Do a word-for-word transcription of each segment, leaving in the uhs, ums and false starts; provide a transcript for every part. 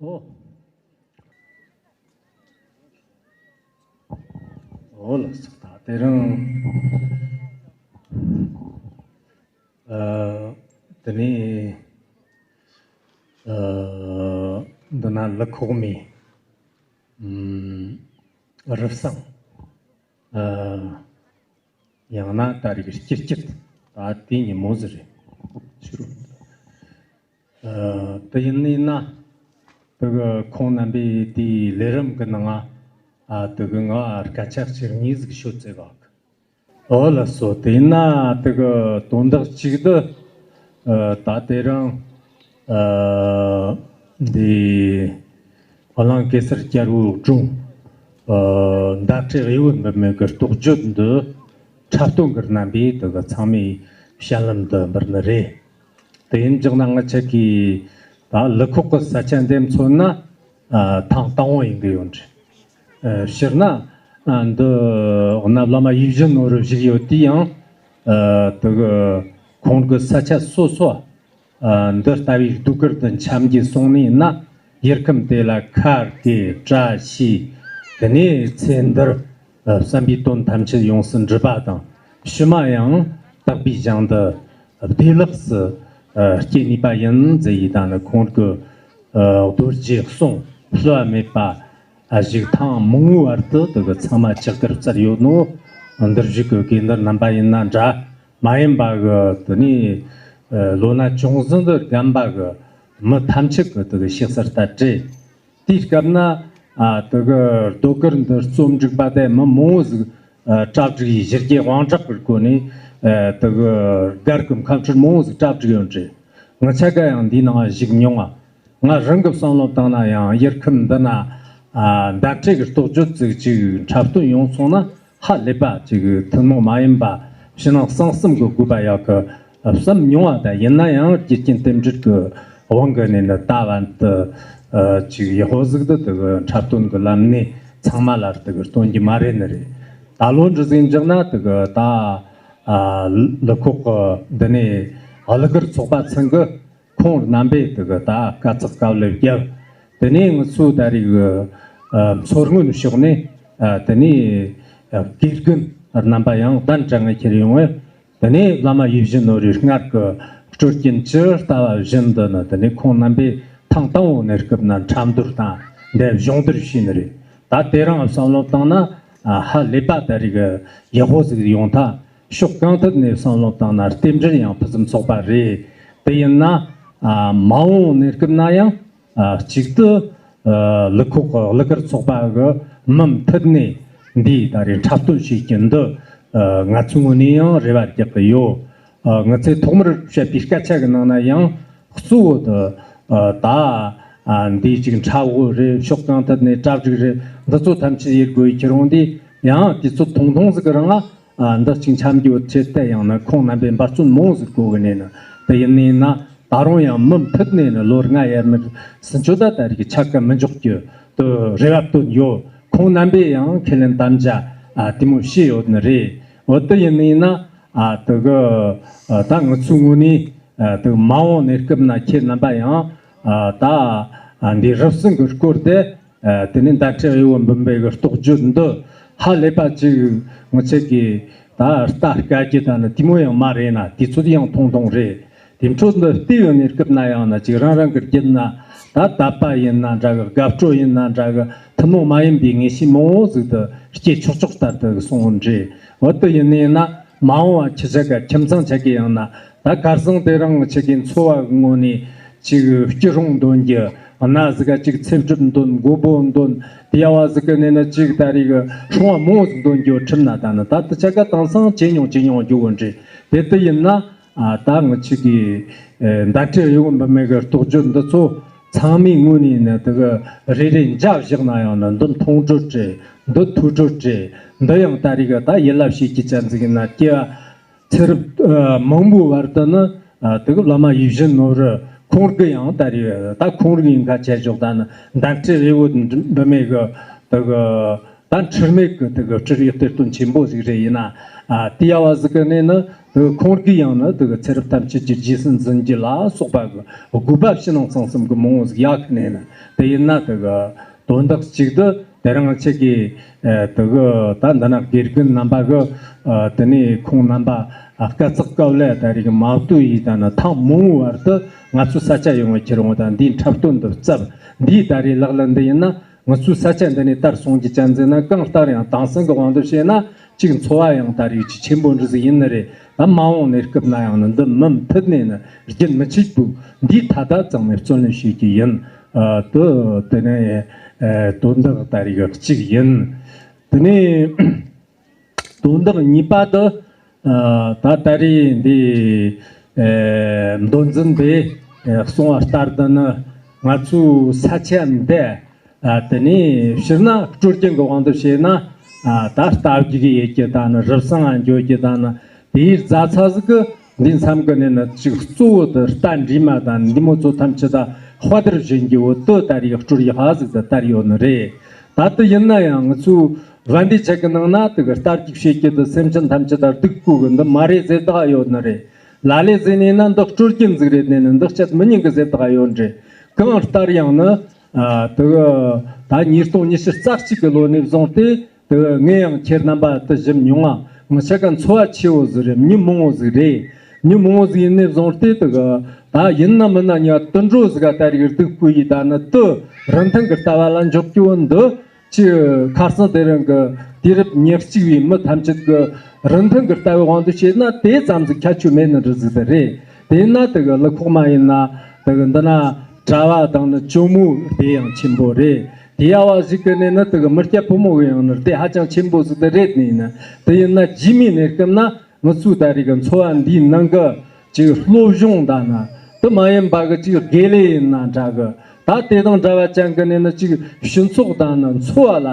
ཨོ། ཨོ་ལགས་སོ། ད་དེ་རིང་ཨ་དེ་ནས་ཨ་འདི་ན་ལི་ཁོག་མའི་ཨམ་རུབ་གསང་ཨ་ཡང་ན་ད་རེས་ཀྱི་སྤྱི་སྤྱི་ད་དེ་ཉིན་མོ་ཟིག་རེད་ཞུ་རོགས། ཨ་དེ་ཡིན་ནི་ན་དེ་གི་ཁོང་རྣམ་པས་དེའི་ལས་རིམ་གི་ནང་ང་ཨ་དེ་གི་ང་སྐད་ཆ་གཅིག་གཉིས་ཟིག་ཤོད་ཙེ་བ། ཨོ་ལགས་སོ། དེ་ཡིན་ན་དེ་གི་དོན་དག་གཅིག་དེ་ཨ་ད་དེ་རིང་ཨ་འདི་ཧོ་ལང་གེ་སར་རྒྱལ་པོའི་སྒྲུང་ཨ་མདའ་སྤྲེལ་གཡུ་བོ་འབུམ་མེད་གི་རྟོགས་བརྗོད་འདི་འཁྲབ་སྟོན་གི་རྣམ་པས་དེ་གི་ཚང་མའི་ཞལ་ལམ་དུ་འབུལ་ནི་རེད། དེ་ཡིན་ཀྱང་ན་ང་ཆ་གིས་ད་ལི་ཁོག་གི་ས་ཆ་འདེམས་ཚོད་ན་ཨ་ཐེངས་དང་པོ་ཡིན་གི་ཡོད་རེད། ཨ་སྤྱིར་ན་ཨ་འདི་གནའ་བླ་མ་ཡིད་བཞིན་ནོར་བུ་བཞུགས་ཡོད་དུས་ཡང་ཨ་དེ་གི་ཁོང་གི་ས་ཆ་སོ་སོ་ཨ་འདི་ལྟ་བུའི་ཟློས་གར་དུ་འཆམ་གྱིས་སོང་ནས་ན། ཡུལ་ཁམས་དེ་ལ་ཁ་དགེ་བཀྲ་ཤིས། དེ་ནས་ཚེ་འདིར་བསམ་པའི་དོན་ཐམས་ཅད་ཡོངས་སུ་འགྲུབ་པ་དང་། ཕྱི་མ་ཡང་དག་པའི་ཞིང་དུ་བདེ་ལེགས་སུ་སྐྱེ་ནུས་པ་ཡིན་ཟེར་ཡི་དང་ནི། ཁོང་གི་རྡོ་རྗེ་གསུང་བསླུ་བ་མེད་པ་ཞིག་ཐེངས་མང་བོའི་བར་དུ་དེ་གི་ཚང་མ་ལྕགས་ཀར་བཙལ་ཡོད་ནོ། འདིར་བཞུགས་ཀྱི་དགེ་འདུན་རྣམ་པ་ཡིན་ན་འདྲ། མ་ཡིན་པ་གི་དེ་ནས་ལོ་ན་ཅུང་ཟད་དུ་རྒན་པ་གི་མི་ཐམས་ཅད་ཀྱི་དེ་གི་ཤེས་གསལ་ལྟར་རེད། དེའི་སྐབས་ན་ཨ་དེ་གི་རྡོ་དཀར་འདི་རྩོམ་སྒྲིག་པ་དེ་མི་མང་བོ་ཟིག་ཨ་གྲ་སྒྲིག་ཡིས་གཞི་རྒྱའི་དབང་དྲག་གི་སྒོ་ནས་ཨ་དེ་གི་སྒར་གི་ཁམས་ཁྲིར་མང་བོ་ཟིག་གྲ་སྒྲིག་ཡོད་རེད། ང་ཆ་ག་ཡང་འདིའི་ནང་ཞུགས་མྱོང་ང་། ང་རང་གི་བསམ་བློ་བཏང་ན་ཡང་ཡུལ་ཁམས་འདི་ན་ཨ་མདའ་སྤྲེལ་གི་རྟོགས་བརྗོད་ཅིག་ཅིག་འཁྲབ་སྟོན་ཡོང་སོང་ན། ཧ་ལས་པ་ཅིག་ཐུན་མོང་མ་ཡིན་པ་ཕྱི་ནང་གསང་གསུམ་གྱི་དགོས་པ་ཡག་གི་བསམ་མྱོང་བ་དང་། ཡིན་ན་ཡང་རྒྱུ་རྐྱེན་རྟེན་འབྲེལ་གྱི་དབང་གིས་ནས་ནི་ད་བར་དུ་ཨ་ཅིག་ཡག་པོ་ཟིག་ཏུ་དེ་གི་འཁྲབ་སྟོན་གྱི་ལམ་ནས་ཚང་མ་ལ་དེ་གི་སྟོན་རྒྱུ་མ་རེད་ནི་རེད། ད་ལོ་འདྲ་ཟིག་འཇོག་ན་དེ་གི་ད་ཨ་ལི་ཁོག་གི་འདི་ནས་གླུ་གར་ཚོགས་པ་ཚང་གི་ཁོང་རྣམ་པས་དེ་གི་ད་དཀའ་ཚེགས་དཀའ་ལས་བརྒྱབ། དེ་ནས་ང་ཚོ་ད་རེས་ཀྱི་ཨ་མཚོ་སྔོན་ཕྱོགས་ནས་ཨ་དེ་ནས་ཨ་དགེ་རྒན་རྣམ་པ་ཡང་གདན་དྲངས་ཁྱེར་ཡོང་བས། དེ་ནས་བླ་མ་ཡིད་བཞིན་ནོར་བུའི་སྔར་གྱི་སྲོལ་རྒྱུན་ཇི་ལྟ་བ་བཞིན་དུ་ནི། དེ་ནས་ཁོང་རྣམ་པས་ཐེངས་དང་པོ་གནས་སྐབས་ན་འཁྲབ་མདོར་དང་འདེབས་སྦྱོང་བརྡར་བྱས་ནི་རེད། ད་དེ་རིང་བསམ་བློ་བཏང་ན་ཨ་ཧ་ལས་པ་ད་རེས་ཀྱི་ཡག་པོ་ཟིག་ཡོང་ཐལ། ཕྱོགས་གང་ཐད་ནས་བསམ་བློ་བཏང་ན་རྟེན་འབྲེལ་ཡང་ཕུན་སུམ་ཚོགས་པ་རེད། དེ་ཡིན་ན་ཨ་མ་འོངས་གནས་སྐབས་ན་ཡང་ཨ་གཅིག་ཏུ་ཨ་ལི་ཁོག་གི་གླུ་གར་ཚོགས་པ་གི་མུ་མཐུད་ནས་འདིའི་ད་རེས་འཁྲབ་སྟོན་བྱེད་རྒྱུ་འདི་ཨ་ང་ཚོའི་ངོས་ནས་ཡང་རེ་བ་རྒྱག་གི་ཡོད། ཨ་ང་ཚོས་ཐོག་མར་བཤད་པའི་སྐད་ཆ་གི་ནང་ན་ཡང་གཙོ་བོ་དེ་ཨ་ད་ཨ་འདིའི་ཅིག་འཁྲབ་དབུ་རེད། ཕྱོགས་གང་ཐད་ནས་གྲ་སྒྲིག་རེད། འདི་ཚོ་ཐམས་ཅད་ཡེད་དགོས་ཡི་ཁྱེར་འོང་དུས་ཡང་དུས་ཚོད་ཐུང་ཐུང་ཟིག་གི་རིང་ང་ཨ་འདི་ཅིག་འཆམ་རྒྱུ་ཆེད་དུ་ཡང་ན་ཁོང་རྣམ་པས་འབད་བརྩོན་མང་ཟིག་དགོས་གི་ནས་ན། དེ་ཡིན་ནས་ན་ད་རུང་ཡང་མུ་མཐུད་ནས་ནི་ལོ་ལྔ་ཡར་མར་ཟིན་ཆོད་ད་ད་རེས་ཀྱི་ཆ་ག་མི་འཇོག་རྒྱུ་དུ་རེ་བ་བཏོན་ཡོད། ཁོང་རྣམ་པས་ཡང་ཁས་ལེན་དམ་བཅའ་ཨ་དེ་མོ་བྱས་ཡོད་ནི་རེད། འོ་དེ་ཡིན་ནས་ན་ཨ་དེ་གི་ཨ་ད་ང་ཚོའི་ངོས་ནས་ཨ་དེ་མ་འོངས་གནས་སྐབས་ན་ཁྱེད་རྣམ་པ་ཡང་ཨ་ད་ཨ་འདི་རུབ་གསང་གི་སྐོར་དེ། ཨ་དེ་ནས་མདའ་སྤྲེལ་གཡུ་བོ་འབུམ་པའི་གི་རྟོགས་བརྗོད་འདི་ཧ་ལས་པ་ཅིག་ངོ་ཚ་གི་ད་ལྟ་དཀའ་རྒྱུ་ད་ནི་དེ་མོ་ཡང་མ་རེད་ན། དུས་ཚོད་ཡང་ཐུང་ཐུང་རེད། དེ་འཕྲོ་འདི་ལྟེ་བའི་གནས་སྐབས་ན་ཡང་ན་ཅིག་རང་རང་གི་རྒྱུད་ན་ད་དད་པ་ཡིན་ན་འདྲ་གི། དགའ་སྤྲོ་ཡིན་ན་འདྲ་གི། ཐུན་མོང་མ་ཡིན་པའི་ངེས་ཤེས་མང་བོ་ཟིག་ཏུ་སྐྱེ་ཆོག་ཆོག་ལྟར་དུ་གསུང་བོ་འདྲ། འོ་དེ་ཡིན་ནས་ན་མ་འོངས་པ་ཁྱེད་ཅག་གི་ཁྱིམ་ཚང་ཆ་གི་ཡང་ན་ད་ཁར་སང་དེ་རིང་ཆ་གི་འཚོ་བ་གི་ངོ་ནས་ཅིག་སྐྱིད་རུང་འདོན་རྒྱུ། གནའ་ཟིག་ག་ཅིག་ཚེ་སྒྲུབ་འདོན། མགོ་བོ་འདོན། དེ་ཡ་བ་ཟིག་གི་ནས་ན་ཅིག་ད་རེས་གི་སྲུང་བ་མང་བོ་ཟིག་འདོན་རྒྱུ་ཁྲིམས་ན་ད་ནི་ད་དེ་ཆ་ག་དེང་སང་ཇེ་ཉུང་ཇེ་ཉུང་རྒྱུ་བོ་འདྲ། དེ་དེ་ཡིན་ན་ཨ་ད་ང་ཆ་གི་ཨེ་མདའ་སྤྲེལ་གཡུ་བོ་འབུམ་མེད་གི་རྟོགས་བརྗོད་འདི་ཚོ་ཚང་མའི་ངོས་ནས་ནི་དེ་གི་རེ་རེ་མཇལ་བཞག་ན་ཡང་ནི་འདི་མཐོང་གྲོལ་རེད། འདི་ཐོས་གྲོལ་རེད། འདི་ཡང་ད་རེས་གི་ད་ཡིད་ལ་བྱེད་ཀྱི་ཅན་ཟིག་ཡིན་ན་སྐྱེ་བ་ཚེ་རབས་ཨ་མང་པོའི་བར་དུ་ནི་ཨ་དེ་གི་བླ་མ་ཡིད་བཞིན་ནོར་བུ་ཁོང་གི་ཡང་ད་རེས་ད་ཁོང་རིག་ཡིན་ཁ་ཆད་འཇོག་ད་ནི་མདའ་སྤྲེལ་གཡུ་བོ་འབུམ་མེད་གི་དེ་གི་ད་འཁྲུལ་མེད་གི་དེ་གི་སྤྲུལ་བའི་གཏེར་སྟོན་ཆེན་པོ་ཟིག་རེད། ཡིན་ན་ཨ་དེ་ཡ་བ་ཟིག་གི་ནས་ནི་ དེ་གི་ཁོང་གིས་ཡང་ན་དེ་གི་ཚེ་རབས་ཐམས་ཅད་ཀྱི་རྗེས་སུ་འཛིན་རྒྱུ་ལ་སོགས་པ་གི་དགོས་པ་ཕྱི་ནང་གསང་གསུམ་གི་མང་བོ་ཟིག་ཡོད་གི་ནས་ནི། དེ་ཡིན་ན་དེ་གི་དོན་དག་གཅིག་དེ་དེ་རིང་ཁྱེད་ཀྱིས་ཨ་དེ་གི་ད་འདི་ན་དགེ་རྒན་རྣམ་པ་གི་ཨ་དེ་ནས་ཁོང་རྣམ་པ་ཨ་དཀའ་ཚེགས་སྐབས་ལ་ད་རེས་གི་མ་བཏུལ་ཡིས་ད་ནི་ཐེངས་མང་བོའི་བར་དུ་ང་ཚོའི་ས་ཆ་ཡོང་བའི་ཁྱེར་འོང་དང་འདིའི་འཁྲབ་སྟོན་འདི་བརྩམས། འདིའི་ད་རེས་ལག་ལེན་འདི་ཡིན་ན། ང་ཚོའི་ས་ཆ་འདི་ནས་དར་སོང་རྒྱུ་ཅན་ཟེར་ན། གང་ལྟར་ཡང་དེང་སང་གི་དབང་དུ་བྱས་ན་གཅིག་འཚོ་བ་ཡང་ད་རེས་ཀྱི་ཆེན་པོ་འདྲ་ཟིག་ཡིན་ནི་རེད། ད་མ་འོངས་གནས་སྐབས་ན་ཡང་ནི་འདི་མུ་མཐུད་ནས་ནི་རྒྱུན་མི་ཆད་པོ་འདིའི་ཐད་ད་གཙང་མའི་བརྩོན་ལེན་བྱེད་ཀྱི་ཡིན། ཨ་དུ་དེ་ནས་ཨ་དོན་དག་ད་རེས་ཀྱི་གཅིག་ཡིན། དེ་ནས་དོན་དག་གཉིས་པ་དེ། ཨ་ད་ད་རེས་འདི་ཨ་མདོ་འཛིན་པས་ཨ་གསུངས་པ་ལྟར་དུ་ནི། ང་ཚོའི་ས་ཆ་འདི་ཨ་དེ་ནས་སྤྱིར་ན་སྲོལ་རྒྱུན་གྱི་དབང་དུ་བྱས་ན། ཨ་ད་རྟ་རྒྱུག་གི་ཡོད་རྒྱུ་དང་ནི། རུབ་གསང་ང་འགྱོ་རྒྱུ་དང་ནི། དེའི་རྫ་ཚ་ཟིག་གི་འདི་མཚམས་ཀྱི་ནས་ནི་གཅིག་གཙོ་བོ་དེ་རྟ་འདྲེས་མ་དང་འདི་མོ་ཚོ་ཐམས་ཅད་ད་དཔའ་དར་བཞིན་གྱི་འོ་དོ་ད་རེས་སྲོལ་ཡག་ཟིག་ཏུ་དར་ཡོད་ནི་རེད། ད་དེ་ཡིན་ན་ཡང་ང་ཚོའི་བན་དེ་ཆ་གི་ནང་ན་དེ་གི་རྟ་རྒྱུག་བྱེད་རྒྱུ་དེ་སེམས་ཅན་ཐམས་ཅད་ད་སྡུག་གོ་གི། འདི་མ་རེད་ཟེར་དག་ཡོད་ནི་རེད། ལ་ལས་ཟེར་ནས་ན་འདི་སྲོལ་རྒྱུན་ཟིག་རེད་ནས་ནི་འདི་བཅད་མི་ཉན་གི་ཟེར་དག་ཡོད་རེད། གང་ལྟར་ཡང་ནི་ཨ་དེ་གི་ད་ཉིས་སྟོང་ཉི་ཤུ་རྩ་གཅིག་གི་ལོ་ནས་བཟུང་སྟེ། དེ་གི་ངས་ཡང་ཁྱེད་རྣམ་པ་དེ་ཞིབ་མྱོང་ང་། ང་ཆ་ག་འཚོ་བ་ཆེ་བོ་ཟིག་རེད། མྱི་མང་བོ་ཟིག་རེད། མྱི་མང་བོ་ཟིག་ཡིན་ནས་བཟུང་སྟེ། དེ་གི་ད་ཡིན་ན་མིན་ན་ཉ་དུད་འགྲོ་ཟིག་ག་ད་རེས་སྡུག་གོ་ཡི་ད་ནི་དེ་རིན་ཐང་གི་ལྟ་བ་ལ་འཇོག་རྒྱུ་བོ་འདི། ཅི་ཁ་སང་དེ་རིང་གི་དུས་རབས་ཉེར་གཅིག་པའི་མི་ཐམས་ཅད་ཀྱི་རིན་ཐང་གི་ལྟ་བའི་དབང་དུ་བྱས་ན་དེ་ཙམ་ཟིག་ཁྱད་ཆོས་མེད་ནི་འདྲ་ཟིག་དེ་རེད། དེས་ན་དེ་གི་ཀླུ་ཁོག་མ་ཡིན་ན། དེ་གི་འདི་ན་གྲྭ་བ་དང་ནི་ཇོ་མོ་དེ་ཡང་ཆེན་པོ་རེད། དེ་ཡ་བ་ཞིག་གི་ནས་ནི་དེ་གི་མི་སྐྱ་ཕོ་མོ་གི་ཡང་ནི་དེ་ཧ་ཅང་ཆེན་པོ་ཟིག་དེ་རེད། ནས་ནི་དེ་ཡིན་ན་རྗེས་མའི་གནས་སྐབས་ན། ང་ཚོའི་ད་རེས་ཀྱི་འཚོ་བ་འདིའི་ནང་གི་ཅིག་སློབ་སྦྱོང་དང་ནི། དེ་མ་ཡིན་པ་གི་ཅིག་དགེ་ལས་ཡིན་ན་འདྲ་གི། ད་དེ་དང་འདྲ་བ་ཅན་གི་ནས་ནི་ཅིག་སྤྱི་ཚོགས་དང་ནི་འཚོ་བ་ལ་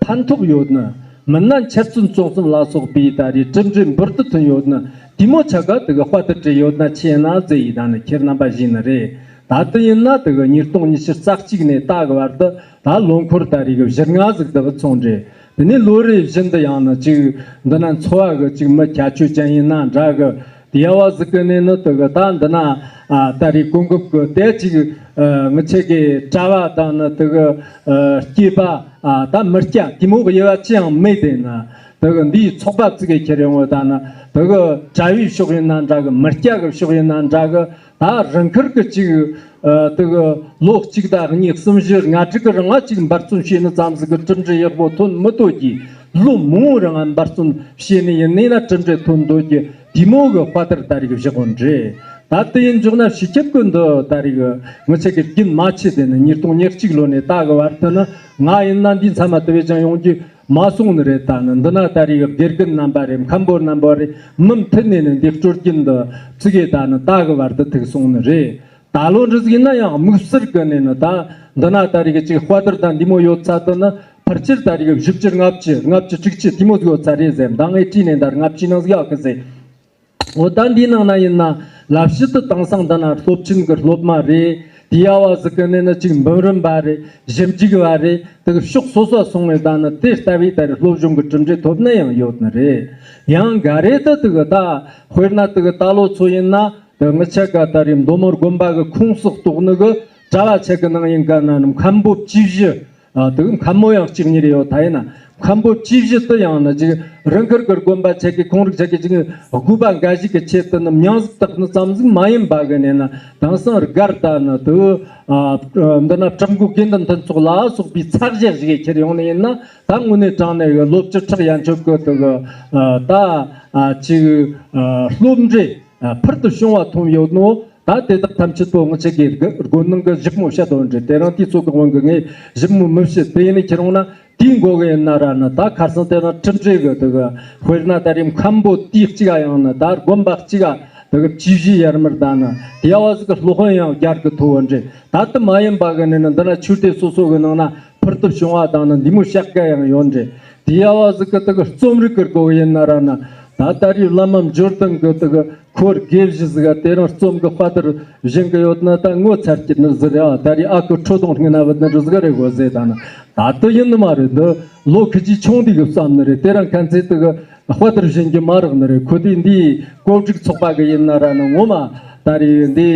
ཕན་ཐོགས་ཡོད་ནི། མིན་ན་འཆར་ཚུལ་རྩོམ་གསུམ་ལ་སོགས་པའི་ད་རེས་གྲུབ་འབྲས་འབུར་དུ་ཐོན་ཡོད་ནི། དེ་མོ་ཆ་ག་དེ་གི་དཔའ་དེ་བྲིས་ཡོད་ན་ཆེ་ན་ཟེར་ཡི་ད་ནི་ཁྱེད་རྣམ་པ་ཞུས་ནི་རེད། ད་དེ་ཡིན་ན་དེ་གི་ཉིས་སྟོང་ཉི་ཤུ་རྩ་གཅིག་ནས་ད་གི་བར་དུ་ད་ལོ་འཁོར་ད་རེས་གི་བཞི་ལྔ་ཟིག་དེ་གི་སོང་རེད། དེ་ནས་ལོ་རེ་བཞིན་དུ་ཡང་ན་ཅིག་འདི་ན་འཚོ་བ་གི་ཅིག་མི་ཁྱད་ཆོས་ཅན་ཡིན་ན་འདྲ་གི། དེ་ཡ་བ་ཟིག་གི་ནས་ནི་དེ་གི་ད་འདི་ན་ཨ་ད་རེས་གོ་སྐབས་གི་དེ་ཅིག་ཨ་ངི་ཆེ་གི་གྲྭ་བ་དང་ནི་དེ་གི་ཨ་སྐྱེས་པ་ཨ་ད་མི་སྐྱ་དེ་མོ་གི་དབྱེ་བ་ཅི་ཡང་མེད། དེ་ན་དེ་གི་འདིའི་ཚོགས་པ་བཙུགས་གི་ཁྱེར་ཡོང་བ་ད་ནི་དེ་གི་གྲྭ་བའི་ཕྱོགས་ཡིན་ན་འདྲ་གི། མི་སྐྱ་གི་ཕྱོགས་ཡིན་ན་འདྲ་གི། ད་རང་ཁུལ་གྱི་ཅིག་ཨ་དེ་གི་ལོ་གཅིག་དང་གཉིས་གསུམ་བཞི་ལྔ་དྲུག་གི་རིང་ལ་ཅིག་འབད་བརྩོན་བྱས་ནི་ཙམ་ཟིག་གི་གྲུབ་འབྲས་ཡག་པོ་ཐོན་མི་ཐུབ་ཀྱི། ལོ་མང་པོའི་རིང་ལ་འབད་བརྩོན་བྱས་ནི་ཡིན་ནི་ན་གྲུབ་འབྲས་ཐོན་འདོད་ཀྱི། དེ་མོ་གི་དཔའ་དར་ད་རེས་གི་བཞག་གོ་འདྲེ། ད་དེ་ཡིན་འཇོག་ན་སྤྱི་ཁྱབ་ཀྱི་འདི་ད་རེས་གི་ངི་ཆ་གི་རྒྱུན་མ་ཆད་དེ་ནི་ཉིས་སྟོང་ཉེར་གཅིག་ལོ་ནས་ད་གི་བར་དུ་ནི་ང་ཡིན་ན་འདི་མཚམས་མ་དེ་བས་ཀྱང་ཡོང་རྒྱུ་མ་སོང་ནི་རེད། ད་ནི་འདི་ན་ད་རེས་དགེ་རྒན་རྣམ་པ་རེད། མཁན་པོ་རྣམ་པ་རེད། མུ་མཐུད་ནས་ནི་འདི་སྲོལ་རྒྱུན་འདི་བཙུགས་ཡས་ད་ནི་ད་གི་བར་དུ་ཐུག་སོང་ནི་རེད། ད་ལོ་འདྲ་ཟིག་ཡིན་ན་ཡང་དམིགས་བསལ་གི་ནས་ནི་ད་འདི་ན་ད་རེས་གི་ཅིག་དཔའ་དར་དང་འདི་མོ་ཡོད་ཚད་དུ་ནི་ཕལ་ཆེར་ད་རེས་གི་བཞི་བཅུ་ལྔ་བཅུ་ལྔ་བཅུ་དྲུག་ཅུ་དེ་མོ་ཟིག་ཡོད་ཚད་རེད་ཟེར། ད་ངས་བྲིས་ནས་ད་ལྔ་བཅུའི་ནང་ཟིག་ཡོད་གི་ཟེར། འོ་ད་འདིའི་ནང་ན་ཡིན་ན་ལབ་ཕྱི་དུ་དེང་སང་འདི་ན་སློབ་ཆེན་གི་སློབ་མ་རེད། དེ་ཡ་བ་ཟིག་གི་ནས་ནི་ཅིག་འབུམ་རམས་པ་རེད། ཞིབ་འཇུག་པ་རེད། དེ་གི་ཕྱོགས་སོ་སོ་སོང་བའི་ད་ནི་དེ་ལྟ་བུའི་ད་རེས་སློབ་སྦྱོང་གི་གྲུབ་འབྲས་ཐོབ་ནི་ཡང་ཡོད་ནི་རེད། ཡང་འགའ་རེ་ད་དེ་གི་ད་དཔེར་ན་དེ་གི་ད་ལོ་ཚོ་ཡིན་ན་དེ་ངི་ཆ་ག་ད་རེས་མདོ་སྨད་དགོན་པ་གི་ཁོངས་སུ་གཏོགས་ནི་གི་གྲྭ་བ་ཆ་གི་ནང་ཡིན་ག་ན་ནི་མཁན་པོ་བཅུ་བཞི། ཨ་དེ་གི་མཁན་མོ་ཡང་གཅིག་གཉིས་རེ་ཡོད་ད་ཡིན་ན། མཁན་པོ་བཅུ་བཞི་དེ་ཡང་ན་ཅིག་རང་ཁུལ་གི་དགོན་པ་ཆ་གི་ཁོང་རིགས་ཆ་གི་ཅིག་དགོས་པ་འགའ་ཞིག་གི་ཆེད་དུ་ནི་མིང་ཟིག་བཏགས་ནི་ཙམ་ཟིག་མ་ཡིན་པ་གི་ནས་ན། དེང་སང་སྒར་ད་ནི་དེ་ཨ་འདི་ན་བྲག་འགོ་དགེ་འདུན་མཐུན་ཚོགས་ལ་སོགས་པའི་ཚགས་གཞི་ཞིག་གི་ཁྱེར་ཡོང་ནི་ཡིན་ན། ད་དངོས་གནས་དྲང་གནས་གི་ལོ་བཅུ་ཕྲག་ཡན་ཆོད་གི་དེ་གི་ཨ་ད་ཨ་ཅིག་ཨ་སློབ་འབྲས་ཨ་ཕུལ་དུ་བྱུང་བ་ཐོན་ཡོད་ནོ། ད་དེ་དག་ཐམས་ཅད་པོ་ངི་ཆ་གི་དགོན་ནང་གི་ཞིབ་མོ་བཤད་དོན་འདྲི། དེ་རིང་དུས་ཚོད་གི་དབང་གིས་ངས་ཞིབ་མོ་མི་བཤད། དེ་ཡིན་ནི་ཁྱེར་འོང་ན་དེའི་མགོ་གི་ཡིན་ན་ར་ནི་ད་ཁ་སང་དེ་རིང་གྲུབ་འབྲས་གི་དེ་གི་དཔེར་ན་ད་རེས་མཁན་པོ་དེའི་གཅིག་ཨ་ཡང་ན་ད་དགོན་པ་གཅིག་ཨ་དེ་གི་བཅུ་བཞི་ཡར་མར་ད་ནི་དེ་ཡ་བ་ཟིག་གི་སློབ་དཔོན་ཡང་བརྒྱ་གི་ཐོ་བོ་འདྲི། ད་དེ་མ་ཡིན་པ་གི་ནི་ནི་འདི་ན་ཆོས་སྡེ་སོ་སོ་གི་ནང་ན་ཕུལ་དུ་བྱུང་བ་དང་ནི་འདི་མོ་བཤད་ག་ཡང་ཡོད་འདྲི། དེ་ཡ་བ་ཟིག་གི་དེ་གི་རྩོམ་རིག་གི་སྒོ་ཡིན་ན་ར་ནི་ད་ད་རེས་བླ་མ་འབྱོར་ལྡན་གི་དེ་གི་ཁོར་དགེ་བཞི་ཟིག་ག་དེ་རིང་རྩོམ་གི་དཔའ་དར་བཞེངས་གི་ཡོད་ན་ད་ངོ་ཚ་རྒྱུ་ནི་ཟིག་རེད་ཨ། ད་རེས་ཨ་ཁུ་ཁྲོ་ཐུང་སྔོན་ན་བུད་ནི་འདྲ་ཟིག་རེད་གོ་ཟེར། ད་ནི་ད་དེ་ཡིན་ནི་མ་རེད། འདི་ལོ་ཁི་ཅི་ཆུང་དུས་གི་བསམ་ནི་རེད། དེ་རིང་ཁ་མཚེས་དེ་གི་ དཔའ་དར་བཞིན་གྱི་མ་རག་ནི་རེད། ཁོ་དེ་འདིའི་བཀོད་སྒྲིག་ཚོགས་པ་གི་ཡིན་ན་ར་ནི་ངོ་མ་ད་རེས་འདི་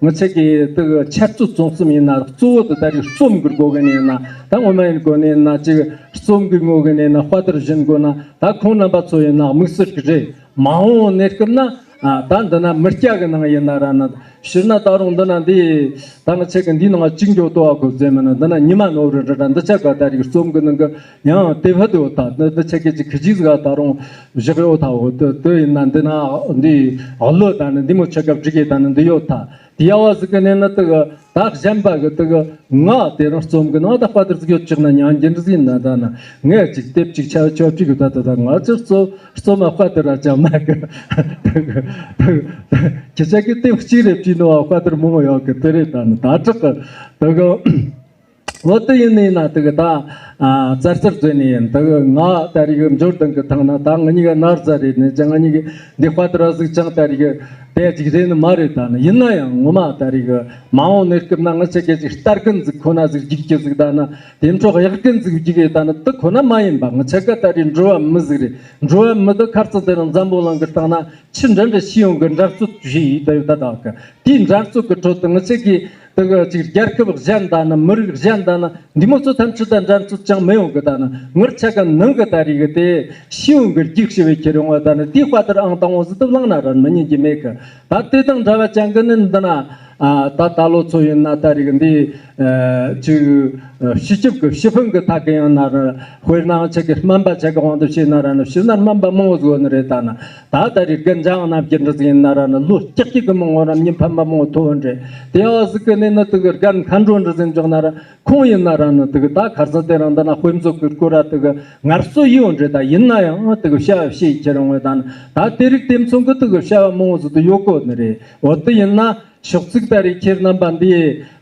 ང་ཆེ་གི་དུ་འཆད་རྩོད་རྩོམ་གསུམ་ཡིན་ན་གཙོ་བོ་དུ་ད་རེས་རྩོམ་གི་སྒོ་གི་ནས་ཡིན་ན་ད་ངོ་མ་ཡིན་གོ་ནས་ཡིན་ན་ཅིག་རྩོམ་གི་ངོ་གི་ནས་ཡིན་ན་དཔའ་དར་བཞིན་དགོས་ན་ད་ཁོང་རྣམ་པ་ཚོ་ཡིན་ན་དམིགས་བསལ་གི་རེད། མ་འོངས་གནས་སྐབས་ན་ད་འདི་ན་མི་སྐྱ་གི་ནང་ཡིན་ན་ར་ནི་ཕྱིར་ན་ད་རུང་འདི་ན་འདི་ད་ང་ཆེ་གི་འདི་ནང་གཅིག་འགྱོ་ཏོ་བ་གོ་ཟེ་མི་ན་འདི་ན་ཉི་མ་ནོར་རི་རི་ར་འདི་ཆ་ག་ད་རེས་རྩོམ་གི་ནང་གི་ཡང་དེ་བ་དེ་བ་ད་འདི་འདི་ཆ་གི་ཅིག་ཁི་ཅིག་ཟ་ད་རུང་བཞག་ཡོད་ད་འོ་དེ་དེ་ཡིན་ན་འདི་ན་འདི་ཨ་ལོ་ད་ནི་འདི་མོ་ཆ་ག་བསྒྲིག་གི་ད་ནི་འདི་ཡོད་ད་དེ་ཡ་བ་ཟིག་གི་ནས་ནི་དེ་གི་ད་གཞན་པ་གི་དེ་གི་ང་དེ་རང་རྩོམ་གི་ནང་ད་དཔའ་དར་ཟིག་ཡོད་ཅིག་ན་ཉང་རྒྱུན་ཟིག་ཡིན་ན་ད་ནི་ངས་ཅིག་དེབ་ཅིག་ཆ་ཆོ་ཅིག་ད་ད་ད་ང་ཅིག་རྩོ་རྩོམ་མ་དཔའ་དར་ར་ཅང་མ་གི་དེ་གི་དེ་གི་ཁྱེད་ཆ་གི་དེབ་གཅིག་རེ་བྲིས་ནོ་བ་དཔའ་དར་མང་བོ་ཡོད་གི་དེ་རེད། ད་ནི་ད་དྲག་གི་དེ་གི་འོ་དེ་ཡིན་ནི་ན་དེ་གི་ད་ཙར་ཙར་བཟོས་ནི་ཡིན། དེ་གི་ང་ད་རེས་གི་འབྱོར་ལྡན་གི་ཐང་ན་ད་ང་གཉིས་ཀ་ནར་ཛ་རེད་ནི་ཅང་ང་གཉིས་གི་འདི་དཔའ་དར་ཟིག་ཅང་ད་རེས་གི་དེ་ཅིག་རེད་ནི་མ་རེད། ད་ནི་ཡིན་ན་ཡང་ངོ་མ་ད་རེས་གི་མ་འོངས་གནས་སྐབས་ན་ང་ཆེ་གེ་ཅིག་ལྟ་གིན་ཟིག་ཁོ་ན་ཟིག་རྒྱུག་གི་ཟིག་ད་ན་དེ་འཕྲོ་གཡག་གིན་ཟིག་རྒྱུག་གི་ད་ན་དེ་ཁོ་ན་མ་ཡིན་པ། ང་ཆེ་གེ་ད་རེས་འགྲོ་བ་མི་ཟིག་རེད། འགྲོ་བ་མི་དེ་ཁར་ཙང་དེ་རང་འཛམ་བུ་གླིང་གི་སྟེང་ན་ཆི་འདྲ་འདྲ་ཤི་ཡོང་གི་འདྲ་རྩོད་བྱས་ཡིན་ད་ཡོད་ད་ད་གི་དེའི་འདྲ་རྩོད་གི་ཁྲོད་དུ་ང་ཆེ་གེ་དེ་གི་ཅིག་རྒྱལ་ཁབ་གཞན་དང་ནི་མི་རིགས་གཞན་དང་ནི་འདི་མོ་ཚོ་ཐམས་ཅད་དང་འགྲན་རྩོད་ཅང་མི་ཡོང་གི། ད་ནི་ངར་ཆ་ག་ནང་གི་ད་རེས་གི་དེ་ཤི་ཡོང་གི་རྒྱུག་ཤི་བའི་ཁྱེར་ཡོང་བ་ད་ནི་དེའི་དཔའ་དར་ཨང་དང་པོ་ཟིག་ཏུ་བླངས་ན་ར་མི་ཉན་གྱི་མེད་གི། ད་དེ་དང་འདྲ་བ་ཅང་གི་ནི་འདི་ན་ད་ད་ལོ་ཚོ་ཡིན་ན་ད་རེས་གི་འདི་ཅིག་སྤྱི་ཁྱབ་གི་ཕྱི་ཕན་གི་ཐད་གི་ཡང་ན་ར་དཔེར་ན་ཆ་གི་སྨན་པ་ཆ་གི་དབང་དུ་བྱས་ན་ར་ནི་ཕྱི་ན་སྨན་པ་མང་བོ་ཟིག་ཡོད་ནི་རེད། ད་ནི་ད་ད་རེས་གི་འཇང་ན་བརྒྱུད་འདྲ་ཟིག་ཡིན་ན་ར་ནི་ལོ་ལྕགས་ཀྱི་གི་མང་བོ་ར་མི་ཕན་པ་མང་བོ་ཐོབ་བོ་འདྲེ། དེ་ཡང་ཟིག་གི་ནས་ནི་དེ་གི་རྒན་མཁའ་འགྲོ་འདྲ་ཟིག་འཇོག་ན་ར་ཁོང་ཡིན་ན་ར་ནི་དེ་གི་ད་ཁར་ས་དེ་རང་འདི་ན་དཔེ་མཛོད་གི་སྐོར་ར་དེ་གི་ངར་སོ་ཡིན་བོ་འདྲེ། ད་ཡིན་ན་ཡང་དེ་གི་བྱ་བ་བྱེད་ཁྱེར་ཡོང་བས་ད་ནི་ད་དེ་རིགས་དེ་མཚུངས་གི་དེ་གི་བྱ་བ་མང་བོ་ཟིག་ཏུ་ཡོད་གོ་ནི་རེད། འོ་དེ་ཡིན་ན་ཕྱོགས་ཚིག་ད་རེས་ཁྱེད་རྣམ་པ་འདི་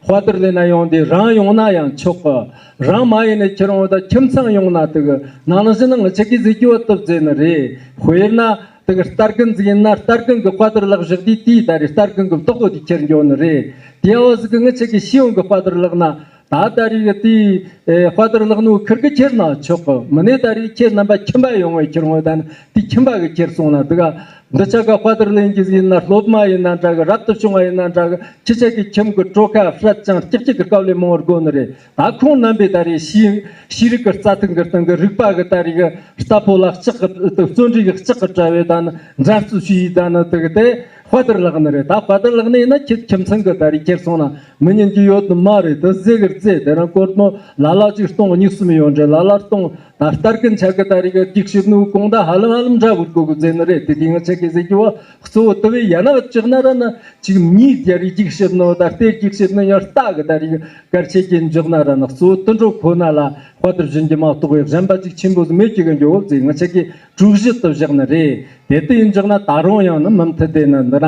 དཔའ་དར་ལས་ན་ཡོང་དེ་རང་ཡོང་ན་ཡང་ཆོག་གི། རང་མ་ཡིན་ནས་ཁྱེད་རང་ད་ཁྱིམ་ཚང་ཡོང་ན་དེ་གི་ནང་ན་ཟིན་ན་ང་ཆ་གི་ཟེར་རྒྱུ་བ་སྟབས་ཟེར་ནི་རེད། དཔེར་ན་དེ་གི་སྟར་གིན་ཟིག་ཡིན་ན་སྟར་གིན་གི་དཔའ་དར་ལག་བཞག་དུས་དེའི་ད་རེས་སྟར་གིན་གི་བདག་པོ་དེ་ཁྱེར་འགྱོ་ནི་རེད། དེ་ཡང་བ་ཟིག་གི་ང་ཆ་གི་ཤི་ཡོང་གི་དཔའ་དར་ལག་ན་ད་ད་རེས་གི་དེའི་དཔའ་དར་ལག་ནོ་ཁིར་གི་ཁྱེར་ན་ཆོག་གི། མི་ནས་ད་རེས་ཁྱེད་རྣམ་པ་ཁྱིམ་པ་ཡོང་བའི་ཁྱེར་འོང་ད་ནི་དེ་ཁྱིམ་པ་གི་ཁྱེར་སོང་ན་དེ་ག་འདི་ཆ་ག་དཔའ་དར་ལེན་གྱི་ཡིན་ན་སློབ་མ་ཡིན་ན་འདྲ་གི། རབ་ཏུ་བྱུང་བ་ཡིན་ན་འདྲ་གི། ཁྱི་ཆ་གི་ཁྱིམ་གི་གྲོ་ཁ་ཧྲ་ཅང་ཀྱག་ཀྱག་གི་དཀའ་ལས་མང་བོ་དགོ་ནི་རེད། ད་ཁོང་རྣམ་པས་ད་རེས་ཤེས་ཤེས་རིག་གི་རྩྭ་ཐང་གི་སྟེང་གི་རིག་པ་གི་ད་རེས་གི་རྟ་ཕོ་ལ་ལྕག་གི་བརྩོན་འགྲུས་གི་ལྕག་གི་དྲ་བས་ད་ནི་འགྲན་རྩོད་བྱས་ཡིན་ད་ནི་དེ་གི་དེ་དཔའ་དར་ལག་ནི་རེད། ད་དཔའ་དར་ལག་ནི་ཡིན་ན་ཁྱེད་ཁྱིམ་ཚང་གི་ད་རེས་ཁྱེར་སོང་ན་མི་ཉན་གྱི་ཡོད་ནི་མ་རེད། དེ་ཟེ་གི་རྩེ་དེ་རང་སྐོར་ནོ་ལ་ལ་ཅིག་སྟོང་གཉིས་གསུམ་ཡོད་འདྲེ། ལ་ལ་སྟོང་ད་སྟར་གིན་ཆ་གི་ད་རེས་གི་སྒྲིག་ཞིབ་ནུ་གོང་ད་ཧ་ལམ་ཧ་ལམ་འདྲ་བུར་གོ་གི་ཟེར་ནི་རེད། དེ་དེ་ང་ཆ་གི་ཟེར་རྒྱུ་བ་གཙོ་བོ་དེ་བས་ཡ་ན་བ་ཅིག་ན་ར་ན་ཅིག་མྱིའི་རྒྱ་རིགས་སྒྲིག་ཞིབ་ནོ་ད་ལྟའི་སྒྲིག་ཞིབ་ནོ་ཡང་རྟ་གི་ད་རེས་གི་གར་ཆེ་གི་འཇོག་ན་ར་ན་གཙོ་བོ་དུད་འགྲོ་ཁོ་ན་ལ་དཔའ་དར་བཞིན་གྱི་མ་གཏོགས་པའི་གཞན་པ་ཅིག་ཆེན་པོ་ཟིག་མེད་ཀྱི་གི་འགྱོ་བོ་ཟེར་ང་ཆ་གི་དྲུག་བཞི་དུ་བཞག་ནི་རེད། དེ་ལྟ་ཡིན་ཅོག་ན་ད་རུང་ཡང་ནི་མུ་མཐུད་དེ་ནི་འདི་ན་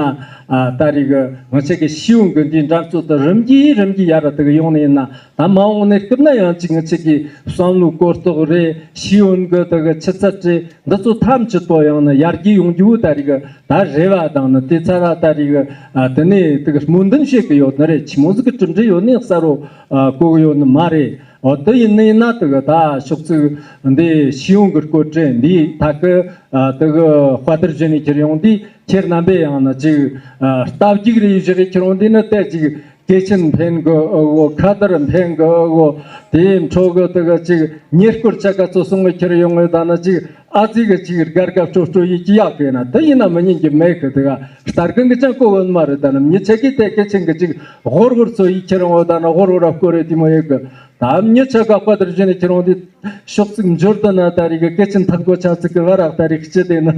ཨ་ད་རེས་གི་ང་ཆ་གི་ཤེས་ཡོན་གི་འདིའི་འགྲན་རྩོད་དུ་རིམ་གྱིས་རིམ་གྱིས་ཡར་ར་དེ་གི་ཡོང་ནི་ཡིན་ན། ད་མ་འོངས་ནས་སྐབས་ན་ཡང་ཅིག་ང་ཆ་གི་བསམ་བློའི་གོ་རྟོགས་རེད། ཤེས་ཡོན་གི་དེ་གི་ཆུ་ཚད་རེད། འདི་ཚོ་ཐམས་ཅད་པོ་ཡང་ནི་ཡར་རྒྱས་ཡོང་རྒྱུ་ད་རེས་གི་ད་རེ་བ་དང་ནི་དེ་ཚ་ར་ད་རེས་གི་ཨ་དེ་ནས་དེ་གི་སྨོན་འདུན་བྱེད་གི་ཡོད་ནི་རེད། ཆི་མོ་ཟིག་གི་གྲུབ་འབྲས་ཡོད་ནི་གསལ་རོ་ཨ་གོ་གི་ཡོད་ནི་མ་རེད། འོ་དེ་ཡིན་ནི་ཡིན་ན་དེ་གི་ད་ཕྱོགས་ཚིག་འདི་ཤེས་ཡོན་གི་སྐོར་བྲལ་འདིའི་ཐད་གི་ཨ་དེ་གི་དཔའ་དར་བཞིན་ནས་ཁྱེར་ཡོང་དུས་ཁྱེད་རྣམ་པས་ཡང་ན་ཅིག་ཨ་སྟབས་ཀྱིག་རེ་བཞག་གི་ཁྱེར་ཡོང་དུས་ནི་དེ་ཅིག་གལ་ཆེན་འཕེན་གི་འོ་ཁ་དར་འཕེན་གི་འོ་དེའི་འཕྲོ་གི་དེ་གི་ཅིག་ཉེ་སྐོར་ཆ་ག་ཚོ་སོང་གི་ཁྱེར་ཡོང་གི་ད་ན་ཅིག་ཨ་ཙི་གི་ཅིག་དགའ་དགའ་སྤྲོ་སྤྲོ་ཡིད་ཀྱི་ཡག་གི་ན་དེ་ཡིན་ན་མི་ཉན་གི་མེད་གི། དེ་ག་སྟར་གི་གི་ཅང་གོ་གི་མ་རེད། ད་ན་མྱི་ཆ་གི་དེ་གལ་ཆེན་གི་ཅིག་ཧོར་ཧོར་ཚོ་ཡིད་ཁྱེར་ཡོང་གི་ད་ན་ཧོར་ཧོར་ཨ་སྐོར་རེ་དེ་མོ་ཡོད་གི། ད་མྱི་ཆ་ག་དཔའ་དར་བཞིན་ནས་ཁྱེར་ཡོང་དུས་ཕྱོགས་ཚིག་འབྱོར་དུ་ན་ད་རེས་གི་སྐད་ཆེན་ཐག་གོ་ཆ་ཚིག་གི་བ་རག་ད་རེས་ཁྱི་དེ་ན་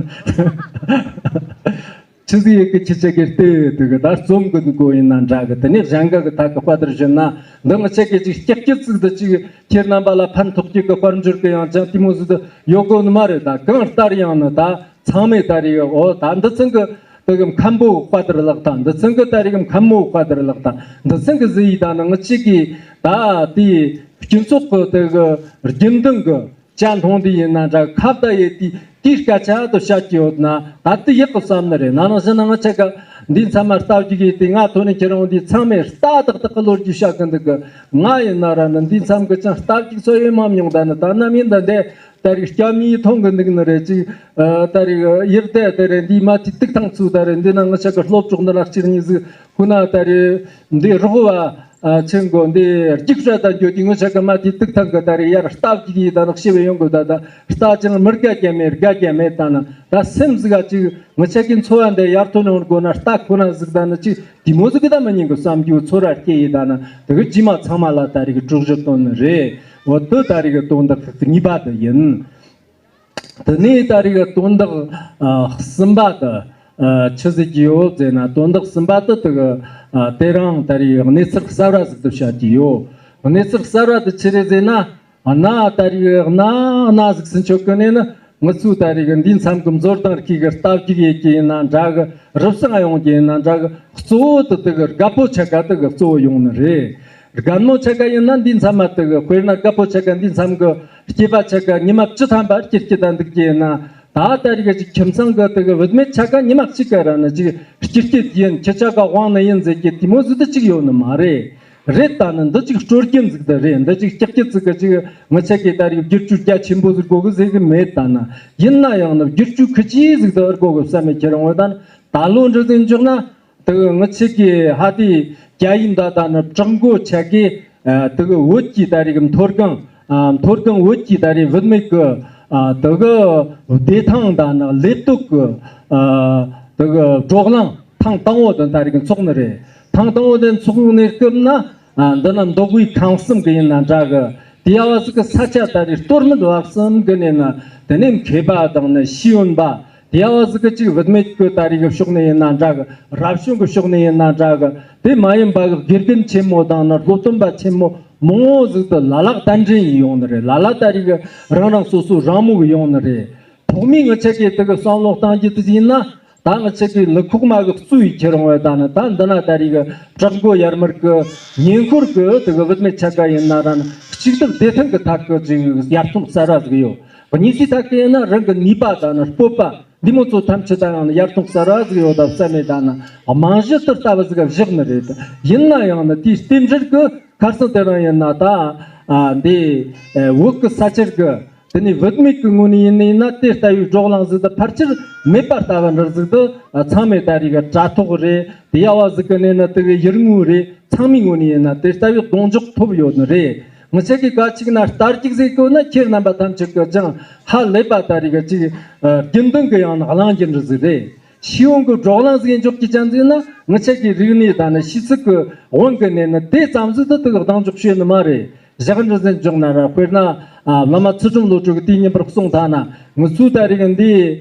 ཆི་ཟིག་ཡོད་གི། ཁྱི་ཆ་གི་ལྟོས་དུ་གི་ད་རྩོམ་གི་འདུག་གོ་ཡིན་ན་འདྲ་གི། དེ་ནས་གཞན་ག་གི་ཐག་གི་དཔའ་དར་བཞིན་ན་འདི་ང་ཆ་གི་ཅིག་ཀྱག་ཀྱག་ཚིག་འདི་ཅིག་ཁྱེད་རྣམ་པ་ལ་ཕན་ཐོགས་ཀྱི་གི་དཔལ་འབྱོར་གི་ཡང་ཅང་དེ་མོ་ཟིག་ཏུ་ཡོད་གོ་ནི་མ་རེད། ད་གང་ལྟར་ཡང་ནི་ད་ཚང་མས་ད་རེས་འོ་ད་འདི་ཚང་གི་དེ་གི་མཁན་པོ་དཔའ་དར་ལག་དང་། འདི་ཚང་གི་ད་རེས་གི་མཁན་མོ་དཔའ་དར་ལག་དང་། འདི་ཚང་གི་ཟི་ཡི་ད་ནི་ང་ཅིག་གི་ད་དེའི་སྤྱི་ཚོགས་གི་དེ་གི་རྒྱུན་ལྡན་གི་ཅ་མཐོང་དེ་ཡིན་ན་འདྲ། ཁ་བརྡ་ཡེ་དེ་དེའི་སྐད་ཆ་དུ་བཤད་ཀྱི་ཡོད་ན་ད་དེ་ཡག་གི་བསམ་ནི་རེད། ན་ནང་བཞིན་ན་ང་ཅག་གི་ འདི་མཚམས་མ་རྟ་རྒྱུག་ཡིན་ཏེ། ང་ཐོན་ནས་ཁྱེད་རང་འདི་ཚང་མས་རྟ་ཏག་ཏག་གི་ལོ་རྒྱུས་བཤད་གི་འདུག་གི། ང་ཡིན་ན་ར་ནི་འདི་མཚམས་གི་ཅང་རྟ་རྒྱུག་ཚོ་ཡོད་མ་མྱོང་། ད་ནི་ད་ནམ་ཡིན་ད་འདི་ད་རིག་སྐྱ་མིའི་ཐོང་གི་འདུག་ནི་རེད། ཅིག་ཨ་ད་རིག་ཡིར་དེ་དེ་རེད། འདི་མ་ཐི་ཏིག་ཐང་ཚུ་ད་རེད། འདི་ན་ང་ཆ་གི་སློབ་གྲོགས་འདི་ལ་སྤྱིར་ཉིད་ཟིག་ཁོ་ན་ད་རེད། འདི་རོགས་བ་ཨ་ཆེན་གོ་འདི་རྒྱུག་ར་ད་འགྱོ་དེ་ང་ཆ་གི་མ་ཐི་ཏིག་ཐང་གི་ད་རེད། ཡར་རྟ་རྒྱུག་ཡི་ད་ནག་ཤི་བའི་ཡོང་གི། ད་ད་རྟ་ཅང་མི་དགའ་རྒྱ་མེད་དགའ་རྒྱ་མེད། ད་ན་ད་སེམས་ཟིག་ག་ཅིག་ང་ཆ་གི་འཚོ་བ་འདི་ཡར་ཐོན་ཡོང་དགོས་ན་རྟ་ཁོ་ན་ཟིག་ད་ནི་ཅིག་དེ་མོ་ཟིག་གི་ད་མི་ཉན་གི་བསམ་རྒྱུ་ཚོར་ར་སྐྱེ་ཡི། ད་ན་དེ་གི་རྗེས་མ་ཚང་མ་ལ་ད་རེད་གི་གྲོགས་གཞི་བཏོན་ནི་རེད། འོ་དེ་ད་རེད་གི་དོན་དག་གཉིས་པ་དེ་ཡིན། དེ་ནས་ད་རེས་དོན་དག་ཨ་གསུམ་པ་དེ་ཨ་ཆི་ཟིག་གི་ཡོད་ཟེར་ན། དོན་དག་གསུམ་པ་དེ་དེ་གི་ཨ་དེ་རང་ད་རེས་གནས་ཚུལ་གསར་བ་ཟིག་ཏུ་བཤད་ཀྱི་ཡོད། གནས་ཚུལ་གསར་བ་དེ་ཆི་རེད་ཟེར་ན། གནའ་ད་རེས་གནའ་གནའ་ཟིག་ཟིན་ཆོག་གི་ནས་ནི། ང་ཚོའི་ད་རེས་འདིའི་མཚམས་ཀྱི་མཛོ་དང་རྐུ་གི་རྟ་རྒྱུག་ཡེད་ཀྱི་ཡིན་ན་འདྲ་གི། རུབ་སང་ཡོང་གི་ཡིན་ན་འདྲ་གི། གཙོ་བོ་དེ་དེ་གི་རྒད་པོ་ཆ་ག་དེ་གི་གཙོ་བོ་ཡོང་ནི་རེད། རྒན་མོ་ཆ་ག་ཡིན་ན་འདིའི་མཚམས་མ་དེ་གི། དཔེར་ན་རྒད་པོ་ཆ་ག་འདིའི་མཚམས་ཀྱི་སྐྱེས་པ་ཆ་ག་ཉི་མ་བཅུ་ཐམ་པ་སྐྱེ་སྐྱེ་ད་འདུག་གི་ཡིན་ན། ད་ད་རེས་ཀྱི་ཁྱིམ་ཚང་གི་དེ་གི་བུད་མེད་ཆ་ག་ཉི་མ་གཅིག་ག་ར་ནི་ཅིག་སྐྱེ་སྐྱེ་ཡིན། ཁྱི་ཆ་ག་དབང་ནི་ཡིན་ཟེར་གྱི་དེ་མོ་ཟིག་ཏུ་ཅིག་ཡོད་ནི་མ་རེད། རེད། ད་ནི་འདི་ཅིག་སྲོལ་རྒྱུན་ཟིག་ཏུ་རེད། འདི་ཅིག་ཀྱག་ཀྱག་ཟིག་གི་ཅིག་ང་ཆ་གི་ད་རེས་བསྒྱུར་བཅོས་རྒྱ་ཆེན་པོ་ཟིག་དགོས་གི་ཟེར་གི་མེད། ད་ནི་ཡིན་ན་ཡང་ནི་བསྒྱུར་བཅོས་ཁི་ཅི་ཟིག་ཏུ་ཨེ་དགོས་གི་བསམ་མེད། ཁྱེད་རང་འོ་ད་ནི་ད་ལོ་འདྲི་ཟིན་འཇོག་ན། དེ་གི་ང་ཆ་གི་ཧ་དེ་རྒྱ་ཡིན་ད། ད་ནི་བྲག་མགོ་ཆ་གི་ཨ་དེ་གི་བོད་ཀྱི་ད་རེས་གི་མཐོ་སྒང་། ཨ་མཐོ་སྒང་བོད་ཀྱི་ད་རེས་བུད་མེད་གི་ཨ་དེ་གི་བདེ་ཐང་ད་ནི་ལས་སྟོབས་གི་ཨ་དེ་གི་བགྲོ་གླེང་ཐེངས་དང་པོ་དེ་ད་རེས་གི་འཚོགས་ནི་རེད། ཐེངས་དང་པོ་དེ་འཚོགས་ནས་སྐབས་ན། ཨ་འདི་ན་མདོ་དབུས་ཁམས་གསུམ་གི་ཡིན་ན་འདྲ་གི། དེ་ཡ་བ་ཟིག་གི་ས་ཆ་ད་རེས་སྟོད་སྨད་བར་གསུམ་གི་ནས་ན། དེ་ནས་མཁས་པ་དང་ནི་ཤེས་ཡོན་པ། དེ་ཡ་བ་ཟིག་གི་ཅིག་བུད་མེད་གི་ད་རེས་གི་ཕྱོགས་ནས་ཡིན་ན་འདྲ་གི། རབ་བྱུང་གི་ཕྱོགས་ནས་ཡིན་ན་འདྲ་གི། དེ་མ་ཡིན་པ་གི་དགེ་རྒན་ཆེན་མོ་དང་ནི་སློབ་སྟོན་པ་ཆེན་མོ་མང་བོ་ཟིག་ཏུ་ལ་ལག་གདན་འདྲེན་ཡིན་ཡོང་ནི་རེད། ལ་ལ་ད་རེས་གི་རང་རང་སོ་སོ་རང་མོས་གི་ཡོང་ནི་རེད། ཐོག་མའི་ང་ཆ་གི་དེ་གི་བསམ་བློ་གཏང་རྒྱུ་དེ་ཡིན་ན། ད་ང་ཆ་གི་ལུ་ཁོག་མ་གི་གཙོ་བོའི་ཁྱེད་རང་བས་ད་ནི་ད་འདི་ན་ད་རེས་གི་བྲག་མགོ་ཡར་མར་གི་ཉེ་འཁོར་གི་དེ་གི་བུད་མེད་ཆ་ག་ཡིན་ན་ར་ནི་གཅིག་ཏུ་བདེ་ཐང་གི་ཐད་གི་ཅིག་ཡར་ཐོན་གསར་བ་ཟིག་ཡོད། གཉིས་སུའི་ཐད་གི་ཡིན་ན་རང་གི་ནུས་པ་ད་ནི་སྤོབས་པ་འདི་མོ་ཚོ་ཐམས་ཅད་ད་ཡང་ནི་ཡར་ཐོན་གསར་བ་ཟིག་ཡོད་ད་བསམ་མེད། ད་ནི་རྨང་གཞི་དེ་ལྟ་བུ་ཟིག་ག་བཞག་ནི་རེད། ཡིན་ན་ཡང་ནི་དེའི་རྟེན་འབྲེལ་གི་ཁར་སང་དེ་རིང་ཡིན་ན་ད་ཨ་འདི་ཨ་བོད་གི་ས་ཆར་གི། དེ་ནས་བུད་མེད་ཀྱི་ངོས་ནས་ཡིན་ནི་ཡིན་ན། དེ་ལྟ་བུའི་བགྲོ་གླེང་ཟིག་ཏུ་ཕལ་ཆེར་མེད་པ་ལྟ་བུ་འདྲ་ཟིག་ཏུ་ཨ་ཚང་མས་ད་རེས་གི་དྲ་ཐོག་རེད། དེ་ཡ་བ་ཟིག་གི་ནས་ན་དེ་གི་ཡུལ་དངོས་རེད། ཚང་མའི་ངོས་ནས་ཡིན་ན་དེ་ལྟ་བུའི་གདེང་འཇོག་ཐོབ་ཡོད་ནི་རེད། ང་ཆ་གི་ག་ཅིག་ན་རྟ་རྒྱུག་ཟེར་གོ་ན་ཁྱེད་རྣམ་པ་ཐམས་ཅད་ཀྱི་ཅང་ཧ་ལས་པ་ད་རེས་གི་ཅིག་ཨ་རྒྱུན་ལྡན་གི་ཡང་ན་གླེང་རྒྱུ་འདྲ་ཟིག་རེད། ཤེས་ཡོན་གྱི་བགྲོ་གླེང་ཟིག་འཇོག་གི་ཅན་ཟིག་ན། ང་ཆ་གི་རིག་གནས་དང་ནི་ཤེས་ཚིག་གི་དབང་གི་ནས་ནི་དེ་ཙམ་ཟིག་ཏུ་དེ་གི་གདེང་འཇོག་བྱེད་ནི་མ་རེད། ཞག་འདྲ་ཟིག་འཇོག་ན་ར། དཔེར་ན་ཨ་བླ་མ་ཚུལ་ཁྲིམས་བློ་གྲོས་ཀྱིས་དུས་མཉམ་པར་གསུངས་ཐལ་ན། ང་ཚོའི་ད་རེས་འདི་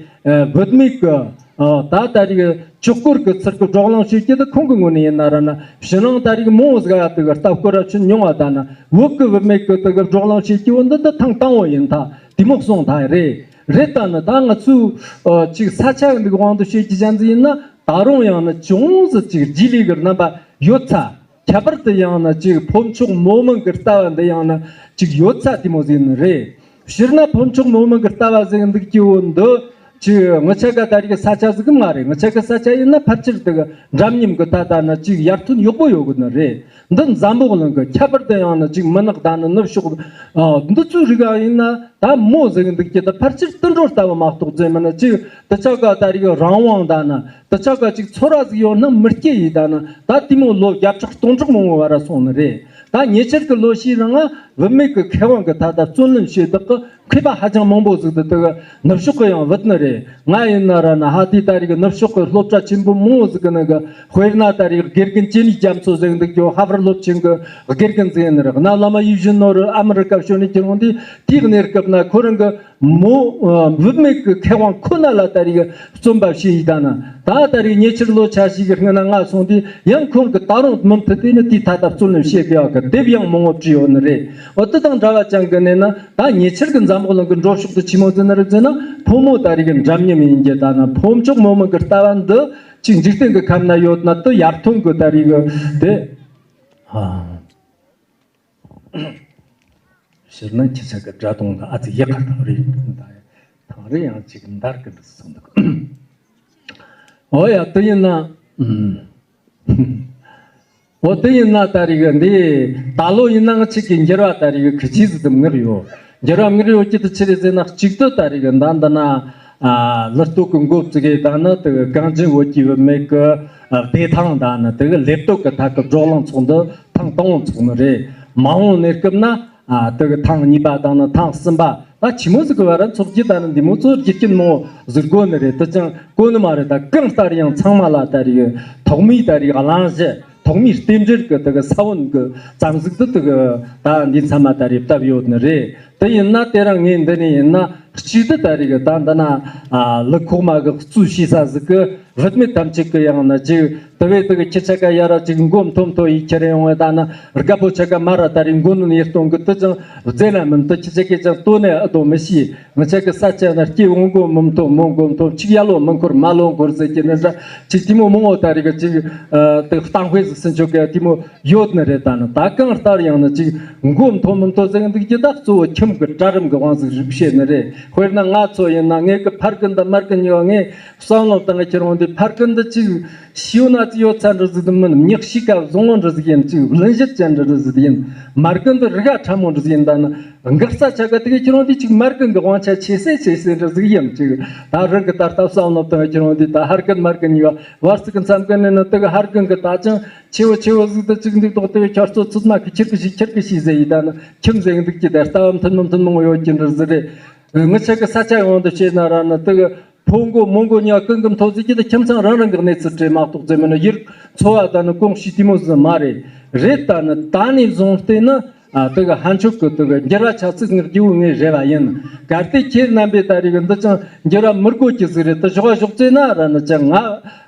ཨ་བུད་མེད་ཀྱི་ཨ་ད་ད་རེས་ཆོས་སྐོར་གྱི་ཚུལ་གྱི་བགྲོ་གླེང་བྱེད་རྒྱུ་དེ་ཁོང་གི་ངོས་ནས་ཡིན་ན་ར་ན། ཕྱི་ནང་ད་རེས་མང་བོ་ཟིག་ཡ་དེ་གི་ལྟ་སྐོར་ར་ཕྱིན་མྱོང་བ་ད་ན། བོད་ཀྱི་བུད་མེད་ཀྱི་དེ་གི་བགྲོ་གླེང་བྱེད་རྒྱུ་བོ་འདི་འདི་ཐེངས་དང་པོ་ཡིན་ཐལ། དེ་མོ་གསུངས་ཐལ། རེད། རེད། ད་ནི་ད་ང་ཚོའི་ཨ་ཅིག་ས་ཆ་འདི་གི་དབང་དུ་བྱེད་རྒྱུ་ཅན་ཟིག་ཡིན་ན། ད་རུང་ཡང་ན་ཅུང་ཟད་ཅིག་རྗེས་ལུས་ཀྱི་རྣམ་པ་ཡོད་ཚ། ཁྱད་པར་དུ་ཡང་ན་ཅིག་ཕོ་མཆོག་མོ་མིན་གྱི་ལྟ་བ་འདི་ཡང་ན་ཅིག་ཡོད་ཚ་དེ་མོ་ཟིག་ནི་རེད། སྤྱིར་ན་ཕོ་མཆོག་མོ་མིན་གྱི་ལྟ་བ་ཟིག་འདུག་རྒྱུ་བོ་འདི་ཅིག་ང་ཆ་ག་ད་རེས་ས་ཆ་ཟིག་གི་མ་རེད། ང་ཆ་གི་ས་ཆ་ཡིན་ན་ཕལ་ཆེར་དེ་གི་འདྲ་མཉམ་གྱི་ད་ལྟ་ན་ཅིག་ཡར་ཐོན་ཡག་པོ་ཡོད་གི་ནི་རེད། འདི་འཛམ་བུ་གླིང་གི་ཁྱད་པར་དུ་ཡང་ན་ཅིག་མི་ནག་ད་ནི་ནུབ་ཕྱོགས་ཨ་འདི་ཚོའི་རིགས་ཡིན་ན། ད་མོ་ཟིག་འདུག་རྒྱུ་ད་ཕལ་ཆེར་དུད་འགྲོ་ལྟ་བུ་མ་གཏོགས་ཟེར་མིན་ན། ཅིག་དེ་ཆ་ག་ད་རེས་རང་དབང་ད་ན་དེ་ཆ་ག་ཅིག་ཚོར་བ་ཟིག་ཡོད་ན་མི་སྐྱེ་ཡི་ད་ན། ད་དེ་མོ་ལོ་བརྒྱ་ཕྲག་སྟོང་ཕྲག་མང་བོ་བར་སོང་ནི་རེད། ད་ཉེ་ཆར་གི་ལོ་ཤས་རིང་ང་བུད་མེད་ཀྱི་ཁེ་དབང་གི་ད་ལྟ་བརྩོན་ལེན་བྱེད་བདག་གི་མཁས་པ་ཧ་ཅང་མང་པོ་ཟིག་ཏུ་དེ་གི་ནུབ་ཕྱོགས་གི་ཡང་བུད་ནི་རེད། ང་ཡིན་ན་ར་ན་ཧ་དེ་ད་རེས་གི་ནུབ་ཕྱོགས་གི་སློབ་གྲྭ་ཆེན་པོ་མང་བོ་ཟིག་གི་ནང་གི། དཔེར་ན་ད་རེས་དགེ་རྒན་ཅི་ནི་རྒྱ་མཚོ་ཟེར་འདུག་རྒྱུ་ཧར་བར་སློབ་ཆེན་གི་དགེ་རྒན་ཟེར་ནི་རེད། གནའ་བླ་མ་ཡིད་བཞིན་ནོར་བུ་ཨ་མི་རི་ཀ་བྱོན་ནས་ཁྱེར་འོང་དུས། དེའི་གནས་སྐབས་ན་ཁོ་རང་གི་མོ་ཨ་བུད་མེད་ཀྱི་ཁེ་དབང་ཁོ་ན་ལ་ད་རེས་བརྩོན་པ་བྱས་ཡི་ད་ན། ད་ད་རེས་ཉེ་ཆར་ལོ་ཆ་ཞིག་གི་སྔོན་ན་ང་སོང་དུས། ཡང་ཁོང་གི་ད་རུང་མུ་མཐུད་དེ་ནི་དེའི་ཐད་ད་བརྩོན་ལེན་བྱེད་དགོས་ཡག་གི་དེབ་ཡང་མང་བོ་བྲིས་ཡོད་ནི་རེད། འོ་དེ་དང་འདྲ་བ་ཅན་གི་ནས་ན། ད་ཉེ་ཆར་གི་འཛམ་བུ་གླིང་གི་འགྲོ་ཕྱོགས་དེ་ཆི་མོ་ཟིག་ནི་རེད་ཟེར་ན། ཕོ་མོ་ད་རེས་གི་འདྲ་མཉམ་ཡིན་རྒྱུ་ད་ན། ཕོ་མཆོག་མོ་མིན་གི་ལྟ་བ་འདི་ཅིག་འཇིག་རྟེན་གི་ཁམས་ན་ཡོད་ན་དེ་ཡར་ཐོན་གི་ད་རེས་གི་དེ། ཨ། སྤྱིར་ན་ཁྱེད་ཅག་གི་སྒྲ་གདངས་ལ་ཨ་ཙི་ཡག་ག་ཐང་རེད། ཐང་རེད། ཡང་ཅིག་འདར་གི་འདུག་སོང་འདུག་འོ་ཡ། དེ་ཡིན་ན་ ཨུམ། འོ་དེ་ཡིན་ན་ད་རེས་ཀྱི་འདི་ད་ལོ་ཡིན་ན་ང་ཆིག་གི་འགྱུར་བ་ད་རེས་ཀྱི་ཁི་ཆི་ཟིག་དུ་མངགས་ཡོད། འགྱུར་བ་མངགས་ཡོད་ཀྱི་དུ་ཆི་རེད་ཟེར་ན། གཅིག་ཏུ་ད་རེས་ཀྱི་ད་འདི་ན་ཨ་ལི་སྟོད་ཀྱི་འགོ་བཙུགས་གི་ད་ནི་དེ་གི་གངས་ཅན་བོད་ཀྱི་བུད་མེད་ཀྱི་ཨ་བདེ་ཐང་ད་ནི་དེ་གི་ལེབ་སྟོད་ཀྱི་ཐད་ཀྱི་བགྲོ་གླེང་ཚོགས་འདུ་ཐེངས་དང་པོ་ཚོགས་ནི་རེད། མ་འོངས་གནས་སྐབས་ན་ཨ་དེ་གི་ཐེངས་གཉིས་པ་དང་ནི་ཐེངས་གསུམ་པ། ད་ཆི་མོ་ཟིག་གི་བར་ཚོགས་རྒྱུ་ད་ནི་འདི་མོ་ཚོ་རྒྱུ་རྐྱེན་མང་བོ་ཟིག་དགོས་ནི་རེད། དེ་ཅང་དགོས་ནི་མ་རེད། ད་གང་ལྟར་ཡང་ཚང་མ་ལ་ད་རེས་ཐོག་མའི་ད་རེས་གླེང་གཞི། ཐོག་མའི་རྟེན་འབྲེལ་གྱི་དེ་གི་ས་བོན་གྱི་ཙམ་ཟིག་ཏུ་དེ་གི་ད་འདི་ཚང་མ་ད་རེས་བཏབ་ཡོད་ནི་རེད། དེ་ཡིན་ན་དེ་རིང་ངས་འདི་ནས་ཡིན་ན་གཅིག་ཏུ་ད་རེས་གི་ད་འདི་ན་ཨ་ལི་ཁོག་མ་གི་གཙོས་བྱེད་ས་ཟིག་གི་བུད་མེད་ཐམས་ཅད་ཀྱི་ཡང་ན་ཅིག་དེ་བས་དེ་གི་ཁྱི་ཆ་ག་ཡ་ར་ཅིག་མགོ་མཐོ་མཐོ་ཡི་ཁྱེར་ཡོང་བས། ད་ནི་རྒད་པོ་ཆ་ག་མ་ར་ད་རེས་མགོ་གནོན་ཡེ་གཏོང་གི། དེ་ཅང་རྫས་ན་མིན། དེ་ཁྱི་ཆ་གས་ཅང་ལྟོས་ནས་ཨེ་ལྟོས་མི་ཤེས། ང་ཆ་གི་ས་ཆ་ན་སྐྱེ་བོ་མགོ་མི་མཐོ་མོ་མགོ་མཐོ། ཅིག་ཡ་ལོ་མི་འཁོར་མ་ལོ་འཁོར་ཟེར་གྱི་ནི་འདྲ་ཅིག་དེ་མོ་མང་བོ་ད་རེས་གི་ཅིག་ཨ་དེ་གཏམ་དཔེ་ཟིག་ཟིན་ཆོག་གི་དེ་མོ་ཡོད་ནི་རེད། ད་ནི་ད་གང་ལྟར་ཡང་ནི་ཅིག་མགོ་མཐོ་མི་མཐོ་ཟེར་གི་འདུག་རྒྱུ་ད་གཙོ་བོ་ཁྱིམ་གི་གྲལ་རིམ་གི་དབང་ཟིག་རིག་བཤད་ནི་རེད། དཔེར་ན་ང་ཚོ་ཡིན་ན་ངེད་གི་ཕ་རྒན་དང་མ་རྒན་གཉིས་ཀ་ངས་བསམ་བློ་བཏང་གི་ཁྱེར་འོང་དུས། ཕ་རྒན་འདི་ཅིག་ཤེའུ་ན་ཅིག་ཡོད་ཚད་འདྲ་ཟིག་དུ་མིན། མྱི་གཤིས་ཀ་བཟང་བོ་འདྲ་ཟིག་ཡིན། ཅིག་གླེན་གཞས་ཅན་འདྲ་ཟིག་ཡིན། མ་རྒན་འདི་རིག་ག་ཕྲ་མོ་འདྲ་ཟིག་ཡིན། ད་ནི་འགག་རྩ་ཆ་ག་དེ་གི་ཁྱེར་འོང་དུས་ཅིག་མ་རྒན་གི་དབང་ཆ་ཆེ་སེ་ཆེ་སེ་འདྲ་ཟིག་ཡིན། ཅིག་ད་རང་གི་ད་ལྟ་བསམ་བློ་བཏང་གི་ཁྱེར་འོང་དུས། ད་ཕ་རྒན་མ་རྒན་གཉིས་ཀ་བར་ཙིག་གི་མཚམས་ཀ་ནས་ནི་དེ་གི་ཕ་རྒན་གི་ད་ཅང་ཆེ་བོ་ཆེ་བོ་ཟིག་ཏུ་ཅིག་འདུག་དོག་དེ་གི་ཁྱར་ཚོ་ཚུད་མ་གི་ཁྱེར་གི་ཤི་ཁྱེར་གི་ཤི་ཟེར་ཡི། ད་ནི་ཁྱིམ་ཟེར་གི་འདུག་གི། ད་ལྟ་བ་མཐུན་མི་མཐུན་མང་བོ་ཡོད་ཀྱི་འདྲ་ཟིག་རེད། ངི་ཆ་གི་ས་ཆ་ཡོང་དུ་བྱས་ན་ར་ནི་དེ་གི་ཕོ་མགོ་མོ་མགོ་གཉིས་ཀ་ཀུན་གྱི་མཐོ་ཟིག་གི། དེ་ཁྱིམ་ཚང་རང་རང་གི་གནས་ཚུལ་རེད་མ་གཏོགས་ཟེར་མིན་ནི་ཡུལ་འཚོ་བ་ད་ནི་གོམས་གཤིས་དེ་མོ་ཟིག་མ་རེད། རེད། ད་ནི་ད་ནས་བཟུང་སྟེ་ནི་ཨ་དེ་གི་ཕན་ཆོད་གི་དེ་གི་འགྱུར་བ་ཆ་ཚིག་ངེས་རྒྱུ་བོ་ངས་རེ་བ་ཡིན། གལ་ཏེ་ཁྱེད་རྣམ་པས་ད་རེས་གི་འདི་ཅང་འགྱུར་བ་མི་དགོས་ཀྱི་ཟིག་རེད། དེ་ཞོག་ཞོག་ཙེ་ན་ར་ནི་ཅང་ང་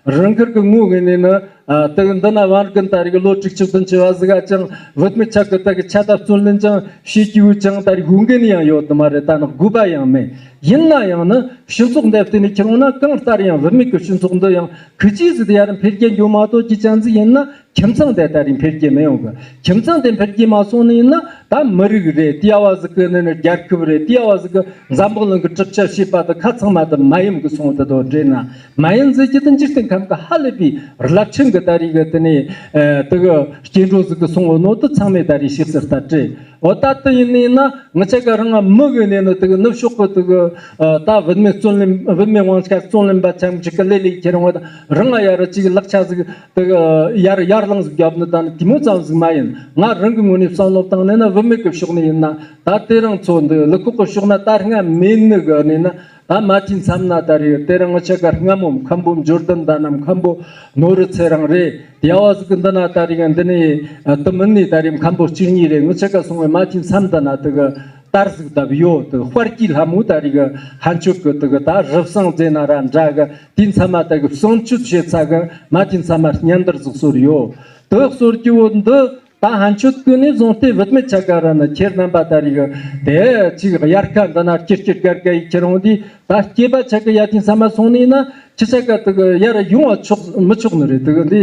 རང་ཁུར་གི་ངོ་གི་ནས་ནི། ཨ་དེ་གི་འདི་ན་བར་གི་ད་རེས་གི་ལོ་དྲུག་ཅུ་བདུན་ཅུ་བ་ཟིག་ག་ཅང་བུད་མེད་ཆ་གི་ད་གི་ཆ་ད་བརྩོན་ལེན་ཅང་བྱེད་རྒྱུ་ཅང་ད་རེས་དགོས་མཁན་ཡང་ཡོད་དུ་མ་རེད། ད་ནི་དགོས་པ་ཡང་མེད། ཡིན་ན་ཡང་ནི་སྤྱི་ཚོགས་འདི་བལྟས་ནས་ཁྱེར་འོང་ན། གང་ལྟར་ཡང་བུད་མེད་ཀྱི་སྤྱི་ཚོགས་འདི་ཡང་ཁི་ཅི་ཟིག་ཏུ་ཡར་འཕེལ་རྒྱས་འགྱོ་མ་གཏོགས་ཀྱི་ཅང་ཟིག་ཡིན་ན། ཁྱིམ་ཚང་དེ་ད་རེས་འཕེལ་རྒྱས་མི་ཡོང་གི། ཁྱིམ་ཚང་དེ་འཕེལ་རྒྱས་མ་སོང་ནི་ཡིན་ན། ད་མི་རིགས་རེད། དེ་ཡ་བ་ཟིག་གི་ནི་ནི་རྒྱལ་ཁབ་རེད། དེ་ཡ་བ་ཟིག་གི་འཛམ་བུ་གླིང་གི་གྲུབ་ཆ་བྱེད་པ་དེ་ཁ་ཚང་མ་དེ་མ་ཡིན་གི་སོང་། དེ་དོ་འདྲེ་ན་མ་ཡིན་ཟེར་གྱི་དེ་འཇིག་རྟེན་ཁམས་ཀྱི་ཧ་ལས་པའི་རླབས་ཆེན་གྱི་ད་རེས་གི་དེ་ནས་ཨ་དེ་གི་སྐྱེ་འགྲོ་ཟིག་གི་སོང་བ་ནོ་དེ་ཚང་མས་ད་རེས་ཤེས་གསལ་ལྟར་རེད། འོ་ད་དེ་ཡིན་ནི་ཡིན་ན་ང་ཆ་ག་རང་ང་མི་གི་ནས་ནི་དེ་གི་ནུབ་ཕྱོགས་གི་དེ་གི་ཨ་ད་བུད་མེད་བརྩོན་ལེན་བུད་མེད་དབང་ཆ་བརྩོན་ལེན་པ་ཆ་མི་ཅིག་གི་ལས་ལས་ཁྱེར་འོང་བ་དང་། རང་ང་ཡ་ར་ཅིག་ལག་ཆ་ཟིག་དེ་གི་ཡར་ཡར་ལངས་ཟིག་བརྒྱབ་ནི་ད་ནི་དེ་མོ་ཙམ་ཟིག་མ་ཡིན། ང་རང་གི་ངོས་ནས་བསམ་བློ་བཏང་ནས་ན། བུད་མེད་ཀྱི་ཕྱོགས་ནས་ཡིན་ན། ད་དེ་རིང་ཚོ་འདི་ལི་ཁོག་གི་ཕྱོགས་ན་ད་སྔ་མེད་ནི་གི་ནས་ན། ད་མ་ཐིན་མཚམས་ན་ད་རེས་དེ་རིང་ང་ཆ་ག་སྔ་མོ་མཁན་པོ་འབྱོར་ལྡན་ད་ན་མཁན་པོ་ནོར་རི་ཚེ་རིང་རེད། དེ་ཡ་བ་ཟིག་གི་འདི་ན་ད་རེས་འདི་ནས་དུ་མིན་ནས་ད་རེས་མཁན་པོ་གཅིག་གཉིས་རེད། ང་ཆ་ག་སོང་བས་མ་ཐིན་མཚམས་ད་ན་དེ་གི་དར་ཟིག་བཏབ་ཡོད། དེ་དཔལ་གྱི་ལྷ་མོ་ད་རེས་གི་ཕན་ཆོད་གི་དེ་གི་ད་རི་བསང་རྫས་ན་ར་འདྲ་གི། དེ་མཚམས་མ་ད་གི་བསང་མཆོད་བྱེད་ས་གི་མ་ཐིན་མཚམས་མ་སྙན་དར་ཟིག་གསོལ་ཡོད། དེ་གསོལ་རྒྱུ་བོ་འདི། ད་ཕན་ཆོད་ཀུན་ནས་བཟུང་སྟེ་བུད་མེད་ཆ་ག་ར་ནི་ཁྱེད་རྣམ་པ་ད་རེས་གི་དེ་ཅིག་དབྱར་ཁ་འདི་ན་སྐྱིད་སྐྱིད་དགའ་དགའ་ཡི་ཁྱེར་འོང་དུས། ད་སྐྱེས་པ་ཆ་ག་ཡ་ཐིན་ས་མ་སོང་ནི་ན། ཁྱི་ཆ་ག་དེ་གི་ཡར་ཡོང་བ་ཆོག་མི་ཆོག་ནི་རེད། དེ་གི་འདི་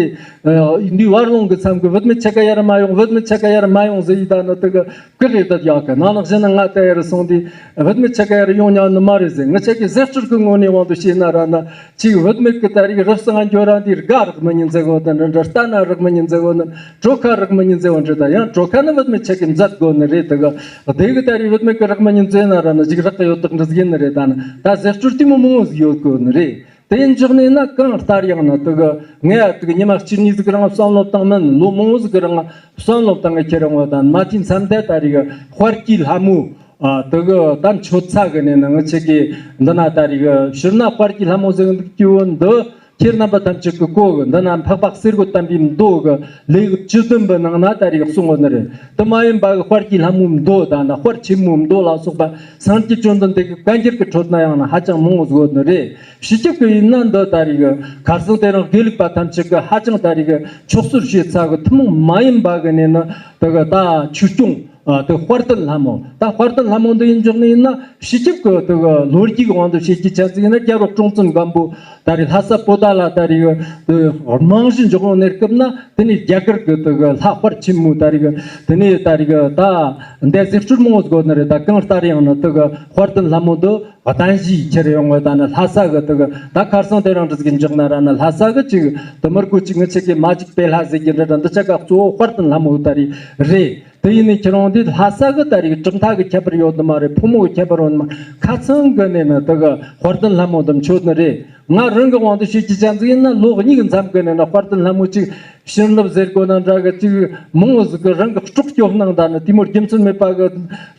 འདི་བར་ལོང་གི་མཚམས་གི་བུད་མེད་ཆ་ག་ཡར་མ་ཡོང་། བུད་མེད་ཆ་ག་ཡར་མ་ཡོང་ཟེར་ཡི་ད་ནི་དེ་གི་བཀག་ཡི་ད་ཡག་གི། ནང་ནང་བཞིན་ན་ང་ད་ཡར་སོང་དུས་བུད་མེད་ཆ་ག་ཡར་ཡོང་ཉག་ནི་མ་རེད་ཟེར། ང་ཆ་གི་ཟས་སྤྱོད་གི་ངོ་ནས་དབང་དུ་བྱས་ན་ར་ན། ཅིག་བུད་མེད་ཀྱི་ད་རེས་རི་བསང་འགྱོ་ར་འདི་རྒ་རག་མི་ཉན་ཟེར་གོ་ནི་འདྲ་འདྲ། རྟ་ན་རག་མི་ཉན་ཟེར་གོ་ནི། གྲོ་ཁ་རག་མི་ཉན་ཟེར་བ་འདྲ། ད་ཡང་གྲོ་ཁ་ནི་བུད་མེད་ཆ་གི་མཛད་དགོ་ནི་རེད། དེ་གི་དེ་གི་ད་རེས་བུད་མེད་ཀྱི་རག་མི་ཉན་ཟེར་ན་ར་ནི་ཅིག་རག་གི་ཡོད་དག་འདྲ་ཟིག་ཡིན་ནི་རེད། ད་ནི་ད་ཟས་སྤྱོད་དེ་མོ་མང་བོ་ཟིག་ཡོད་དགོ་ནི་རེད། དེ་ཡིན་འཇོག་ནས་ན་གང་ལྟར་ཡང་ན་དེ་གི་ངས་ཡ་དེ་གི་ཉི་མ་གཅིག་གཉིས་ཟིག་གི་རིང་བསམ་བློ་བཏང་མིན། ལོ་མང་བོ་ཟིག་གི་རིང་བསམ་བློ་བཏང་གི་ཁྱེར་འོང་བ་དང་མ་ཐིན་མཚམས་དེ་ད་རེས་གི་དཔལ་གྱི་ལྷ་མོ། ཨ་དེ་གི་ད་མཆོད་ས་གི་ནས་ནི་ང་ཆ་གི་འདི་ན་ད་རེས་གི་ཕྱིར་ན་དཔལ་གྱི་ལྷ་མོ་ཟེར་གི་འདུག་སྐྱེ་བོ་འདི་ཁྱེད་རྣམ་པ་ཐམས་ཅད་ཀྱི་གོ་གི། འདི་ན་འཕགས་པ་གསེར་གོ་དམ་པའི་མདོ་གི་ལེའུ་བཅུ་བདུན་པའི་ནང་ན་ད་རེས་གསུངས་ཡོད་ནི་རེད། དེ་མ་ཡིན་པ་གི་དཔལ་གྱི་ལྷ་མོའི་མདོ་དང་ན་དཔལ་ཆེན་མོའི་མདོ་ལ་སོགས་པ་སངས་རྒྱས་བཅོམ་ལྡན་འདས་ཀྱི་བཀའ་འགྱུར་གྱི་ཁྲོད་ན་ཡང་ན་ཧ་ཅང་མང་བོ་ཟིག་ཡོད་ནི་རེད། ཕྱི་ཁྱབ་ཀྱི་ཡིན་ན་འདི་ད་རེས་གི་ཁ་སང་དེ་རིང་དགེ་ལུགས་པ་ཐམས་ཅད་ཀྱི་ཧ་ཅང་ད་རེས་གི་ཕྱོགས་སོར་བྱེད་ས་གི་ཐུན་མོང་མ་ཡིན་པ་གི་ནས་ནི་དེ་གི་ད་ཆོས་སྐྱོང་། ཨ་དེ་དཔལ་ལྡན་ལྷ་མོ། ད་དཔལ་ལྡན་ལྷ་མོ་འདི་ཡིན་འཇོག་ནི་ཡིན་ན། སྤྱི་ཁྱབ་ཀྱི་དེ་གི་ལོ་རྒྱུས་ཀྱི་དབང་དུ་བྱེད་ཀྱི་ཆ་ཟིག་ཡིན་ན། རྒྱལ་བ་སྲོང་བཙན་སྒམ་པོ་ད་རེས་ལྷ་ས་པོ་ཏ་ལ་ད་རེས་དེ་རྨང་གཞི་འཇོག་ཡོང་ནས་སྐབས་ན། དེ་ནས་རྒྱ་གར་གྱི་དེ་གི་ལྷ་དཔལ་ཆེན་མོ་ད་རེས་དེ་ནས་ད་རེས་ད་འདི་ཟིག་སྤྲུལ་མང་བོ་ཟིག་ཡོད་ནི་རེད། ད་གང་ལྟར་ཡང་ན་དེ་གི་དཔལ་ལྡན་ལྷ་མོ་འདི་གདན་ཞུས་ཁྱེར་ཡོང་བ། ད་ནི་ལྷ་ས་གི་དེ་གི་ད་ཁར་སང་དེ་རིང་འདྲ་ཟིག་འཇོག་ན་ར་ནི། ལྷ་ས་གི་ཅིག་དེ་མི་རྒོད་ཅིག་ངི་ཆ་གི་མ་ཅིག་པེ་ལྷ་ཟེར་གྱི་འདྲ་འདྲ་འདི་ཆ་ག་གཙོ་བོ་དཔལ་ལྡན་ལྷ་མོ་ད་རེས་རེད། དེ་ཡིན་ནི་ཁྱེད་རང་འདི་ལྷ་ས་གི་ད་རེས་གྲུབ་མཐའ་གི་ཁྱད་པར་ཡོད་ནི་མ་རེད། ཕོ་མོ་གི་ཁྱད་པར་ཡོད་ནི་མ། ཁ་ཚང་གི་ནས་ནི་དེ་གི་དཔལ་ལྡན་ལྷ་མོ་འདི་མཆོད་ནི་རེད། ང་རང་གི་དབང་དུ་བྱེད་ཀྱི་ཆ་ཟིག་ཡིན་ན། ལོ་གཉིས་ཀྱི་མཚམས་གི་ནས་ནི་དཔལ་ལྡན་ལྷ་མོ་ཅིག་བྱིན་རླབས་ཟེར་དགོས་ན་འདྲ་གི། ཅིག་མང་བོ་ཟིག་གི་རང་གི་སྲོག་སྐྱོབ་གནང་ད་ནི། དེ་མོ་རྒྱུ་མཚན་མེད་པ་གི་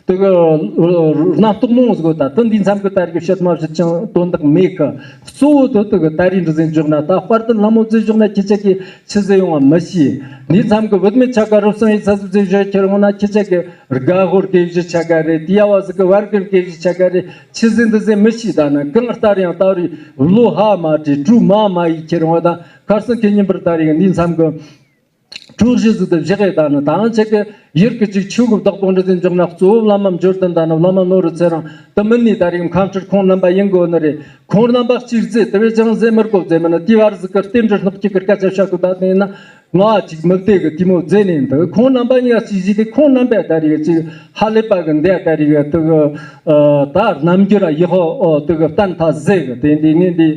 དེ་གི་རྣམ་རྟོག་མང་བོ་ཟིག་ད་དེ་འདི་མཚམས་གི་ད་རེས་གི་བཤད་མ་བཤད་ཅང་དོན་དག་མེད་གི། གཙོ་བོ་དེ་དེ་གི་ད་རེས་འདྲ་ཟིག་འཇོག་ན། ད་དཔལ་ལྡན་ལྷ་མོ་ཟེར་འཇོག་ན་ཁྱེད་ཅག་གིས་ཆི་ཟེར་ཡོང་བ་མི་ཤེས། འདི་མཚམས་གི་བུད་མེད་ཆ་ག་རུབ་སང་ཡི་ཚ་ཟིག་ཟེར་བཞག་ཁྱེར་འོང་ན། ཁྱེད་ཅག་གི་རྒད་པོ་དགེ་བཤེས་ཆ་ག་རེད། དེ་ཡ་བ་ཟིག་གི་བར་གི་དགེ་བཤེས་ཆ་ག་རེད། ཆི་ཟིག་འདི་ཟིག་མི་ཤེས། ད་ནི་གང་ལྟར་ཡང་ད་རེས་ལོ་ཧ་མ་དྲིས་གྲོས་མ་མ་ཡི་ཁྱེར་འོང་ད། ཁར་སང་ཁེ་ཉིན་པར་ད་རེས་འདི་མཚམས་གི་གྲོས་གཞི་ཟིག་ཏུ་བཞག་གི། ད་ནི་ད་ང་ཅག་གི་ཡུལ་གི་ཅིག་ཆོས་གི་བདག་པོ་འདྲ་ཟིག་འཇོག་ན། གཙོ་བོ་བླ་མ་འབྱོར་ལྡན་ད་ནི་བླ་མ་ནོར་བུ་ཚེ་རིང་དུ་མིན་ནི་ད་རེས་ཁམས་སྤྲུལ་ཁོང་རྣམ་པ་ཡིན་དགོས་ནི་རེད། ཁོང་རྣམ་པ་གཅིག་ཟེར་དེ་བས་ཀྱང་ཟེར་མི་དགོས་ཟེར་མིན་ན། དེ་བར་ཟིག་གི་རྟེན་འབྲེལ་སྣོག་གཅིག་གི་སྐད་ཆ་བཤད་དགོས། ད་དེ་ན་ང་ཅིག་མི་བདེ་གི། དེ་མོ་ཟེར་ནས་འདུག་ཁོང་རྣམ་པ་གཉིས་ཀ་གཅིག་བྱས་ཏེ། ཁོང་རྣམ་པས་ད་རེས་ཅིག་ཧ་ལས་པ་གི་འདས། ད་རེས་དུ་གི་ད་རྣམ་འགྱུར་ཡག་པོ་དུ་གི་བསྟན་ཐ་ཟེར་གི། དེ་འདི་ངས་འདི་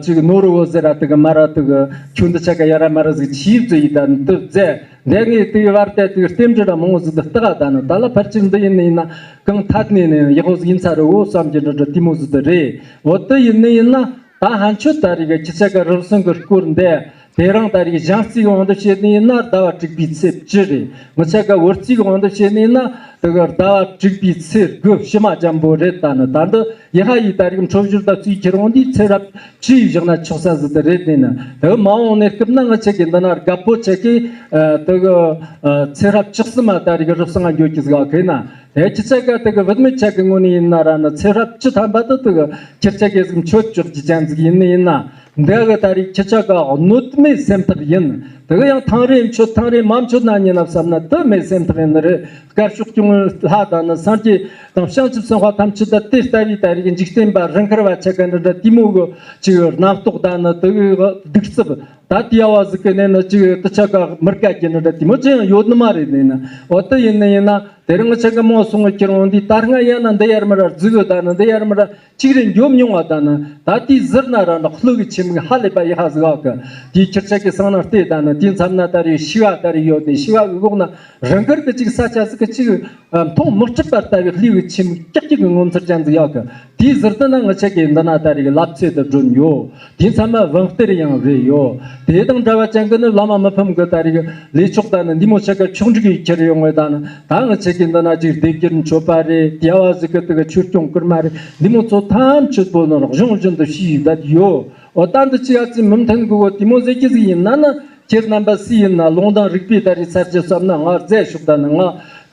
ཅིག་ནོར་བུ་ཟེར་ར་དུ་གི་མ་ར་དུ་གི་ཁྱོད་འདི་ཆ་ག་ཡ་ར་མ་ར་ཟིག་ཆིབས་ཟེར་ཡི་ད་ནི་དུ་ཟེར། འདི་ངས་དུ་བར་དེ་དུ་རྟེན་འབྲེལ་ར་མང་བོ་ཟིག་དུ་བརྟག་ད་ནི། ད་ལ་ཕལ་ཆེར་འདི་ཡིན་ནི་ཡིན་ན་གང་ཐད་ནས་ནི་ཡག་པོ་ཟིག་ཡིན་ས་རེད་འོ་བསམ་གྱི་འདྲ་འདྲ་དེ་མོ་ཟིག་དུ་རེད། འོ་དུ་ཡིན་ནི་ཡིན་ན། ད་ཧན་ཆོད་ད་རེས་གི་ཁྱེད་ཆ་ག་རུབ་སང་གི་སྐོར་འདི། དེ་རིང་ད་རེས་གཞུང་རྩིས་གི་དབང་དུ་བྱས་ནི་ཡིན་ན་ཟླ་བ་དྲུག་པའི་ཚེས་བཅུ་རེད། ངེད་ཆ་ག་བོད་རྩིས་གི་དབང་དུ་བྱས་ནི་ཡིན་ན་དེ་གི་ཟླ་བ་དྲུག་པའི་ཚེས་དགུ་ཕྱི་མ་འཇམ་པོ་རེད། ད་ནི་ད་འདི་ཡི་ཧ་ཡི་ད་རེས་འཕྲོད་སྦྱོར་ད་རྩིས་ཁྱེར་འོང་དུས་ཚེས་རབས་བཅུ་ཡི་བཞག་ན་ཆོག་ས་ཟིག་དེ་རེད། དེ་ནི་དེ་གི་མ་འོངས་ནས་སྐབས་ན་ངེད་ཆ་གི་འདི་ན་རྒད་པོ་ཆ་གི་དེ་གི་ཚེས་རབས་བཅུ་གསུམ་མ་ད་རེས་གི་རུབ་སང་ང་འགྱོ་གི་ཟིག་ག་གི་ན། དེ་ཁྱེད་ཆ་ག་དེ་གི་བུད་མེད་ཆ་གི་ངོས་ནས་ཡིན་ན་ར་ནི་ཚེས་རབས་བཅུ་ཐམ་པ་དེ་དེ་གི་ཁྱེད་ཆ་གི་ཟིག་མཆོད་ཆོག་གི་ཅན་ཟིག་ཡིན་ནི་ཡིན་ན། འདི་གི་ད་རེས་ཁྱེད་ཆ་ག་གནོད་མེད་སེམས་ཐག་ཡིན། དེ་གི་ཡང་ཐེངས་རེ་མཆོད་ཐེངས་རེ་མ་མཆོད་ན་ཉན་ན་བསམ་ན་དེ་མེད་སེམས་ཐག་ཡིན་ནི་རེད། དཀར་ཕྱོགས་སྐྱོང་ལྷ་དང་ནི་སངས་རྒྱས་དང་བྱང་ཆུབ་སེམས་དཔའ་ཐམས་ཅད་ད་དེ་ལྟ་བུའི་ད་རེས་ཀྱི་འཇིག་རྟེན་པ་རིན་དཀར་བ་ཆ་ག་འདི་འདྲ་དེ་མོ་གི་ཅིག་རྣམ་རྟོག་ད་ནི་དེ་གི་གདུག་རྩུབ། ད་དེ་ཡ་བ་ཟིག་གི་ནས་ནི་ཅིག་དེ་ཆ་ག་མི་དགའ་གི་ནི་འདྲ་དེ་མོ་ཅི་ཡང་ཡོད་ནི་མ་རེད། ནས་ནི་འོ་དེ་ཡིན་ནི་ཡིན་ན། དེ་རིང་ངེད་ཆ་གི་མོ་སོང་གི་ཁྱེར་འོང་དུས་ད་སྔ་ཡ་ན་འདི་ཡར་མར་ར་རྫི་གི། ད་ནི་འདི་ཡར་མར་ར་ཅིག་རེ་འཇོམས་མྱོང་བ། ད་ནི་ད་དེའི་ཟུར་ན་ར་ནི་ལྷོ་གི་ཆེན་མོ་ཧ་ལས་པ་ཡི་ཧ་ཟིག་ག་གི། དེའི་ཁྱེད་ཆ་གི་སང་ན་ལྟོས། ད་ནི་དེའི་མཚམས་ན་ད་རེས་ཤི་བ་ད་རེས་ཡོད་དེ། ཤི་བ་གི་འོག་ན་རང་དགར་གི་ཅིག་ས་ཆ་ཟིག་གི་ཅིག་མཐོང་མི་སྲིད་པ་ལྟ་བུའི་ལྷོ་གི་ཆེན་མོ་ཀྱག་ཀྱག་གི་ངོ་མཚར་ཅན་ཟིག་ག་གི། དེའི་ཟུར་དུ་ན་ངེད་ཆ་གི་འདི་ན་ད་རེས་ཀླ་ཚེ་དུ་སྒྲོན་ཡོད། དེ་ཚང་མ་བང་གཏེར་ཡང་རེད་ཡོད། དེ་དང་འདྲ་བ་ཅན་གི་ནི་བླ་མ་མི་ཕམ་གི་ད་རེས་ཀྱི་ལས་ཆོག་ད་ནི་འདི་མོ་ཆ་ག་ཆོག་འགྲིག་གི་ཁྱེར་ཡོང་བས། ད་ནི་ད་ངེད་ཆ་གི་འདི་ན་ཅིག་སྡེ་བརྒྱད་མཆོད་པ་རེད། དེ་ཡ་བ་ཟིག་གི་དེ་གི་ཆོས་སྐྱོང་བསྐུལ་མ་རེད། འདི་མོ་ཚོ་ཐམས་ཅད་པོ་ནི་གཞུང་བཞིན་དུ་ཤེས་ཡོད་ཡོད། འོ་ད་འདི་ཅི་ཡ་ཙི་མི་མཐུན་གི་འོ་དེ་མོ་ཟེར་གྱི་ཟིག་ཡིན་ན་ནི། ཁྱེད་རྣམ་པ་སུ་ཡིན་ན་ལུང་དང་རིགས་པའི་ད་རེས་ཚར་གྱི་བསམ་ན། ང་རྫས་ཤོག་ད་ནི་ང་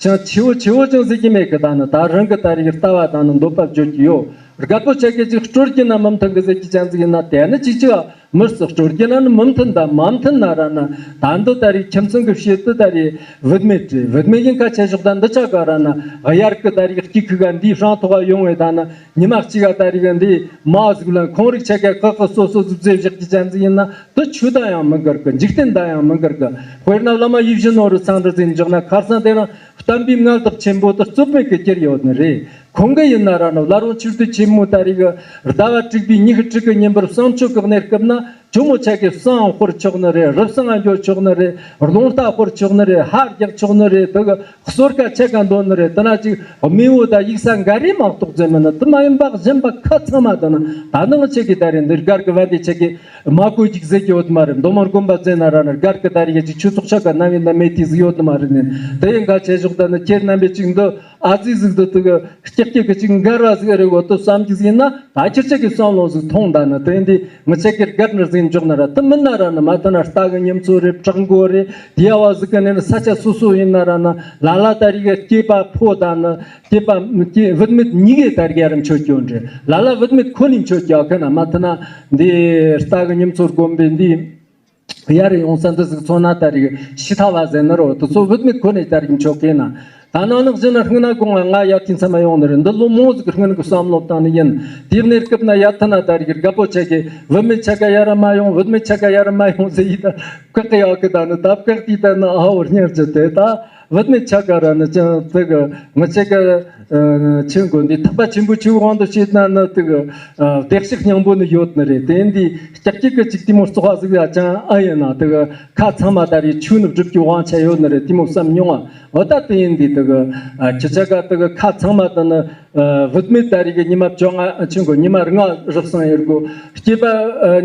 ཅང་ཆེ་བོ་ཆེ་བོ་ཅང་ཟེར་གྱི་མེད་གི། ད་ནི་ད་རང་གི་ད་རེས་ཀྱི་ལྟ་བ་ད་ནི་འདོད་པ་བརྗོད་ཀྱི་ཡོད། རྒད་པོ་ཆ་གི་ཅིག་སྲོལ་རྒྱུན་ན་མི་མཐུན་གི་ཟེར་གྱི་ཅན་ཟིག་ཡིན་ན། དེ་ནི་ཅིག་ཅིག་མི་སྲིད། སྲོལ་རྒྱུན་ན་ནི་མི་མཐུན། ད་མ་མཐུན་ན་ར་ནི་ད་འདི་ད་རེས་ཁྱིམ་ཚང་གི་བྱེད་དུ་ད་རེས་བུད་མེད་རེད། བུད་མེད་ཡིན་ཁ་ཆེ་ཤོག་ད་འདི་ཆ་ག་ར་ནི་དབྱར་གི་ད་རེས་སྐྱིད་ཁུག་ག་འདིའི་ཧྲང་ཐོག་ག་ཡོང་བས། ད་ནི་ཉི་མ་གཅིག་ག་ད་རེས་གི་འདིའི་མ་ཟིག་ལ་ཁོང་རིགས་ཆ་ག་ཁག་ཁག་སོ་སོ་ཟིག་བཟོས་བཞག་གི་ཅན་ཟིག་ཡིན་ན། དེ་ཆོས་དང་ཡང་མི་འགལ་གི། འཇིག་རྟེན་དང་ཡང་མི་འགལ་གི། དཔེར་ན་བླ་མ་ཡིད་བཞིན་ནོར་བུ་ཚང་འདྲ་ཟིག་འཇོག་ན། ཁར་སང་དེ་རིང་བསྟན་པའི་མངའ་བདག་ཆེན་པོ་དེ་རྩོད་མེད་ཀྱི་གྱུར་ཡོད་ནི་རེད། ཁོང་གི་ཡིན་ན་ར་ནི་བླ་རུང་ཆོས་སྡེ་ཆེན་མོ་ད་རེས་གི་ཟླ་བ་དྲུག་པའི་ཉི་ཤུ་དྲུག་གི་ཉིན་པར་བསང་མཆོད་གི་གནས་སྐབས་ན། ཇོ་མོ་ཆ་གི་བསང་སྤོར་ཆོག་ནི་རེད། རུབ་བསང་ང་འགྱོ་ཆོག་ནི་རེད། རླུང་རྟ་སྤོར་ཆོག་ནི་རེད། ཧར་རྒྱག་ཆོག་ནི་རེད། དེ་གི་གསོལ་ཁ་ཆ་ག་འདོན་ནི་རེད། དེ་ན་ཅིག་མེས་པོ་དང་ཡུགས་ས་འགའ་རེ་མ་གཏོགས་ཟེར་མིན་ནི། དེ་མ་ཡིན་པ་གཞན་པ་ཁ་ཚང་མ་དེ་ནི་ད་ནང་ཆ་གི་ད་རེས་འདིར་སྒར་གི་བན་དེ་ཆ་གི་མ་གོ་ཅིག་ཟེར་གྱི་ཡོད་མ་རེད། མདོ་སྨད་དགོན་པ་ཟེར་ན་ར་ནི་སྒར་གི་ད་རེས་ཅིག་ཆོས་ཚོགས་ཆ་ག་ན་བའི་ན་མེད་དེ་ཟིག་ཡོད་མ་རེད། ནི་དེ་ཡིན་ག་ཆེ་ཞོག་ད་ནི་ཁྱེད་རྣམ་པས་ཅིག་འདི་ཨ་ཙི་ཟིག་འདི་དེ་གི་ཀྱག་ཀྱག་གི་ཅིག་འགལ་བ་ཟིག་རེད་གོ་དེ་བསམ་གྱི་ཟིག་ཡིན་ན། ད་ཁྱེད་ཆ་གི་བསམ་བློ་ཟིག་ཐོངས་ད་ནི། དེ་འདི་ངེད་ཆ་གི་སྒར་ནི་ཟིག་འཇོག་ན་ར་དེ་མིན་ན་ར་ནི་མ་དེ་ན་རྟ་གི་ཉིམ་ཚོ་རེད། བྲག་མགོ་རེད། དེ་ཡ་བ་ཟིག་གི་ནི་ས་ཆ་སོ་སོ་ཡིན་ན་ར་ནི་ལ་ལ་ད་རེས་གི་སྐྱེས་པ་ཕོ་ད་ནི། སྐྱེས་པ་སྐྱེས་བུད་མེད་གཉིས་ཀས་ད་རེས་ཀྱི་ཡར་མཆོད་རྒྱུ་འདྲ། ལ་ལ་བུད་མེད་ཁོ་ནས་མཆོད་རྒྱུ་གི་ན། མ་དེ་ན་འདི་རྟ་གི་ཉིམ་ཚོ་དགོན་པའི་འདི་ ཡར་ཡོང་ས་འདི་ཟིག་མཚོན་ན་ད་རིག་ཤི་ཐ་བ་ཟེར་ནི་རོ། དེ་ཚོ་བུད་མེད་ཁོ་ནས་ད་རིག་མཆོག་གི་ན། ད་ནང་ནག་བཞིན་ན་སྔོན་ན་དགོང་ང་ང་ཡ་དེ་མཚམས་མ་ཡོང་ནི་རེད། འདི་ལོ་མོ་ཟིག་སྔོན་གི་བསམ་བློ་བཏང་ནི་ཡིན། དེའི་གནས་སྐབས་ན་ཡ་ཐ་ན་ད་རིག་རྒད་པོ་ཆ་གི་བུད་མེད་ཆ་ག་ཡར་མ་ཡོང་། བུད་མེད་ཆ་ག་ཡར་མ་ཡོང་ཟེར་ཡི་ད་བཀག་གི་ཡོད་གི། ད་ནི་ད་བཀག་དེ་ད་ནི་ཨ་བོར་སྙིང་རྗེ་དེ་ད། བུད་མེད་ཆ་ག་ར་ནི་ཅང་དེ་གི་ང་ཆེ་ག་ཆེན་གོ་འདི་ཐག་པ་ཆེན་པོ་ཆེ་བོ་དབང་དུ་བྱེད་ན་ནི་དེ་གི་བདེ་གཤེགས་སྙིང་པོ་ནི་ཡོད་ནི་རེད། དེ་འདི་ལྕགས་ཀྱི་གི་ཅིག་དེ་མོ་བཙོག་པ་ཟིག་ཡ་ཅང་ཨ་ཡིན་ན་དེ་གི་ཁ་ཚང་མ་ད་རེ་ཆོས་ནི་སྒྲུབ་ཀྱི་དབང་ཆ་ཡོད་ནི་རེད། དེ་མོ་བསམ་མྱོང་བ། འོ་ད་དེ་ཡིན་འདི་དེ་གི་ཁྱི་ཆ་ག་དེ་གི་ཁ་ཚང་མ་དེ་ནི་བུད་མེད་ད་རེ་གི་ཉི་མ་བཅོ་ལྔ་ཆེན་གོ་ཉི་མ་ལྔ་རུབ་སང་ཡེར་གོ་སྐྱེས་པ་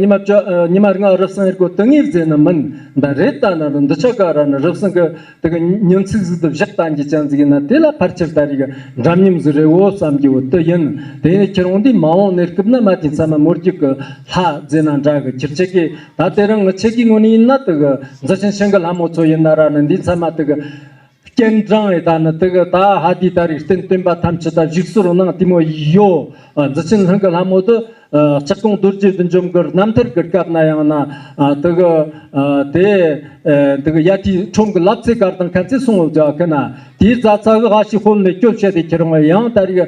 ཉི་མ་བཅོ་ཉི་མ་ལྔ་རུབ་སང་ཡེར་གོ་དེ་ངས་ཟེར་ནི་མིན། ད་རེད་ད་ན་རུ་འདི་ཆ་ག་ར་ནི་རུབ་སང་གི་དེ་གི་ཉིན་ཚིགས་ཟིག་ཏུ་བཞག་བཏང་རྒྱུ་ཅན་ཟིག་ཡིན་ན། དེ་ལ་ཕལ་ཆེར་ད་རེ་གི་འདྲ་མཉམ་ཟིག་རེད་འོ་བསམ་རྒྱུ་བོ་དེ་ཡིན། དེ་ནས་ཁྱེད་རང་འདི་མ་འོངས་གནས་སྐབས་ན་མ་དེ་མཚམས་མ་མོ་རྒྱུག་གི་ལྷ་ཟེར་ན་འདྲ་གི། ཁྱེད་ཆ་གི་ད་དེ་རིང་ངི་ཆ་གི་ངོས་ནས་ཡིན་ན་དེ་གི་མཛད་ཆེན་ཤིང་གི་ལྷ་མོ་ཚོ་ཡིན་ན་ར་ནི་འདི་མཚམས་མ་དེ་གི་སྤྱན་དྲངས་ཡི་ད་ནི་དེ་གི་ད་ཧ་དི་ད་རེ་རྟེན་བརྟེན་པ་ཐམས་ཅད་ད་བཞུགས་གསོལ་གནང་དེ་མོ་ཡོ། མཛད་ཆེན་ཤིང་གི་ལྷ་མོ་དེ། ལྕགས་གུང་རྡོ་རྗེ་བདུད་འཇོམས་གི་རྣམ་ཐར་གི་སྐབས་ན་ཡང་ན། དེ་གི་དེ་དེ་གི་ཡ་དེའི་ཁྲོམ་གི་ལབ་ཙེ་གར་དང་ཁན་ཚེ་སོང་བ་ཀི་ན། དེའི་རྫ་ཚ་གི་ཧ་ཤི་ཧོལ་ནས་སྐྱོབ་བྱས་ཏེ་ཁྱེར་འོང་ཡང་ད་རེ་གི་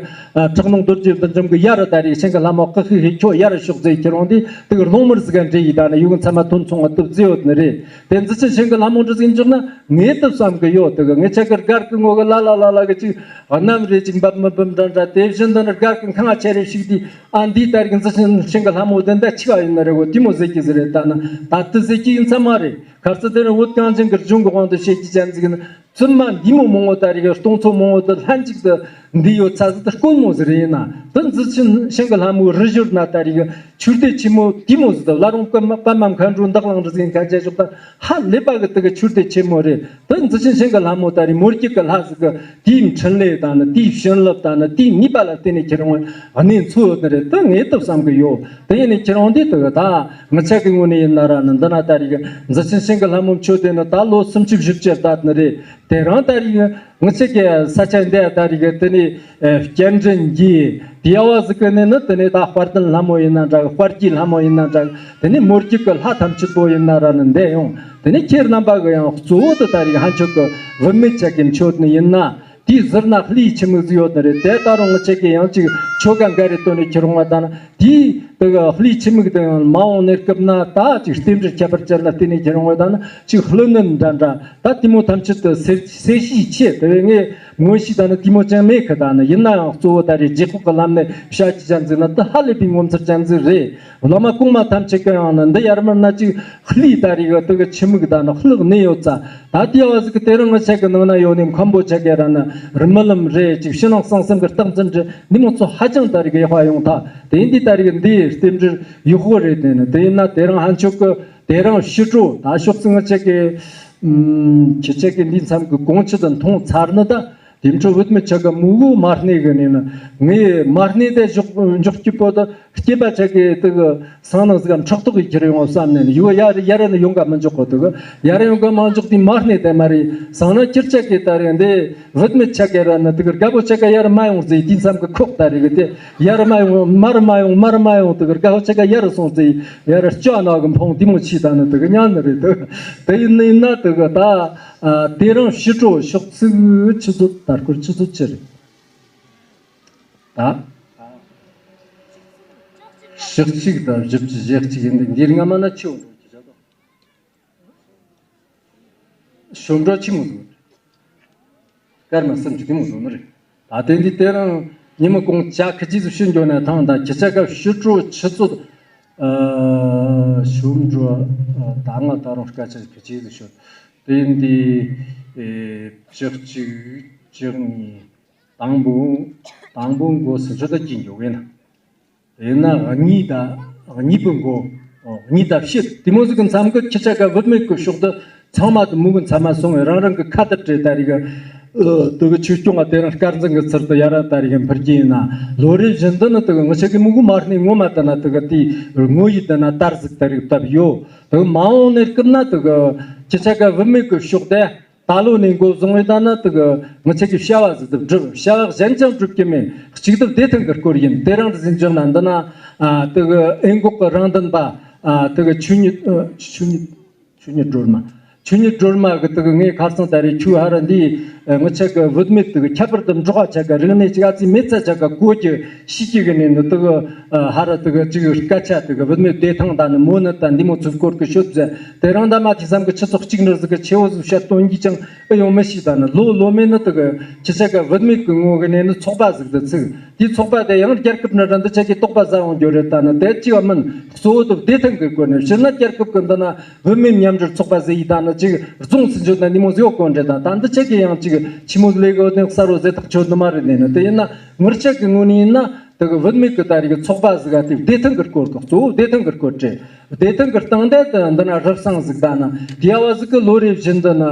ཁྲག་ནང་རྡོ་རྗེ་བདུད་འཇོམས་གི་ཡ་ར་ད་རེ་ཤིང་གི་ལྷ་མོ་ཀི་ཧི་ཧི་ཁྱོ་ཡ་ར་ཤོག་ཟེར་ཁྱེར་འོང་དེ་དེ་གི་སློང་མོར་ཟིག་ག་འདྲེ་ཡི་ད་ནི་ཡུ་གི་མཚམས་མ་ཐོན་སོང་བ་དུ་བརྫི་ཡོད་ནི་རེད། དེ་མཛད་ཆེན་ཤིང་གི་ལྷ་མོ་འདྲ་ཟིག་འཇོག་ན་ངེས་དུ་བསམ་གི་ཡོད། དེ་གི་ངེད་ཆ་གི་སྒར་གི་ངོ་གི་ལ་ལ་ལ་ལ་གི་ཅིག་གནམ་རེ་ཅིག་འབབ་མི་འབབ་འདྲ་འདྲ། དེ་བཞིན་དུ་ནི་སྒར་གི་ཁང་ཆེ་རེ་ཞིག་དེ། ཨ་འདི་ལྟར་གྱི་མཛད་ཆེན་ཤིང་གི་ལྷ་མོ་དེ་འདྲ་ཆི་ག་ཡིན་ན་རེ་བོ་དེ་མོ་ཟེར་གྱི་ཟེར་རེད། ད་ནི་ད་ལྟ་ཟེར་གྱི་ཡིན་ས་མ་རེད། ཁར་ཚ་དེ་རིང་བོད་གངས་ཅན་གྱི་ལྗོངས་ཀྱི་དབང་དུ་བྱེད་ཀྱི་ཅན་ཟིག་ནི་བཙུན་མ་འདི་མོ་མང་བོ་ད་རེ་གི་སྟོང་ཚོ་མང་བོ་དེ་ལྷན་ཅིག་ཏུ་འདི་ཡོད་ཚ་ཟིག་ཏུ་དཀོན་མོ་ཟིག་རེད། ཡིན་ན་དེ་མཛད་ཆེན་ཤིང་གི་ལྷ་མོའི་རི་ཞོར་ན་ད་རེ་གི་ཆོས་སྡེ་ཆེན་མོ་དེ་མོ་ཟིག་ཏུ་བླ་རུང་པདྨ་པདྨ་མཁའ་འགྲོའི་འདག་ལང་རི་ཟིག་ཡིན་ཁ་ཆེ་ཞོག་ད་ཧ་ལས་པ་གི་དེ་གི་ཆོས་སྡེ་ཆེན་མོ་རེད། དེ་མཛད་ཆེན་ཤིང་གི་ལྷ་མོ་ད་རེ་མོ་རྒྱུད་ཀྱི་ལྷ་ཟིག་གི་དེའི་འཕྲིན་ལས་དང་ནི་དེའི་བྱིན་རླབས་དང་ནི་དེའི་ནུས་པ་ལ་བརྟེན་ནས་ཁྱེད་རང་གནས་འཚོ་ཡོད་ནི་རེད། དེ་ངེས་དུ་བསམ་གི་ཡོད། དེ་ཡིན་ནས་ཁྱེད་རང་འདི་དུ་ད་ངི་ཆ་གི་ངོས་ནས་ཡིན་ན་ར་ནི་འདི་ན་ད་རེས་མཛད་ཆེན་ཤིང་གི་ལྷ་མོ་མཆོད་དེ་ནི་ད་ལོ་སུམ་ཅུ་བཞི་བཅུ་ལྟ་ནི་རེད། དེ་རང་ད་རེས་ངི་ཆ་གི་ས་ཆ་འདི་ད་རེས་དེ་ནས་སྤྱན་འདྲེན་གྱི་དེ་ཡ་བ་ཟིག་གི་ནས་ནི་དེ་ནས་ད་དཔལ་ལྡན་ལྷ་མོ་ཡིན་ན་འདྲ་གི། དཔལ་གྱི་ལྷ་མོ་ཡིན་ན་འདྲ་གི། དེ་ནས་མོ་རྒྱུད་ཀྱི་ལྷ་ཐམས་ཅད་པོ་ཡིན་ན་ར་ནི་འདས་ཡོང་། དེ་ནས་ཁྱེད་རྣམ་པ་གི་ཡང་གཙོ་བོ་དུ་ད་རེས་ཧན་ཆོད་ཀྱི་བུད་མེད་ཆ་གི་མཆོད་ནི་ཡིན་ན། དེའི་ཟུར་ན་ལྷའི་ཁྱིམ་མིག་ཟིག་ཡོད་ནི་རེད། དེ་ད་རུང་ངི་ཆ་གི་ཡང་ཅིག་ཆོ་ག་འགའ་རེ་བཏོན་ནས་ཁྱེར་འོང་བ་དང་ན། དེའི་དེ་གི་ལྷའི་ཁྱིམ་མིག་དེ་ཡང་མ་འོངས་གནས་སྐབས་ན་ད་ཅིག་རྟེན་འབྲེལ་ཁྱད་པར་ཅན་ལ་བརྟེན་ནས་ཁྱེར་འོང་བ་དང་ན། ཅིག་ལྷུ་ནན་འདྲ་འདྲ་ད་དེ་མོ་ཐམས་ཅད་དུ་གསལ་གསལ་བཤད་ཆེ། དེ་བས་ངས་མངོན་ཤེས་དང་ནི་དེ་མོ་ཅང་མེད་གི། ད་ནི་ཡིན་ན་ཡང་གཙོ་བོ་ད་རེས་རྗེས་ཕོག་གི་ལམ་ནས་བྱ་རྒྱུ་ཅན་ཟིག་ན་དེ་ཧ་ལས་པའི་ངོ་མཚར་ཅན་ཟིག་རེད། བླ་མ་གོང་མ་ཐམས་ཅད་ཀྱི་ཡང་ནི་འདི་ཡར་མར་ན་ཅིག་ལྷའི་ད་རེས་གི་དེ་གི་ཁྱིམ་མིག་ད་ནི་ལྷུ་གནས་ཡོད་ཙང་། ད་ལྟའི་བ་ཟིག་གི་དེ་རིང་ངི་ཆ་གི་ནང་ན་ཡོད་ནི་མཁན་པོ་ཆ་གི་ར་ནི་རི་མི་ལམ་རེད། ཅིག་ཕྱི་ནང་གསང་གསུམ་གི་རྟགས་འཛིན་རེད། འདི་མོ་ཚོ་ཧ་ཅང་ད་རེས་གི་ཡག་པ་ཡོང་ཐལ། དེ་འདི་ད་རེས་གི་འདི་རྟེན་འབྲེལ་ཡག་པོ་རེད། དེ་ནི་དེ་ཡིན་ན་དེ་རིང་ཧན་ཆོད་གི་དེ་རིང་ཕྱི་དྲོ་ད་ཕྱོགས་སུ་ངི་ཆ་གི་ཁྱི་ཆ་གི་འདི་མཚམས་གི་གོང་ཆུ་དུ་མཐོང་ཚར་ནི་ད། དེ་འཕྲོ་བུད་མེད་ཆ་ག་མུ་གུ་མ་གནས་གི་ནས་ནི་ངས་མ་གནས་ཏེ་འཇོག་འཇོག་རྒྱུ་པོ་ད་སྐྱེས་པ་ཆ་གི་དེ་གི་སང་ནང་ཟིག་ག་ཕྲག་དོག་གི་ཁྱེར་ཡོང་བསམ་ནས་ནི་ཡུ་ཡ་ཡ་ར་ནི་ཡོང་ག་མི་འཇོག་གོ། དེ་གི་ཡ་ར་ཡོང་ག་མ་འཇོག་དེ་མ་གནས་ཏེ་མ་རེད། སང་ན་ཁྱེར་ཆ་གི་ད་རེད་འདི་བུད་མེད་ཆ་གི་ར་ནི་དེ་གི་རྒད་པོ་ཆ་ག་ཡ་ར་མ་ཡོང་ཟེར་དེ་མཚམས་གི་ཁོག་ད་རེད་གི་དེ་ཡ་ར་མ་ཡོང་མ་ར་མ་ཡོང་མ་ར་མ་ཡོང་། དེ་གི་རྒད་པོ་ཆ་ག་ཡ་ར་སོང་ཟེར་ཡ་ར་སྐྱོ་ནག་གི་འཕོང་དེ་མོ་ཆི་ད་ནི་དེ་གི་ཉན་ནི་རེད། དེ་དེ་ཡིན་ན་དེ་གི་ད། ཨ། དེ་རིང་ཕྱི་དྲོ་ཕྱོགས་ཚིགས་ཆུ་ཚོད་ད་སྐོར་ཆུ་ཚོད་ཅི་རེད། ད་ཕྱི་གཅིག་དང་བཞི་བཅུ་ཞེ་གཅིག་ཡིན་འདི་འདིར་སྔ་མ་ན་ཆེ་བོ་འགྲོ་གི་བྱ་དོ། ཞོམ་འགྲོ་ཆི་མོ་འདུག་སྐར་མ་སུམ་ཅུ་གི་མོ་འདུག་ནི་རེད། ད་དེ་འདི་དེ་རིང་ཉི་མ་གུང་ཇ་ཁི་ཅི་ཟིག་ཤི་འགྱོ་ནས་ཐང་ད་ཁྱི་ཆ་ག་ཕྱི་དྲོ་ཆུ་ཚོད། ཨ། ཞོམ་འགྲོ། ཨ། ད་ང་ད་རུང་སྐར་ཆ་ཁི་ཅི་ཟིག་ཤོད། དེ་འདི། ཨེ། བཞི་གཅིག་བཞི་གཉིས། དང་པོ། དང་པོ་འགོ་སུམ་ཅུ་དང་གཅིག་འཇོག་གི་ཡིན། དེ་ན་གཉིས་དང་། གཉིས་པོ་འགོ། གཉིས་དང་བཤད་དེ་མོ་ཟིག་གི་མཚམས་ཀྱི་ཁྱི་ཆ་ག་བུད་མེད་ཀྱི་ཕྱོགས་དུ་ཚང་མ་དུ་མུ་གུ་མཚམས་མ་སོང་བས་རང་རང་གི་ཁ་དར་བྲེ་ད་རེ་གི། ཨ། དུ་གི་ཆོས་སྐྱོང་བ་དེ་རང་སྐར་འཛིན་གྱི་ཚུལ་དུ་ཡ་ར་ད་རེ་གི་འཕུར་གྱི་ཡིན་ན། ལོ་རེ་བཞིན་དུ་ནི་དུ་གི་ངི་ཆ་གི་མུ་གུ་མ་གནས་ངོ་མ་དུ་ན་དུ་གི་དེའི་ངོ་ཡི་དུ་ན་དར་ཟིག་ད་རེ་བཏབ་ཡོད། དུ་གི་མ་འོངས་གནས་སྐབས་ན་དུ་གི་ཁྱི་ཆ་ག་བུད་མེད་ཀྱི་ཕྱོགས་དེ། ད་ལོ་ནས་འགོ་བཟུང་བའི་ད་ན་དུ་གི་ངི་ཆ་གི་བྱ་བ་ཟིག་ཏུ་སྒྲུབ། བྱ་བ་གཞན་ཅང་སྒྲུབ་ཀྱི་མེད། གཅིག་ཏུ་བདེ་ཐང་གི་སྐོར་ཡིན། དེ་རིང་འཛིན་སྐྱོང་ན་འདི་ན། ཨ། དུ་གི་ཨེ་འགོག་གི་རང་དོན་པ། ཨ། དུ་གི་ཆོས་ཉིད། ཨ། ཆོས་ཉིད། ཆོས་ཉིད་སྒྲོལ་མ། ཆོས་ཉིད་སྒྲོལ་མ་གི་དེ་གི་ངའི་ཁ་སང་ད་རེས་ཆོས་ཧ་ར་འདི་ངི་ཆ་གི་བུད་མེད་དེ་གི་ཁྱད་པར་དུ་འབྲོག་པ་ཆ་གི་རིག་གནས་ཅིག་ཨ་ཙི་མེད་ཚ་ཆ་གི་གོ་རྒྱུ་ཤེས་རྒྱུ་གི་ནས་ནི་དེ་གི་ཧ་ར་དེ་གི་ཅིག་སྐད་ཆ་དེ་གི་བུད་མེད་བདེ་ཐང་ད་ནི་མོ་ནི་ད་འདི་མོ་ཚུལ་སྐོར་གི་ཤོད་ཟེ། དེ་རིང་ད་མ་ཐི་བསམ་གི་ཆུ་ཚོགས་གཅིག་འདྲ་ཟིག་གི་ཆེ་བོ་ཟིག་བཤད་དོན་གྱིས་ཀྱང་ཨེ་ཡོང་མི་ཤེས། ད་ནི་ལོ་ལོ་མེད་ནི་དེ་གི་ཁྱི་ཆ་གི་བུད་མེད་གི་ངོ་གི་ནས་ནི་ཚོགས་པ་ཟིག་ཏུ་ཚུགས། དེའི་ཚོགས་པ་དེ་ཡང་རྒྱལ་ཁབ་ནི་ར་འདི་ཆ་གི་དོགས་པ་ཟ་ཡོང་རྒྱུ་རེད། ད་ནི་དེ་གཅིག་བ་མིན་གཙོ་བོ་དེ་བདེ་ཐང་གི་སྐོར་ནས་ཕྱིར་ན་རྒྱལ་ཁབ་གི་འདི་ན་བུད་མེད་མཉམ་འབྲེལ་ཚོགས་པ་ཟེར་ཡི་ད་ནི་ཅིག་རྫོང་སྲིད་འཇོད་ན་ནི་མོ་ཟེར་གོ་འདྲེ། ད་ད་འདི་ཆ་གི་ཡང་ཅིག་ཆི་མོ་ལས་གོ་ནི་གསར་བོ་ཟེར་ཐག་ཆོད་ནི་མ་རེད། ནས་ནི་དེ་ཡིན་ན་ངུར་ཆ་གི་ངོ་ནས་ཡིན་ན་དེ་གི་བུད་མེད་གི་ད་རེ་གི་ཚོགས་པ་ཟིག་ག་དེ་བདེ་ཐང་གི་སྐོར་གི་གཙོ་བོ་བདེ་ཐང་གི་སྐོར་བྲིས། བདེ་ཐང་གི་སྟེང་དེ་འདི་ན་རབ་སང་ཟིག་ད་ན་དེ་ཡ་བ་ཟིག་གི་ལོ་རེ་བཞིན་དུ་ན་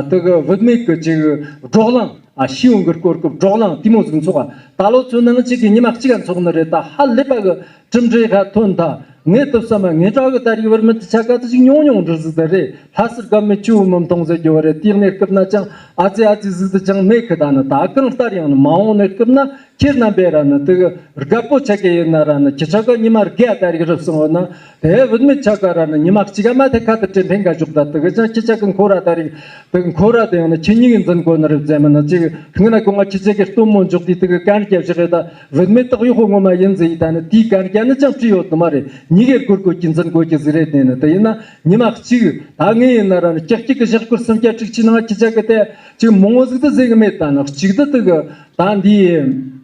དེ་གི་བུད་མེད་གི་ཅིག་བགྲོ་གླེང་། ཨ་ཤེས་ཡོན་གྱི་སྐོར་གྱི་བགྲོ་གླེང་དེ་མོ་ཟིག་འཚོགས། ད་ལོ་ཚོད་ནང་གཅིག་གི་ཉི་མ་གཅིག་ག་འཚོགས་ནི་རེད། ད་ཧ་ལས་པ་གི་གྲུབ་འབྲས་ཧ་ཐོན་ད། ངས་སྟབས་བསམ་མ་ངས་གྲོགས་གི་ད་རིག་བར་མི་དེ་ཆ་ག་དེ་ཅིག་ཉུང་ཉུང་འདྲ་ཟིག་ད་རེད། ལྷ་སར་དགའ་མི་ཆུ་བོ་མི་མཐོང་ཟེར་རྒྱུ་བ་རེད། དེའི་གནས་སྐབས་ན་ཅང་ཨ་ཙི་ཨ་ཙི་ཟིག་ད་ཅང་མེད་གི། ད་ནི་ད་གང་ལྟར་ཡང་ནི་མ་འོངས་གནས་སྐབས་ན་ཁྱེད་རྣམ་པས་ར་ནི་དེ་གི་རྒད་པོ་ཆ་ག་ཡིན་ན་ར་ནི་ཁྱི་ཆ་ག་ཉི་མ་དགེ་ད་རིག་རབ་སོང་བ་ན། དེ་བུད་མེད་ཆ་ག་ར་ནི་ཉི་མ་གཅིག་ག་མ་དེ་ཁ་དུ་དྲན་ཕན་ག་ཞོག་ད་དེ་གི་ཅང་ཁྱི་ཆ་གི་འཁོར་ར་ད་རིག་དེ་གི་འཁོར་ར་དེ་ཡང་ནི་ཁྱི་གཉིས་གི་འཛིན་གོ་ནི་རེད་ཟེར་མི་ནི་ཅིག་སྔོན་ན་གོང་ང་ཁྱི་ཆ་གི་སྟོན་མོ་འཇོག་དུས་དེ་གི་གན་རྒྱ་བཞག་གི་ད་བུད་མེད་དག་ཡོད་ཧོ་ངོ་མ་ཡིན་ཟེར་ཡི་ད་ནི་དེའི་གན་རྒྱ་ནི་ཅང་བྲིས་ཡོད་ནི་མ་རེད། གཉིས་གི་སྒོར་སྒོར་གྱི་འཛིན་གོ་གི་ཟིག་རེད། དེ་ནི་དེ་ཡིན་ན་ཉི་མ་གཅིག་ད་ངས་ཡིན་ན་ར་ནི་ཀྱག་ཀྱག་གི་ཞག་སྐོར་སུམ་བརྒྱ་དྲུག་ཅུའི་ནང་ཁྱི་ཆ་གི་དེ་ཅིག་མང་བོ་ཟིག་ད་ཟེར་གི་མེད། ད་ནི་གཅིག་ད་དེ་གི་ད་འདི།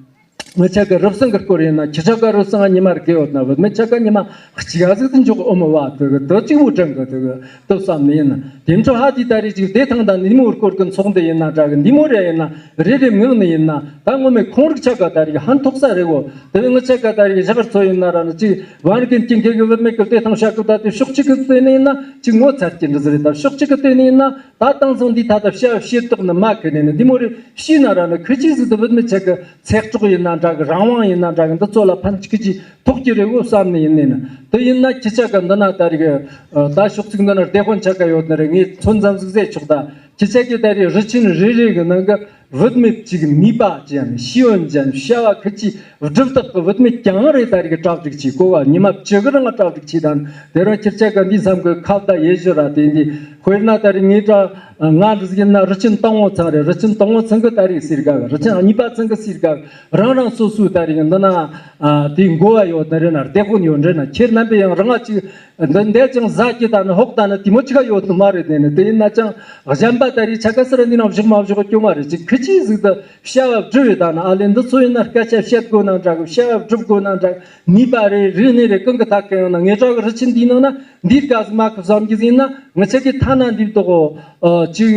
ངི་ཆ་གི་རབ་སང་གི་སྐོར་ཡིན་ན་ཁྱི་ཆ་ག་རབ་སང་ཉི་མ་དགེ་ཡོད་ན་བུད་མེད་ཆ་ག་ཉི་མ་གཅིག་ག་ཟིག་ཏུ་འཇོག་ཨོ་མོ་བ་དེ་གི་དེ་གཅིག་བུ་དྲང་གི་དེ་གི་དེ་བསམ་ནི་ཡིན་ན། དེ་འཕྲོ་ཧ་དེ་ད་རེས་ཅིག་བདེ་ཐང་དང་ནི་མོ་སྐོར་གི་ཚོགས་འདུ་ཡིན་ན་འདྲ་གི་འདི་མོ་རེ་ཡིན་ན་རེ་རེ་ངག་ནི་ཡིན་ན་ད་ངོ་མའི་ཁོང་རིག་ཆ་ག་ད་རེས་ཧན་ཐོག་ས་རེ་གོ། དེ་བས་ངི་ཆ་ག་ད་རེས་ཞག་ར་ཚོ་ཡིན་ན་ར་ནི་ཅིག་བན་རིག་གི་ཀྱི་འགལ་གི་བུད་མེད་གི་བདེ་ཐང་བྱ་གི་ད་དེ་ཕྱོགས་གཅིག་གི་བལྟས་ནི་ཡིན་ན་ཅིག་ངོ་ཚ་གི་འདྲ་ཟིག་རེད། ད་ཕྱོགས་གཅིག་གི་བལྟས་ནི་ཡིན་ན་ད་དེང་སང་འདི་ད་ད་བྱ་བྱེད་དོགས་ནི་མ་གི་ནི་ནི་འདི་མོ་རེ་ཤེས་ན་ར་ནི་ཁི་ཅིག་ཟིག་ཏུ་བུད་མེད་ཆ་གི་ཚེ་སྲོག་ཡིན་ན་འདྲ་གི་རང་དབང་ཡིན་ན་འདྲ་གི་འདི་ཚོ་ལ་ཕན་ཅི་གི་ཅི་ཐོགས་ཀྱི་རེད་འོ་བསམ་ནི་ཡིན་ནི་ན། དེ་ཡིན་ན་ཁྱི་ཆ་ག་འདི་ན་ད་རེས་ད་ཕྱོགས་གཅིག་འདི་ན་སྡེ་དཔོན་ཆ་ག་ཡོད་ནི་རེད། ངས་མཚོན་ཙམ་ཟིག་ཟེར་ཆོག་ད་ཁྱི་ཆ་གི་ད་རེས་རི་ཆེན་རེ་རེ་གི་ནང་གི་བུད་མེད་ཅིག་ནུས་པ་ཅན་ཤེས་ཡོན་ཅན་བྱ་བ་ཁི་ཅི་སྒྲུབ་ཐབས་ཀྱི་བུད་མེད་ཀྱང་རེ་ད་རེས་གྲ་སྒྲིག་བྱས་གོ་བ་ཉི་མ་བཅུ་གི་རིང་གྲ་སྒྲིག་བྱས་དང་དེ་རིང་ཁྱི་ཆ་ག་འདི་བསམ་གི་ཁ་བརྡ་ཡེ་ཞུ་ར་དེ་འདི་དཔེར་ན་ད་རེས་ངས་གྲ་ང་འདི་ཟིག་ཡིན་ན་རི་ཆེན་དང་བོ་ཚང་རེད། རི་ཆེན་དང་བོ་ཚང་གི་ད་རེས་ཟེར་ག་རི་ཆེན་གཉིས་པ་ཚང་གི་ཟེར་ག་རང་རང་སོ་སོའི་ད་རེས་འདི་ན་དེའི་འགོ་བ་ཡོད་ན་རེད་ན་སྡེ་དཔོན་ཡོད་རེད་ན་ཁྱེད་རྣམ་པས་ཡང་རང་ང་ཅིག་འདི་འདས་ཀྱང་ཟ་གི་ད་ནི་ཧོག་ད་ནི་དེ་མོ་ཅིག་ཡོད་ནི་མ་རེད། དེ་ནི་དེ་ཡིན་ན་ཅང་གཞན་པ་ད་རེས་ཆ་ག་སི་ར་འདི་ནང་བཞག་མ་བཞག་སྐྱོ་མ་རེད། ཅིག་ཁི་ཅིག་ཟིག་ཏུ་བྱ་བ་སྒྲུབ་བའི་ད་ནི་ཨ་ལེ་འདི་ཚོ་ཡིན་ན་སྐད་ཆ་བཤད་དགོས་ན་འདྲ་གི་བྱ་བ་སྒྲུབ་དགོས་ན་འདྲ་གི་ནུས་པ་རེད། རིག་གནས་རེད། གང་གི་ཐད་གི་ཡང་ན་ངེད་ཅག་གི་རི་ཆེན་འདིའི་ནང་ན་འདིར་དགའ་ཟིག་མ་གི་བསམ་གི་ཟིན་ན་ངེད་ཅག་གི་ཐ་ན་འདིར་དོག་ཅིག་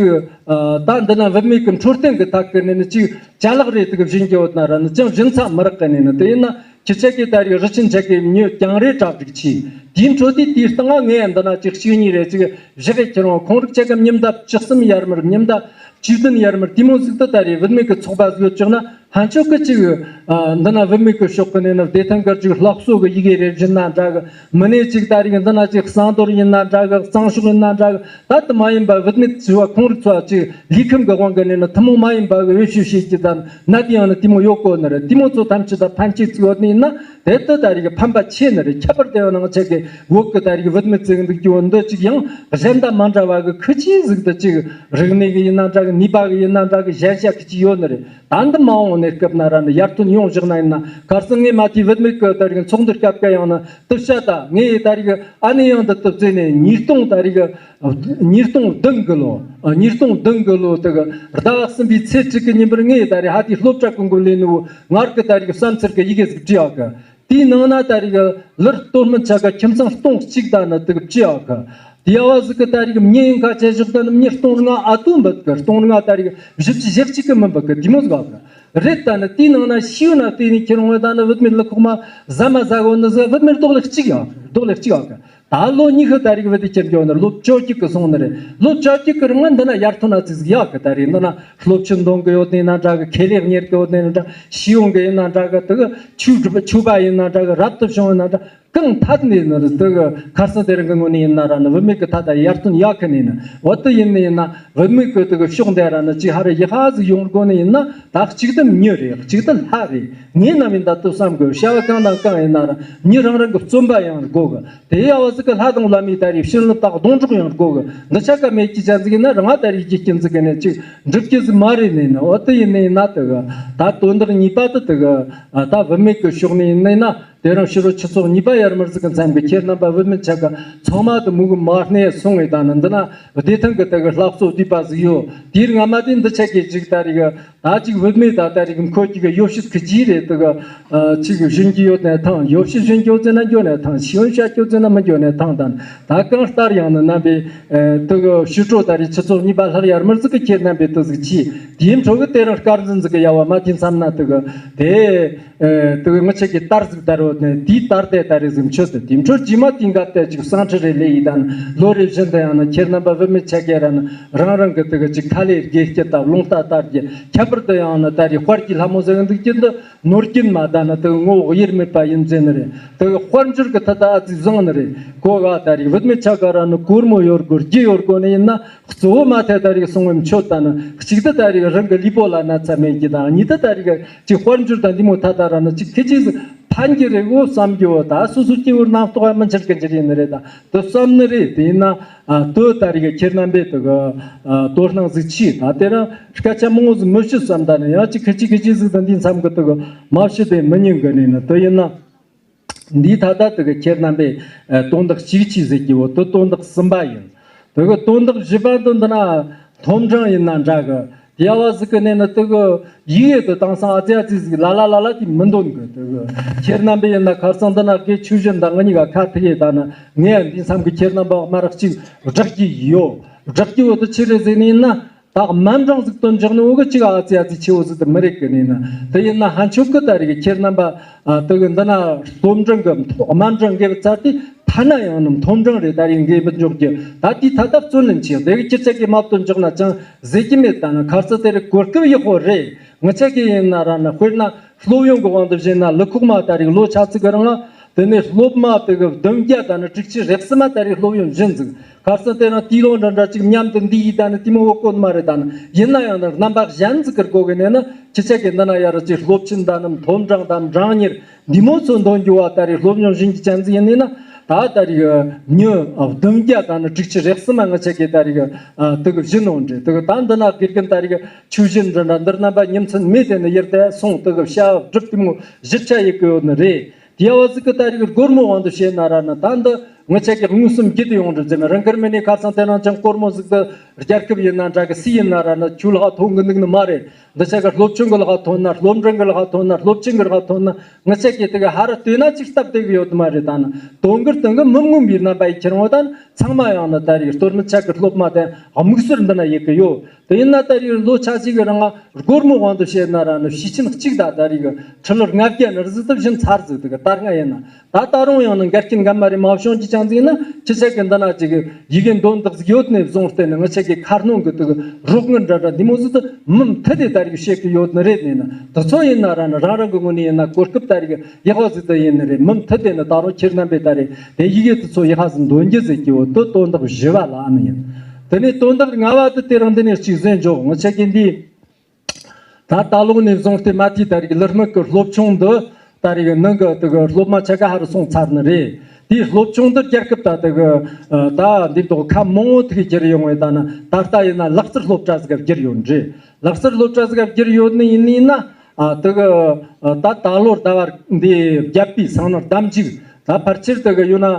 ད་འདི་ན་བུད་མེད་གི་འཕྲོད་བསྟེན་གི་ཐད་གི་ནས་ནི་ཅིག་ཅ་ལག་རེད། དེ་གི་བྱིན་གི་ཡོད་ན་ར་ནི་ཅང་བྱིན་ཚ་མི་རག་གི་ནས་ནི་དེ་ཡིན་ན། ཁྱི་ཆ་གི་ད་རེས་རི་ཆེན་ཆ་གི་མྱི་རྐྱང་རེ་གྲ་སྒྲིག་བྱས། དེའི་འཕྲོ་དེ་དེའི་སྟེང་ང་ངས་འདི་ན་ཅིག་གཅིག་གཉིས་རེ་ཅིག་བཞག་གི་ཁྱེར་འོང་། ཁོང་རིག་ཆ་གི་ཉིན་ཟླ་བཅུ་གསུམ་ཡར་མར་ཉིན་ཟླ་བཅུ་བདུན་ཡར་མར་དེ་མོ་ཟིག་ཏུ་ད་རེས་བུད་མེད་ཀྱི་ཚོགས་པ་ཟིག་ཡོད་ཅོག་ན་ཕན་ཆོད་གི་ཅིག་འདི་ན་བུད་མེད་ཀྱི་ཕྱོགས་ཀྱི་ནས་ན་བདེ་ཐང་གི་ཅིག་ལྷག་བསུ་གི་ཡི་གེ་རེ་བྱིན་ན་འདྲ་གི། མི་ནས་ཅིག་ད་རེས་འདི་ན་ཅིག་གསང་དོར་ཡིན་ན་འདྲ་གི། གཙང་ཤོག་ཡིན་ན་འདྲ་གི། ད་དུ་མ་ཡིན་པ་བུད་མེད་ཚོ་བ་ཁོང་རིག་ཚོ་བ་ཅིག་ལུས་ཁམས་ཀྱི་དབང་གིས་ནས་ན་ཐུན་མོང་མ་ཡིན་པ་གི་འོས་ཤོད་བྱེད་ཀྱི་དང་ན་དེ་ཡང་ན་དེ་མོ་ཡོད་གོ་ནི་རེད། དེ་མོ་ཚོ་ཐམས་ཅད་ད་ཕན་ཆད་ཚིག་ཡོད་ནི་ཡིན་ན་དེ་ལྟ་ད་རེས་ཀྱི་ཕན་པ་ཆེ་ནི་རེད། ཁྱད་པར་དུ་ཡང་ནང་ཆ་གི་བོད་ཀྱི་ད་རེས་ཀྱི་བུད་མེད་ཚོ་འདུག་རྒྱུ་འདི་ཅིག་ཡང་གཞན་དང་མ་འདྲ་བ་གི་ཁི་ཅིག་ཟིག་ཏུ་ཅིག་རིག་གནས་གི་ཡིན་ན་འདྲ་གི། ནུས་པ་གི་ཡིན་ན་འདྲ་གི། གཞན་ཤ་ཁི་ཅིག་ཡོད་ནི་རེད། ད་འདི་མ་འོངས་གནས་སྐབས་ན་ར་ནི་ཡར་ཐོན་ཡོང་བཞག་ན་ཡིན་ན། ཁར་སང་ངས་མ་དེའི་བུད་མེད་ཀྱི་ད་རེས་ཀྱི་ཚོགས་འདུ་སྐབས་ཀ་ཡང་ན་དུ་བཤད་ད་ངས་ད་རེས་ཀྱི་ཨ་ནེ་ཡང་འདི་དུ་བརྩིས་ནས་ཉིས་སྟོང་ད་རེས་ཀྱི་ཉིས་སྟོང་བདུན་གི་ལོ། ཉིས་སྟོང་བདུན་གི་ལོ་དེ་གི་ཟླ་བ་གསུམ་པའི་ཚེས་དྲུག་གི་ཉིན་པར་ངས་ད་རེས་ཧ་དེའི་སློབ་གྲྭ་གི་འགོ་ལས་ནི་བོ་ངར་གི་ད་རེས་ཀྱི་བསམ་ཚུལ་གི་ཡི་གེ་ཟིག་བྲིས་ཡག་གི། དེའི་ནང་ན་ད་རེས་ཀྱི་ལར་སྟོད་སྨད་ཆ་ག་ཁྱིམ་ཚང་སྟོང་གཅིག་ད་ནི་དེ་གི་བྲིས་ཡག་གི། དེ་ཡ་བ་ཟིག་གི་ད་རེས་ཀྱི་མྱི་ཡིན་ཁ་ཆེ་ཞོག་ད་ནི་མྱི་སྟོང་ལྔ་ཨ་ཏུ་འབུད་གི། སྟོང་ལྔ་ད་རེས་ཀྱི་བཞི་བཅུ་ཞེ་གཅིག་གི་མི་འབུད་གི། དེ་མོ་ཟིག་གི་རེད། ད་ནི་དེའི་ནང་ན་ཤིའུ་ན་བལྟས་ནས་ཁྱེར་འོང་ད་ནི་བུད་མེད་ལུ་ཁོག་མ་ཟ་མ་ཟ་གོ་ནི་ཟིག་བུད་མེད་རྡོག་ལེགས་གཅིག་ཡག་གི། རྡོག་ལེགས་གཅིག་ཡག་གི། ད་ལོ་ཉི་ཤུ་ད་རེས་ཀྱི་བུད་དེ་ཁྱེར་འགྱོ་ནི་ལོ་བཅོ་བརྒྱད་གི་སོང་ནི་རེད། ལོ་བཅོ་བརྒྱད་གི་རིང་ང་འདི་ན་ཡར་ཐོན་ན་ཙི་ཟིག་ཡག་གི། ད་རེས་འདི་ན་སློབ་ཆེན་འདོན་གི་ཡོད་ནི་ན་འདྲ་གི། ཁེ་ལས་གཉེར་གི་ཡོད་ནི་ན་འདྲ། ཤེས་ཡོན་གི་ཡིན་ན་འདྲ་གི། དེ་གི་ཆོས་སྒྲུབ་ཆོས་པ་ཡིན་ན་འདྲ་གི། རབ་ཏུ་བྱུང་ཡིན་ན་འདྲ། གང་ཐད་ནས་ནི་དེ་གི་ཁར་སང་དེ་རིང་གི་ངོས་ནས་ཡིན་ན་ར་ནི་བུད་མེད་ཀྱི་ཐད་ད་ཡར་ཐོན་ཡག་གི་ནས་ནི་འོ་དེ་ཡིན་ནི་ཡིན་ན་བུད་མེད་ཀྱི་དེ་གི་ཕྱོགས་འདི་ར་ནི་ཅིག་ཧ་ར་ཡག་ཧ་ཟིག་ཡོང་དགོས་ནི་ཡིན་ན་ད་གཅིག་ཏུ་མྱི་རེད། གཅིག་ཏུ་ལྷ་རེད། ངས་ནམ་ཡིན་ད་དུ་བསམ་དགོས། བྱ་བ་གང་དང་གང་ཡིན་ན་ར་མྱི་རང་རང་གི་བརྩོན་པ་ཡང་དགོས་གི། དེ་ཡ་བ་ཟིག་གི་ལྷ་དང་བླ་མའི་ད་རེས་བྱིན་རླབས་དང་སྡོང་གྲོགས་ཡང་དགོས་གི། འདི་ཆ་ག་མེད་ཀྱི་ཅན་ཟིག་ཡིན་ན་རང་ང་ད་རེས་རྒྱུ་རྐྱེན་ཟིག་གི་ནས་ཅིག་འགྲུབ་ཀྱི་ཟིག་མ་རེད་ནས་ནི། འོ་དེ་ཡིན་ནི་ཡིན་ན་དེ་གི་ད་དོན་དག་གཉིས་པ་དེ་དེ་གི་ད་བུད་མེད་ཀྱི་ཕྱོགས་ནས་ཡིན་ནི་ཡིན་ན། དེ་རིང་ཕྱི་དྲོ་ཆུ་ཚོད་གཉིས་པ་ཡར་མར་ཟིག་གི་མཚམས་ཀྱི་ཁྱེད་རྣམ་པ་བུད་མེད་ཆ་ག་ཚང་མ་དུ་མུ་གུ་མ་སྣེ་སོང་ངེ་ད་ནི་འདི་ན་བདེ་ཐང་གི་དེ་གི་ལྷ་གཙོ་བསྡུས་པ་ཟིག་ཡོད། དེའི་སྔ་མ་དེ་འདི་ཆ་གི་ཅིག་ད་རེས་གི་ད་ཅིག་བུད་མེད་ད་ད་རེས་གི་འཁོར་གྱི་གི་ཡོ་བྱད་ཁི་ཅི་རེད། དེ་གི་ཅིག་བཞིན་གྱི་ཡོད་ནས་ཐང་། ཡོ་བྱད་བཞིན་གྱི་ཡོད་ཟེར་ན་འགྱོ་ནས་ཐང་། ཤེས་ཡོན་བྱ་རྒྱུ་ཟེར་ན་མི་འགྱོ་ནས་ཐང་། ད་ད་གང་ལྟར་ཡང་ནི་རྣམ་པའི་དེ་གི་ཕྱི་དྲོ་ད་རེས་ཆུ་ཚོད་གཉིས་པ་ལྷར་ཡར་མར་ཟིག་གི་ཁྱེད་རྣམ་པའི་དུ་ཟིག་ཅི་དེའི་འཕྲོ་གི་དེ་རིང་དཀར་འཛིན་ཟིག་གི་ཡ་བ་མ་དེ་མཚམས་ན་དེ་གི་དེ། ཨེ། དེ་ངི་ཆ་གི་དར་ཟིག་དར་བོ་ནས་དེའི་དར་དེ་ད་རེས་ཟིག་མཆོད་དེ་དེ་འཕྲོ་རྗེས་མ་དེའི་འགབ་དེ་ཅིག་སང་ཁྲི་རེ་ལེ་ཡི་དང་ལོ་རེ་བཞིན་དུ་ཡང་ན་ཁྱེད་རྣམ་པ་བུད་མེད་ཆ་གེ་ར་ན་རང་རང་གི་དེ་གི་ཅིག་ཁ་ལས་དགེ་སྐྱིད་དང་རླུང་རྟ་དར་གྱི་ཁྱད་པར་དུ་ཡང་ན་ད་རེས་དཔལ་གྱི་ལྷ་མོ་ཟེར་གི་འདུག་རྒྱུན་དུ་ནོར་རྒྱུན་མ་ད་ན་དེ་གི་ངོ་བོ་དབྱེར་མེད་པ་ཡིན་ཟེར་ནི་རེད། དེ་གི་དཔལ་འབྱོར་གི་ཐད་ད་ཨ་ཙི་བཟང་ནི་རེད། གོ་ག་ད་རེས་བུད་མེད་ཆ་ག་ར་ན་གོར་མོ་ཡོད་དགོས་རྒྱུ་ཡོད་དགོས་ནི་ཡིན་ན། གཙོ་བོ་མ་ཐད་ད་རེས་གསུང་བའི་མཆོད་ད་ནི་གཅིག་ཏུ་ད་རེས་རང་གི་ལུས་པོ་ལ་ན་ཚ་མེད་ཀྱི་དང་གཉིས་ཏུ་ད་རེས་ཅིག་དཔལ་འབྱོར་དང་འདི་མོ་ཐ་ད་ར་ནི་ཅིག་ཁི་ཅིག་ཕན་གྱི་རེད་འོ་བསམ་རྒྱུ་བོ་ད་སོ་སོ་སྐྱེ་བོ་རྣམ་རྟོག་མི་འཆར་གི་འཇིར་ཡིན་ནི་རེད། ད་དུ་བསམ་ནི་རེད། དེ་ཡིན་ན་དོ་ད་རེས་ཁྱེད་རྣམ་པས་དུ་གི་དོ་སྣང་ཟིག་ཆེ་ད་དེ་རང་སྐད་ཆ་མང་བོ་ཟིག་མི་ཤེས་བསམ་ད་ནི་ཡང་ཅིག་ཁི་ཅིག་ཁི་ཅིག་ཟིག་ད་འདི་མཚམས་གི་དུ་གི་མ་ཤི་དེ་མི་ཉན་གི་ནི་ནི་དུ་ཡིན་ན། འདིའི་ཐ་ད་དེ་གི་ཁྱེད་རྣམ་པས་ཨ་དོན་དག་གཅིག་ཅིག་ཟེར་གྱི་བོ་དེ་དོན་དག་གསུམ་པ་ཡིན། དེ་གི་དོན་དག་བཞི་པ་དེ་འདི་ན་མཐོ་འབྲིང་ཡིན་ན་འདྲ་གི། དེ་ཡ་བ་ཟིག་གི་ནས་ནི་དེ་གི་ཡིག་ཡོད་དུ་དེང་སང་ཨ་ཙི་ཨ་ཙི་ཟིག་ལ་ལ་ལ་ལ་དེ་མི་འདོན་གི། དེ་གི་ཁྱེད་རྣམ་པས་ཡིན་ན་ཁར་སང་འདི་ན་དགེ་ཆོས་གཞན་དང་ང་གཉིས་ཀ་ཁ་ཐུག་ཡོད་ད་ནི་ངས་འདི་མཚམས་གི་ཁྱེད་རྣམ་པ་མ་རག་ཅིག་བསྒྲགས་ཀྱི་ཡོད། བསྒྲགས་ཀྱི་བོ་དེ་ཆི་རེད་ཟེར་ནི་ཡིན་ན། ད་དམའ་འབྲིང་ཟིག་སྟོན་འཇོག་ནི་འོ་གི་གཅིག་ཨ་ཙི་ཨ་ཙི་ཆེ་བོ་ཟིག་ཏུ་མི་རེད་གི་ནི་ན། དེ་ཡིན་ན་ཧན་ཆོག་གི་ད་རེས་གི་ཁྱེད་རྣམ་པ་ཨ་དེ་གི་འདི་ན་སྟོན་འབྲིང་གི་དམའ་འབྲིང་གི་བཙལ་ཏེ་ཐ་ན་ཡང་ནི་མཐོ་འབྲིང་རེད་ད་རེས་འགེབས་མི་འཇོག་རྒྱུ་ད་དེའི་ཐ་ད་བརྩོན་ལེན་ཆེ་དེ་གི་ཁྱེད་ཅག་གི་མ་སྟོན་འཇོག་ན་ཅང་ཟེར་གྱི་མེད། ད་ནི་ཁ་རྩ་དེ་རེད་གོ་སྐབས་ཡག་པོ་རེད། ངི་ཆ་གི་ཡིན་ན་ར་ན་དཔེར་ན། སློབ་ཡོན་གི་དབང་དུ་བྱས་ན་ལུ་ཁོག་མ་ད་རེས་ལོ་ཆ་ཚིག་གི་རིང་ལ། དེ་ནས་སློབ་མ་དེ་གི་བདུན་བརྒྱ་ད་ནི་དྲུག་ཅུ་རེ་གསུམ་མ་ད་རེས་སློབ་ཡོན་བྱིན་ཟིག་ཁ་སང་དེ་རིང་དུས་ལོ་འདྲ་འདྲ་ཅིག་མཉམ་དུ་འདི་ཡིས་ད་ནི་དེ་མོ་བོ་གོ་ནི་མ་རེད། ད་ནི་ཡིན་ན་ཡང་ན་རྣམ་པ་གཞན་ཟིག་གི་སྒོ་གི་ནས་ནི་ཁྱེད་ཅག་གི་འདི་ན་ཡར་ཅིག་སློབ་ཆེན་ད་ནི་མཐོ་འབྲིང་དང་འབྲིང་གཉེར་འདི་མོ་ཚོ་འདོན་རྒྱུ་བ་ད་རེས་སློབ་ཡོན་བྱིན་གྱི་ཅན་ཟིག་ཡིན་ནི་ན་ད་ད་རེས་མྱི་བདུན་བརྒྱ་ད་ནི་དྲུག་ཅུ་རེ་གསུམ་མ་ངི་ཆ་གི་ད་རེས་དེ་གི་བྱིན་ནོ་འདྲེ། དེ་གི་ད་འདི་ན་དགེ་རྒན་ད་རེས་ཆོས་གཞན་འདྲ་འདྲ་འདིར་རྣམ་པ་ཉིན་མཚན་མེད་དེ་ནི་ཡར་དེ་སོང་། དེ་གི་བྱ་བ་སྒྲུབ་དེ་མོ་གཞིར་ཆ་ཡེ་གི་ཡོད་ནི་རེད། དེ་བ་ཟིག་གི་ད་རེས་སྒོར་མོ་དབང་དུ་བྱས་ན་ར་ནི་ད་འདི་ངི་ཆ་གི་མངོན་སུམ་རྒྱུད་དུ་ཡོང་འདྲ་ཟེར་ན་རང་གར་མི་ནི་ཁ་སང་དེ་རིང་ཅང་སྒོར་མོ་ཟིག་ཏུ་རྒྱལ་ཁབ་ཡིན་ན་འདྲ་གི་སུ་ཡིན་ན་ར་ནི་ཁྱོད་ལ་ཧ་ཐོན་གི་འདུག་ནི་མ་རེད། འདི་ཆ་གི་སློབ་ཆུང་གི་ལ་ཧ་ཐོན་ན་སློབ་འབྲིང་གི་ལ་ཧ་ཐོན་ན་སློབ་ཆེན་གི་ལ་ཧ་ཐོན་ན་ངི་ཆ་གི་དེ་གི་ཧ་ར་ལྟོས་ན་ཅིག་སྟབས་བདེ་གི་ཡོད་མ་རེད། ད་ནི་དོན་གི་སྟེང་གི་མི་མངོན་པའི་རྣམ་པ་ཡི་ཁྱེར་འོང་ད་ནི་ཚང་མ་ཡང་ནི་ད་རེས་སྟོད་སྨད་ཆ་གི་སློབ་མ་དེ་དམིགས་བསལ་འདི་ན་ཡེ་གི་ཡོད། དེ་ཡིན་ན་ད་རེས་ལོ་ཆ་གཅིག་གི་རིང་ང་སྒོར་མོ་དབང་དུ་བྱས་ན་ར་ནི་ཕྱི་ཆིན་གཅིག་ད་ད་རེས་གི་ཁྲི་ལོར་ལྔ་བརྒྱ་ནི་རི་ཟིག་ཏུ་བཞིན་ཚར་ཟིག་དེ་གི་ད་སྔ་ཡིན་ན་ད་ད་རུང་ཡང་ནི་འགལ་རྐྱེན་འགའ་མ་རེ་མ་བྱུང་གི་ཅང་ཟིག་ཡིན་ན་ཁྱེད་ཆ་གི་འདི་ན་ཅིག་གི་ཡི་གེ་འདོན་དག་ཟིག་ཡོད་ནས་བཟུང་སྟེ་ནི་ངི་ཆ་གི་ཁ་སྣོན་གི་དེ་གི་རོགས་དངུལ་འདྲ་འདྲ་འདི་མོ་ཟིག་ཏུ་མུ་མཐུད་དེ་ད་རེས་གི་བྱེད་གི་ཡོད་ནི་རེད། ནས་ན་དེ་ཚོ་ཡིན་ན་ར་ནི་རང་རང་གི་ངོས་ནས་ཡིན་ན་གོ་སྐབས་ད་རེས་གི་ཡག་པ་ཟིག་ཏུ་ཡིན་ནི་རེད། མུ་མཐུད་དེ་ནི་ད་རུང་ཁྱེད་རྣམ་པས་ད་རེས་དེ་ཡི་གེ་དེ་ཚོ་ཡག་པ་ཟིག་འདོན་རྒྱུ་ཟེར་གྱི་འོ་དེ་དོན་དག་བཞི་བ་ལ་ཨ་ནི་ཡིན། དེ་ནས་དོན་དག་ལྔ་བ་དེ་དེ་རིང་འདི་ནས་གཅིག་གཟིགས་འཇོག་ངི་ཆ་གི་འདི། ད་ད་ལོ་ནས་བཟུང་སྟེ་མ་ཐི་ད་རེས་ཀྱི་ལི་སྨད་ཀྱི་སློབ་ཆུང་འདི་ད་རེས་ཀྱི་ནང་གི་དེ་གི་སློབ་མ་ཆ་ག་ཧ་རུ་སོང་ཚར་ནི་རེད། དེའི་སློབ་ཆུང་འདི་རྒྱལ་ཁབ་ད་དེ་གི་ད་འདི་དོ་ཁ་མང་བོ་དེ་གི་བསྒྱུར་ཡོང་བའི་ད་ནི་ད་ལྟ་ཡིན་ན་ལག་རྩལ་སློབ་གྲྭ་ཟིག་ག་བསྒྱུར་ཡོད་འདྲ། ལག་རྩལ་སློབ་གྲྭ་ཟིག་ག་བསྒྱུར་ཡོད་ནི་ཡིན་ནི་ཡིན་ན། ཨ་དེ་གི་ཨ་ད་ད་ལོར་ཟླ་བར་འདི་བརྒྱད་པའི་སང་ནོར་ཟླ་མཇུག་ད་ཕལ་ཆེར་དེ་གི་ཡོད་ན་ཨ་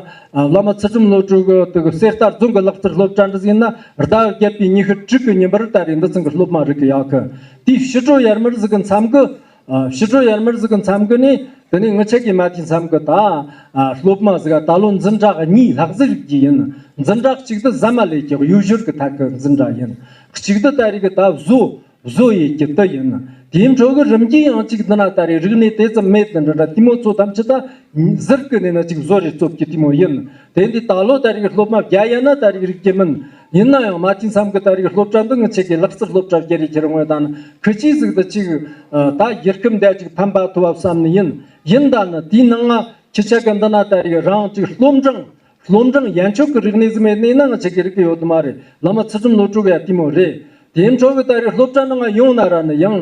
བླ་མ་ཚུལ་ཁྲིམས་བློ་གྲོས་གི་དེ་གི་གསེར་རྟ་རྫོང་གི་ལག་རྩལ་སློབ་གྲྭ་འདི་ཟིན་ན་ཟླ་བརྒྱད་པའི་ཉི་ཤུ་དྲུག་གི་ཉིན་པར་ད་རེས་འདི་ཚང་གི་སློབ་མ་རིག་གི་ཡག་གི། དེའི་ཕྱི་དྲོ་ཡར་མར་ཟིག་གི་མཚམས་གི་ཨ་ཕྱི་དྲོ་ཡར་མར་ཟིག་གི་མཚམས་གི་ནས་དེ་ནས་ངི་ཆ་གི་མ་དེའི་མཚམས་གི་ད་ཨ་སློབ་མ་ཟིག་ག་ད་ལོ་འཛིན་གྲྭ་གཉིས་ལྷག་ཟིག་རིག་གི་ཡིན། འཛིན་གྲྭ་གཅིག་ཏུ་ཟ་མ་ལས་ཀྱི་གཡུ་བཞུར་གི་ཐད་གི་འཛིན་གྲྭ་ཡིན། གཅིག་ཏུ་ད་རེས་གི་ད་བཟོ། བཟོ་ཡི་གི་དེ་ཡིན། དེའི་འཕྲོ་གི་རིམ་གྱིས་ཡང་གཅིག་འདི་ན་ད་རེས་རིག་གནས་དེ་ཙམ་མེད་དེ་འདྲ་འདྲ་དེ་མོ་ཚོ་ཐམས་ཅད་ད་ཟུར་གི་ནས་ན་གཅིག་བཟོ་རེ་རྩོབ་ཀྱི་དེ་མོ་ཡིན། དེ་འདི་ད་ལོ་ད་རེས་སློབ་མ་བརྒྱ་ཡན་ན་ད་རེས་རིག་གི་མིན། ཡིན་ན་ཡང་མ་དེའི་མཚམས་གི་ད་རེས་སློབ་གྲྭ་འདི་ངི་ཆ་གི་ལག་རྩལ་སློབ་གྲྭ་བརྒྱུད་རེ་ཁྱེར་འོང་ད་ནི་ཁི་ཅིག་ཟིག་ད་གཅིག་ད་ཡུལ་ཁམས་འདི་གཅིག་ཕན་པ་ཐོབ་བ་བསམ་ནི་ཡིན། ཡིན་ད་ནི་དེའི་ནང་ང་། ཁྱེད་ཅག་གི་འདི་ན་ད་རེས་རང་ཅིག་སློབ་འབྲིང་། སློབ་འབྲིང་ཡན་ཆོད་ཀྱི་རིག་གནས་ཟིག་མེད་ནས་ན་ང་ཅག་གི་རིག་གི་ཡོད་མ་རེད། བླ་མ་ཚུལ་ཁྲིམས་བློ་གྲོས་གི་ཡ་དེ་མོ་རེད། དེ་འཕྲོ་གི་ད་རེས་སློབ་གྲྭ་ནང་ཡོང་ན་ར་ནི་ཡང་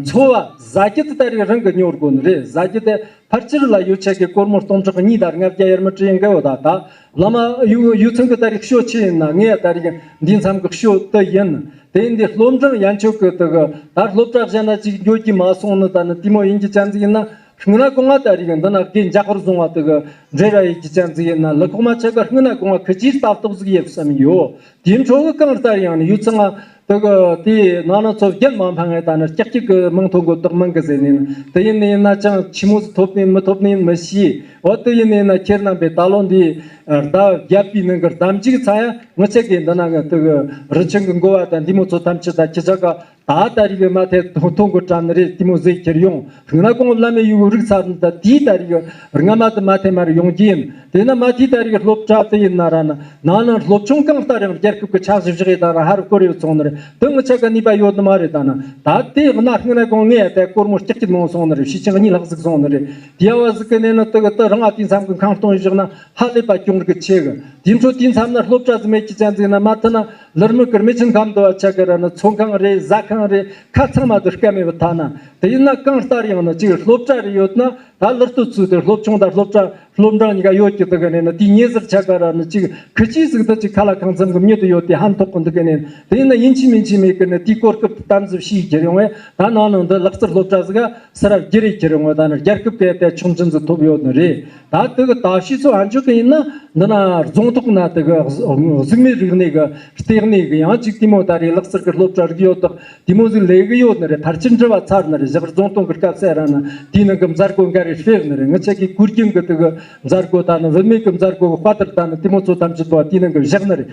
འཚོ་བ་ཟ་རྒྱུ་དེ་ད་རེས་རང་གི་ཉོ་དགོས་ནི་རེད། ཟ་རྒྱུ་དེ་ཕལ་ཆེར་ལ་ཡོད་ཆ་གི་སྒོར་མོ་སྟོང་ཕྲག་གཉིས་དང་ལྔ་བརྒྱ་ཡར་མར་སྤྲད་ཡིན་གི་ཡོད། ད་ད་བླ་མ་ཡུལ་ཡུལ་ཚང་གི་ད་རེས་ཤོ་ཆེ་ཡིན་ན་ངས་ད་རེས་འདི་མཚམས་གི་ཤོ་དེ་ཡིན། དེ་ཡིན་དེ་སློབ་འབྲིང་ཡན་ཆོད་གི་དེ་གི་ད་སློབ་གྲྭ་གཞན་ན་ཅིག་འགྱོ་གི་མ་སོང་ནི་ད་ནི་དེ་མོ་ཡིན་གི་ཅན་ཟིག་ཡིན་ན། སྔོན་ན་གོང་ང་ད་རེས་འདི་ན་རྒན་འཇགས་པར་བཟུང་བ་དེ་གི་འདྲེ་ར་ཡི་གི་ཅན་ཟིག་ཡིན་ན། ལི་ཁོག་མ་ཆ་ག་སྔོན་ན་གོང་ང་ཁི་ཅིའི་ལྟ་རྟོག་ཟིག་ཡེད་བསམ་ཡོད། དེའི་འཕྲོ་གི་གང་ལྟར་ཡང་ནི་ཡུལ་ཚང་ང་དེ་གི་དེའི་ནང་ན་ཚོ་རྒྱན་མ་འཕང་ངེ་ད་ནི་ཀྱག་ཀྱག་གི་མིང་ཐོ་འགོད་དག་མང་གི་ཟེར་ནས་ནི། དེ་ཡིན་ནི་ཡིན་ན་ཅང་ཆི་མོ་ཟིག་ཐོབ་ནི་མི་ཐོབ་ནི་མི་ཤེས། འོ་དེ་ཡིན་ནི་ཡིན་ན་ཁྱེད་རྣམ་པས་ད་ལོ་འདི་ཟླ་བརྒྱད་པའི་ནང་གི་ཟླ་མཇུག་ཚ་ཡ་ངི་ཆ་གི་འདི་ན་གི་དེ་གི་རི་ཆེན་གི་འགོ་བ་དང་འདི་མོ་ཚོ་ཐམས་ཅད་ད་ཁྱི་ཆ་ག་ད་ད་རེས་གི་མ་ཐེ་ཐོ་ཐོ་འགོད་དྲ་ནི་རེད། དེ་མོ་ཟེར་ཁྱེར་ཡོང་། ཧིང་ན་གོང་བླ་མའི་ཡུལ་རིག་ཚར་ནི་ད་དེའི་ད་རེས་གི་རྔ་མ་དེ་མ་ཐེ་མར་ཡོང་གི་ཡིན། དེ་ན་མ་ཐེ་ད་རེས་གི་སློབ་གྲྭ་དེ་ཡིན་ན་ར་ན་ནང་ན་སློབ་ཆུང་གང་ལྟར་ཡང་རྒྱལ་ཁབ་གི་ཆ་གཞི་བཞག་ཡི་ད་ར་ཧར་བསྐོར་ཡོད་སོང་ནི་རེད། དེ་ངི་ཆ་ག་ནུས་པ་ཡོད་ནི་མ་རེད། ད་ན་ད་དེ་ན་ཧིང་ན་གོང་ངས་ད་སྒོར་མོ་ལྕགས་ཀྱི་མང་སོང་ནི་རེད། ཕྱི་ཆང་གཉིས་ལྷག་ཟིག་སོང་ནི་རེད། དེ་བ་ཟིག་གི་ནས་ནི་དེ་གི་དེ་རང་ཨ་དེ་མཚམས་གི་ཁང་སྟོང་བཞག་ན་ཧ་ལས་པ་གྱོང་གི་ཆེ་གི། དེ་འཕྲོ་དེ་མཚམས་ན་སློབ་གྲྭ་ཟིག་མེད་ཀྱི་ཅན་ཟིག་ན་མ་ཐུ་ན་ལར་མི་ཀིར་མི་ཆེན་ཁམ་དུ་བ་ཆ་གི་ར་ན་ཚོང་ཁང་རེད། ཟ་ཁང་རེད། ཁ་ཚང་མ་དུ་སྐམ་མེད་པ་ཐ་ན། དེ་ཡིན་ན་གང་ལྟར་ཡང་ན་ཅིག་སློབ་གྲྭ་རེ་ཡོད་ན་ད་ལར་ཏུ་ཚུད་དེ་སློབ་ཆུང་དང་སློབ་གྲྭ་སློབ་འབྲིང་གཉིས་ཀ་ཡོད་ཀྱི་དུ་གི་ནས་ན་དེ་ཉེ་ཟུར་ཆ་ག་ར་ན་ཅིག་ཁི་ཅིག་ཟིག་ད་ཅིག་ཁ་ལ་ཁང་ཚན་གི་མྱི་དུ་ཡོད་དེ་ཧན་ཐོག་གི་འདུག་གི་ནས། དེ་ཡིན་ན་ཡིན་གཅིག་མིན་གཅིག་མེད་གི་ནས་དེའི་གོ་སྐབས་དམ་ཟབ་ཤེས་ཀྱི་རེད་བས། ད་ནང་ནང་འདི་ལག་རྩལ་སློབ་གྲྭ་ཟིག་ག་ས་རབ་རྒྱུ་རེ་ཁྱེར་ཡོང་བ་དང་རྒྱལ་ཁབ་སྐད་དེ་ཆོག་མཆན་ཟིག་ཐོབ་ཡོད་ནི་རེད། ད་དེ་གི་ད་ཤི་ཚོ་ཨ་འཇོག་གི་ཡིན་ན་འདི་ན་རྫོང་ཐོག་ན་དེ་གི་གཟུགས་མེད་རིག་གནས་གི་ལྟེ་གནས་གི་ཡང་ཅིག་དེ་མོ་ད་རེས་ལག་རྩལ་གི་སློབ་གྲྭ་རིག་ཡོད་དག་དེ་མོ་ཟིག་ལས་གི་ཡོད་ནི་རེད། ཕལ་ཆེར་འབྲི་བ་ཚར་ནི་རེད། ཞག་རྫོང་ཐོག་གི་སྐབས་སེ་ར་ན་དེའི་ནང་གི་མཛད་སྒོ་འགའ་རེ་སྤེལ་ནི་རེད། ངི་ཆ་གི་གུར་རྒྱན་གི་དེ་གི་མཛད་སྒོ་ད་ནི་བུད་མེད་གི་མཛད་སྒོ་གི་དཔའ་དར་ད་ནི་དེ་མོ་ཚོ་ཐམས་ཅད་པོ་དེའི་ནང་གི་བཞག་ནི་རེད།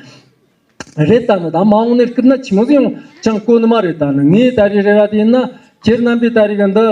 རེད་ད་ནི་ད་མ་འོངས་ནས་སྐུར་ན་ཆི་མོ་ཟིག་ཡང་ཅང་གོ་ནི་མ་རེད། ད་ནི་ངས་ད་རེས་རེ་བ་དེ་ཡིན་ན་ཁྱེད་རྣམ་པས་ད་རེས་གི་འདི་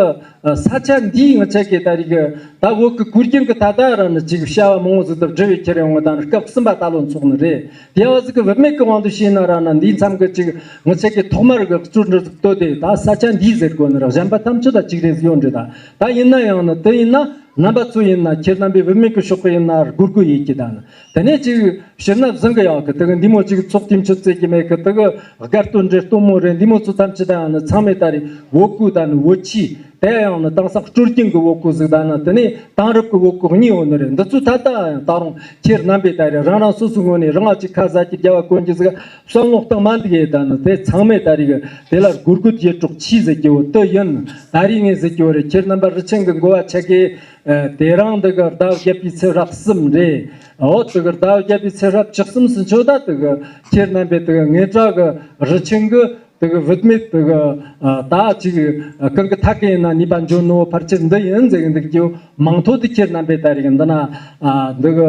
ས་ཆ་འདིའི་ངི་ཆ་གི་ད་རེས་གི་ད་བོད་གི་གུར་རྒྱན་གི་ད་ད་ར་ནི་ཅིག་བྱ་བ་མང་བོ་ཟིག་ཏུ་བསྒྲུབས་བའི་ཁྱེར་ཡོང་བ་ད་ནི་སྐབས་གསུམ་པ་ད་ལོ་འཚོགས་ནི་རེད། དེ་བ་ཟིག་གི་བུད་མེད་གི་དབང་དུ་བྱས་ན་ར་ན་འདིའི་མཚམས་གི་ཅིག་ངི་ཆ་གི་ཐོག་མར་གི་བཅུད་འདྲི་ཟིག་ལྟོས་ཏེ་ད་ས་ཆ་འདིའི་ཟེར་དགོས་ནི་ར་གཞན་པ་ཐམས་ཅད་ད་ཅིག་རེ་ཟིག་ཡོད་འདྲི་ད། ད་ཡིན་ན་ཡང་ནི་དེ་ཡིན་ན། རྣམ་པ་ཚོ་ཡིན་ན་ཁྱེད་རྣམ་པའི་བུད་མེད་ཀྱི་ཕྱོགས་ཀྱི་ཡིན་ན་སྒོར་སྒོར་ཡིན་གྱི་དང་། དེ་ནས་ཅིག་ཕྱིར་ན་བཟང་གི་ཡག་གི་དེ་གི་འདི་མོ་ཅིག་ཚོགས་ཀྱི་མཆུ་རྩེ་གི་མེད་གི་དེ་གི་དགའ་སྟོན་འདྲེ་སྟོན་མོ་རེད། འདི་མོ་ཚོ་ཐམས་ཅད་དང་ཡང་ན་ཚང་མས་ད་རེས་བོད་གོས་དང་ནི་བོད་ཆས་དེ་ཡང་ནི་དེང་སང་སྲོལ་རྒྱུན་གི་བོད་གོས་ཟིག་དང་ནི་དེ་ནས་དེང་རབས་ཀྱི་བོད་གོས་གཉིས་ཡོད་ནི་རེད། འདི་ཚོ་ད་ལྟ་ཡང་ད་རུང་ཁྱེད་རྣམ་པས་ད་རེས་རང་རང་སོ་སོའི་ངོས་ནས་རང་ང་ཅིག་ཁ་ཟ་གི་རྒྱལ་བ་གོན་གྱི་ཟིག་བསམ་བློ་གཏོང་མ་འདུག་ཡས་དང་ནི་དེ་ཚང་མས་ད་རེས་གི་དེ་ལ་སྒོར་སྒོར་ཡེ་གྲོགས་ཆས་ཟེར་གྱི་བོ་དེ་ཡིན། ད་རེས་ངས་ཟེར་གྱི་བོ་རེད། ཁྱེད་རྣམ་པ་རི་ཆེན་གི་འགོ་བ་ཆ་གི་ཨ་དེ་རིང་འདི་གི་ཟླ་བརྒྱད་པའི་ཚེས་རབ་གསུམ་རེད། འོ་དེ་གི་ཟླ་བརྒྱད་པའི་ཚེས་རབ་བཅུ་གསུམ་ཟིན་ཆོག་ད་དེ་གི་ཁྱེད་རྣམ་པས་དེ་གི་ངེད་ཅག་གི་རི་ཆེན་གི་དེ་གི་བུད་མེད་དེ་གི་ཨ་ད་ཅིག་ཨ་གང་གི་ཐད་གི་ཡིན་ན་ནུས་པ་འཇོན་ནོ་ཕལ་ཆེར་འདི་ཡིན་ཟེར་གི་འདུག་རྒྱུ་མང་ཐོག་དེ་ཁྱེད་རྣམ་པས་ད་རེས་གི་འདི་ན་ཨ་འདི་གི་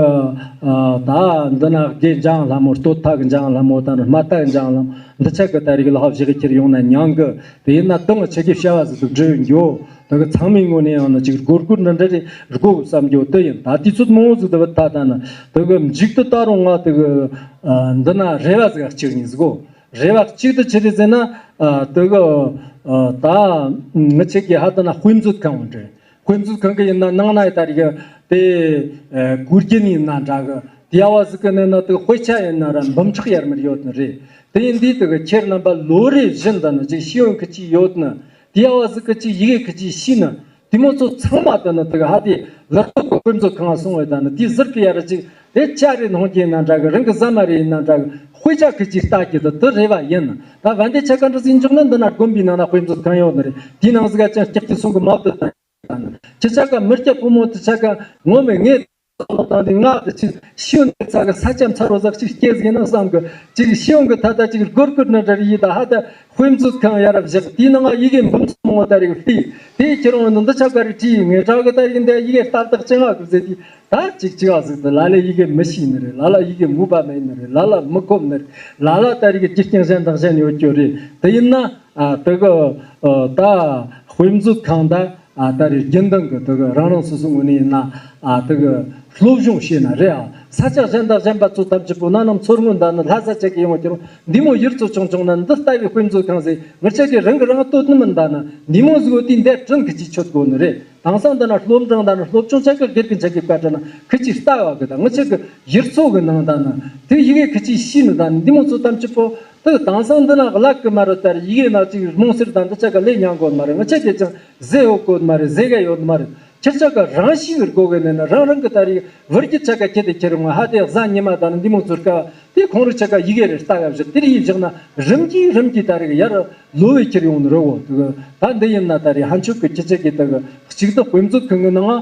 ཨ་ད་འདི་ན་དགེ་འཇང་ལྷ་མོ། སྟོད་ཐག་གི་འཇང་ལྷ་མོ་དང་རྨ་ཐག་གི་འཇང་ལྷ་མོ་འདི་ཆ་གི་ད་རེས་གི་ལྷག་བཞག་གི་ཁྱེར་ཡོང་ན་མྱང་གི། དེ་ཡིན་ན་དེང་ཆ་གི་བྱ་བ་ཟིག་ཏུ་འགྲུབ་འགྱོ། ད་གི་ཚང་མའི་ངོས་ནས་ཡང་ན་ཅིག་སྒོར་སྒོར་འདྲ་འདྲ་རེ་དགོས་བསམ་རྒྱུ་དེ་ཡིན། ད་དུས་ཚོད་མང་བོ་ཟིག་ཏུ་བུད་ད་ད་ན་ད་གི་མཇུག་ཏུ་ད་རུང་ང་ད་གི་ཨ་འདི་ན་རེ་བ་ཟིག་གཅིག་ནི་ཟིག་གོ། རེ་བ་གཅིག་ཏུ་ཆི་རེད་ཟེར་ན་ཨ་ད་གི་ཨ་ད་ངི་ཆ་གི་ཧ་ད་ན་དཔེ་མཛོད་ཁང་འདྲ། དཔེ་མཛོད་ཁང་གི་ཡིན་ན་ནང་ན་ད་རེས་གི་དེ་ཨ་གུར་རྒྱན་ཡིན་ན་འདྲ་གི། དེ་ཡ་བ་ཟིག་གི་ནས་ན་དེ་དཔེ་ཆ་ཡིན་ན་ར་འབུམ་ཕྲག་ཡར་མར་ཡོད་ནི་རེད། དེ་ཡིན་དུས་དེ་གི་ཁྱེད་རྣམ་པ་ལོ་རེ་བཞིན་དུ་ནི་ཅིག་ཤེས་ཡོན་གི་ཅིག་ཡོད་ནི། དེ་ཡ་བ་ཟིག་གི་ཅིག་ཡི་གེ་གི་ཅིག་ཤེས་ནི། དེ་མོ་ཚོ་ཚང་མ་དེ་ནི་དེ་གི་ཧ་དེ་ལག་ཐོག་གི་དཔེ་མཛོད་ཁང་སོང་བས་ད་ནི་དེ་ཟུར་གི་ཡ་ར་ཅིག་དེ་ཅ་རེ་ནང་གི་ཡིན་ན་འདྲ་གི། རང་གི་ཟ་མ་རེ་ཡིན་ན་འདྲ་གི། དཔེ་ཆ་གི་ཅིག་ལྟ་གི་དེ་དེ་རེ་བ་ཡིན། ད་བན་དེ་ཆ་ག་འདྲ་ཟིག་འཇོག་ན་འདི་ན་དགོན་པའི་ནང་ན་དཔེ་མཛོད་ཁང་ཡོད་ནི་རེད། དེའི་ནང་ཟིག་ག་ཅང་སྐྱག་གི་སོང་གི་མ་བཏུད། ཁྱེད་ཅག་ག་མི་སྐྱ་ཕོ་མོ་དེ་ཆ་ག་ངོ་མས་ངས་ལོ་དང་དེ་ང་དེ་ཅིག་ཤིའུ་འདི་ཚ་གི་ས་ཆ་མཚར་བ་ཟག་ཅིག་སྐྱེ་ཟིག་ན་བསམ་གི། ཅིག་ཤིའུ་གི་ད་ལྟ་ཅིག་སྒོར་སྒོར་ན་འདྲ་རེ་ཡིན། ད་ཧ་ད་དཔེ་མཛོད་ཁང་ཡ་རབས་བཞག་དེའི་ནང་ང་ཡི་གེ་འབུམ་ཚོ་མང་བོ་ད་རེ་གི་ཕི་དེའི་ཁྱེད་རང་ནི་འདི་ཆ་ག་རེ་བྲིས་ངས་དྲག་གི་ད་ཡིན་དེ་ཡི་གེ་ལྟ་བདག་ཅི་ང་གི་ཟེར་དེ་ད་ཅིག་ཅིག་ཨ་ཟིག་ད་ལ་ལས་ཡི་གེ་མི་ཤེས་ནི་རེད། ལ་ལ་ཡི་གེ་མུ་པ་མེད་ནི་རེད། ལ་ལ་མི་ཁོམ་ནི་རེད། ལ་ལ་ད་རེ་གི་རྒྱུ་རྐྱེན་གཞན་དང་གཞན་ཡོད་རྒྱུ་རེད། དེ་ཡིན་ན། ཨ་དེ་གི་ཨ་ད་དཔེ་མཛོད་ཁང་ད་ཨ་ད་རེས་རྒྱུན་ལྡན་གི་དེ་གི་རང་རང་སོ་སོའི་ངོས་ནས་ཡིན་ན་ཨ་དེ་གི་སློབ་སྦྱོང་བྱས་ན་རེད། ཨ་ས་ཆ་གཞན་དང་གཞན་པ་ཚོ་ཐམས་ཅད་པོ་ན་ནམ་མཚོ་སྔོན་ད་ནི་ལྷ་ས་ཆ་གི་ཡོང་བ་ཁྱེར་འདི་མོ་ཡུལ་ཚོ་ཆུང་ཆུང་ན་འདི་ལྟ་བུའི་དཔེ་མཛོད་ཁང་ཟེར་ངི་ཆ་གི་རང་གི་རང་ལྟོ་ནི་མིན་ད་ན་འདི་མོ་ཟིག་འོ་དེ་འདས་དྲིན་གི་ཅིག་ཆོད་དགོས་ནི་རེད། དེང་སང་འདི་ན་སློབ་འབྲིང་དང་ན་སློབ་ཆུང་ཆ་ག་སྒེར་གྱི་ཆ་གི་བཀའ་དྲིན་ན་ཁི་ཅིག་ལྟ་བ་གི་དང་ངི་ཆ་གི་ཡུལ་ཚོ་གི་ནང་དང་ན་དེ་ཡི་གེ་ཁི་ཅིག་ཤེས་ནི་དང་འདི་མོ་ཚོ་ཐམས་ཅད་པོ་དེ་དེང་སང་འདི་ན་བརླག་གི་མ་རེད། ད་ཡི་གེ་ན་ཅིག་རྨོངས་སེལ་དང་འདི་ཆ་ག་ལས་ཉམས་གོ་མ་རེད། ངི་ཆ་གི་ཅང་ཟེ་འོ་གོ་མ་རེད། ཟེ་ག་ཡོད་མ་རེད། ཁྱེད་ཅག་ག་རང་ཤེས་པའི་སྒོ་གི་ནས་ན་རང་རང་གི་ད་རེས་བུར་གྱི་ཆ་ག་ཁྱེད་དེ་ཁྱེར་འོང་ཧ་དེ་གཟའ་ཉི་མ་དང་འདི་མོ་ཚོར་ཀ་དེ་ཁོང་རུ་ཆ་ག་ཡི་གེ་རེ་ལྟ་ག་བཞག་དེར་ཡིས་བཞག་ན་རིམ་གྱིས་རིམ་གྱིས་ད་རེས་ཡར་ལོ་བའི་ཁྱེར་ཡོང་ནི་རེད་འོ། དེ་གི་ད་འདི་ཡིན་ན་ད་རེས་ཧན་ཆོད་ཀྱི་ཁྱེད་ཅག་གི་དེ་གི་གཅིག་ཏུ་དཔེ་མཛོད་ཁང་གི་ནང་ང་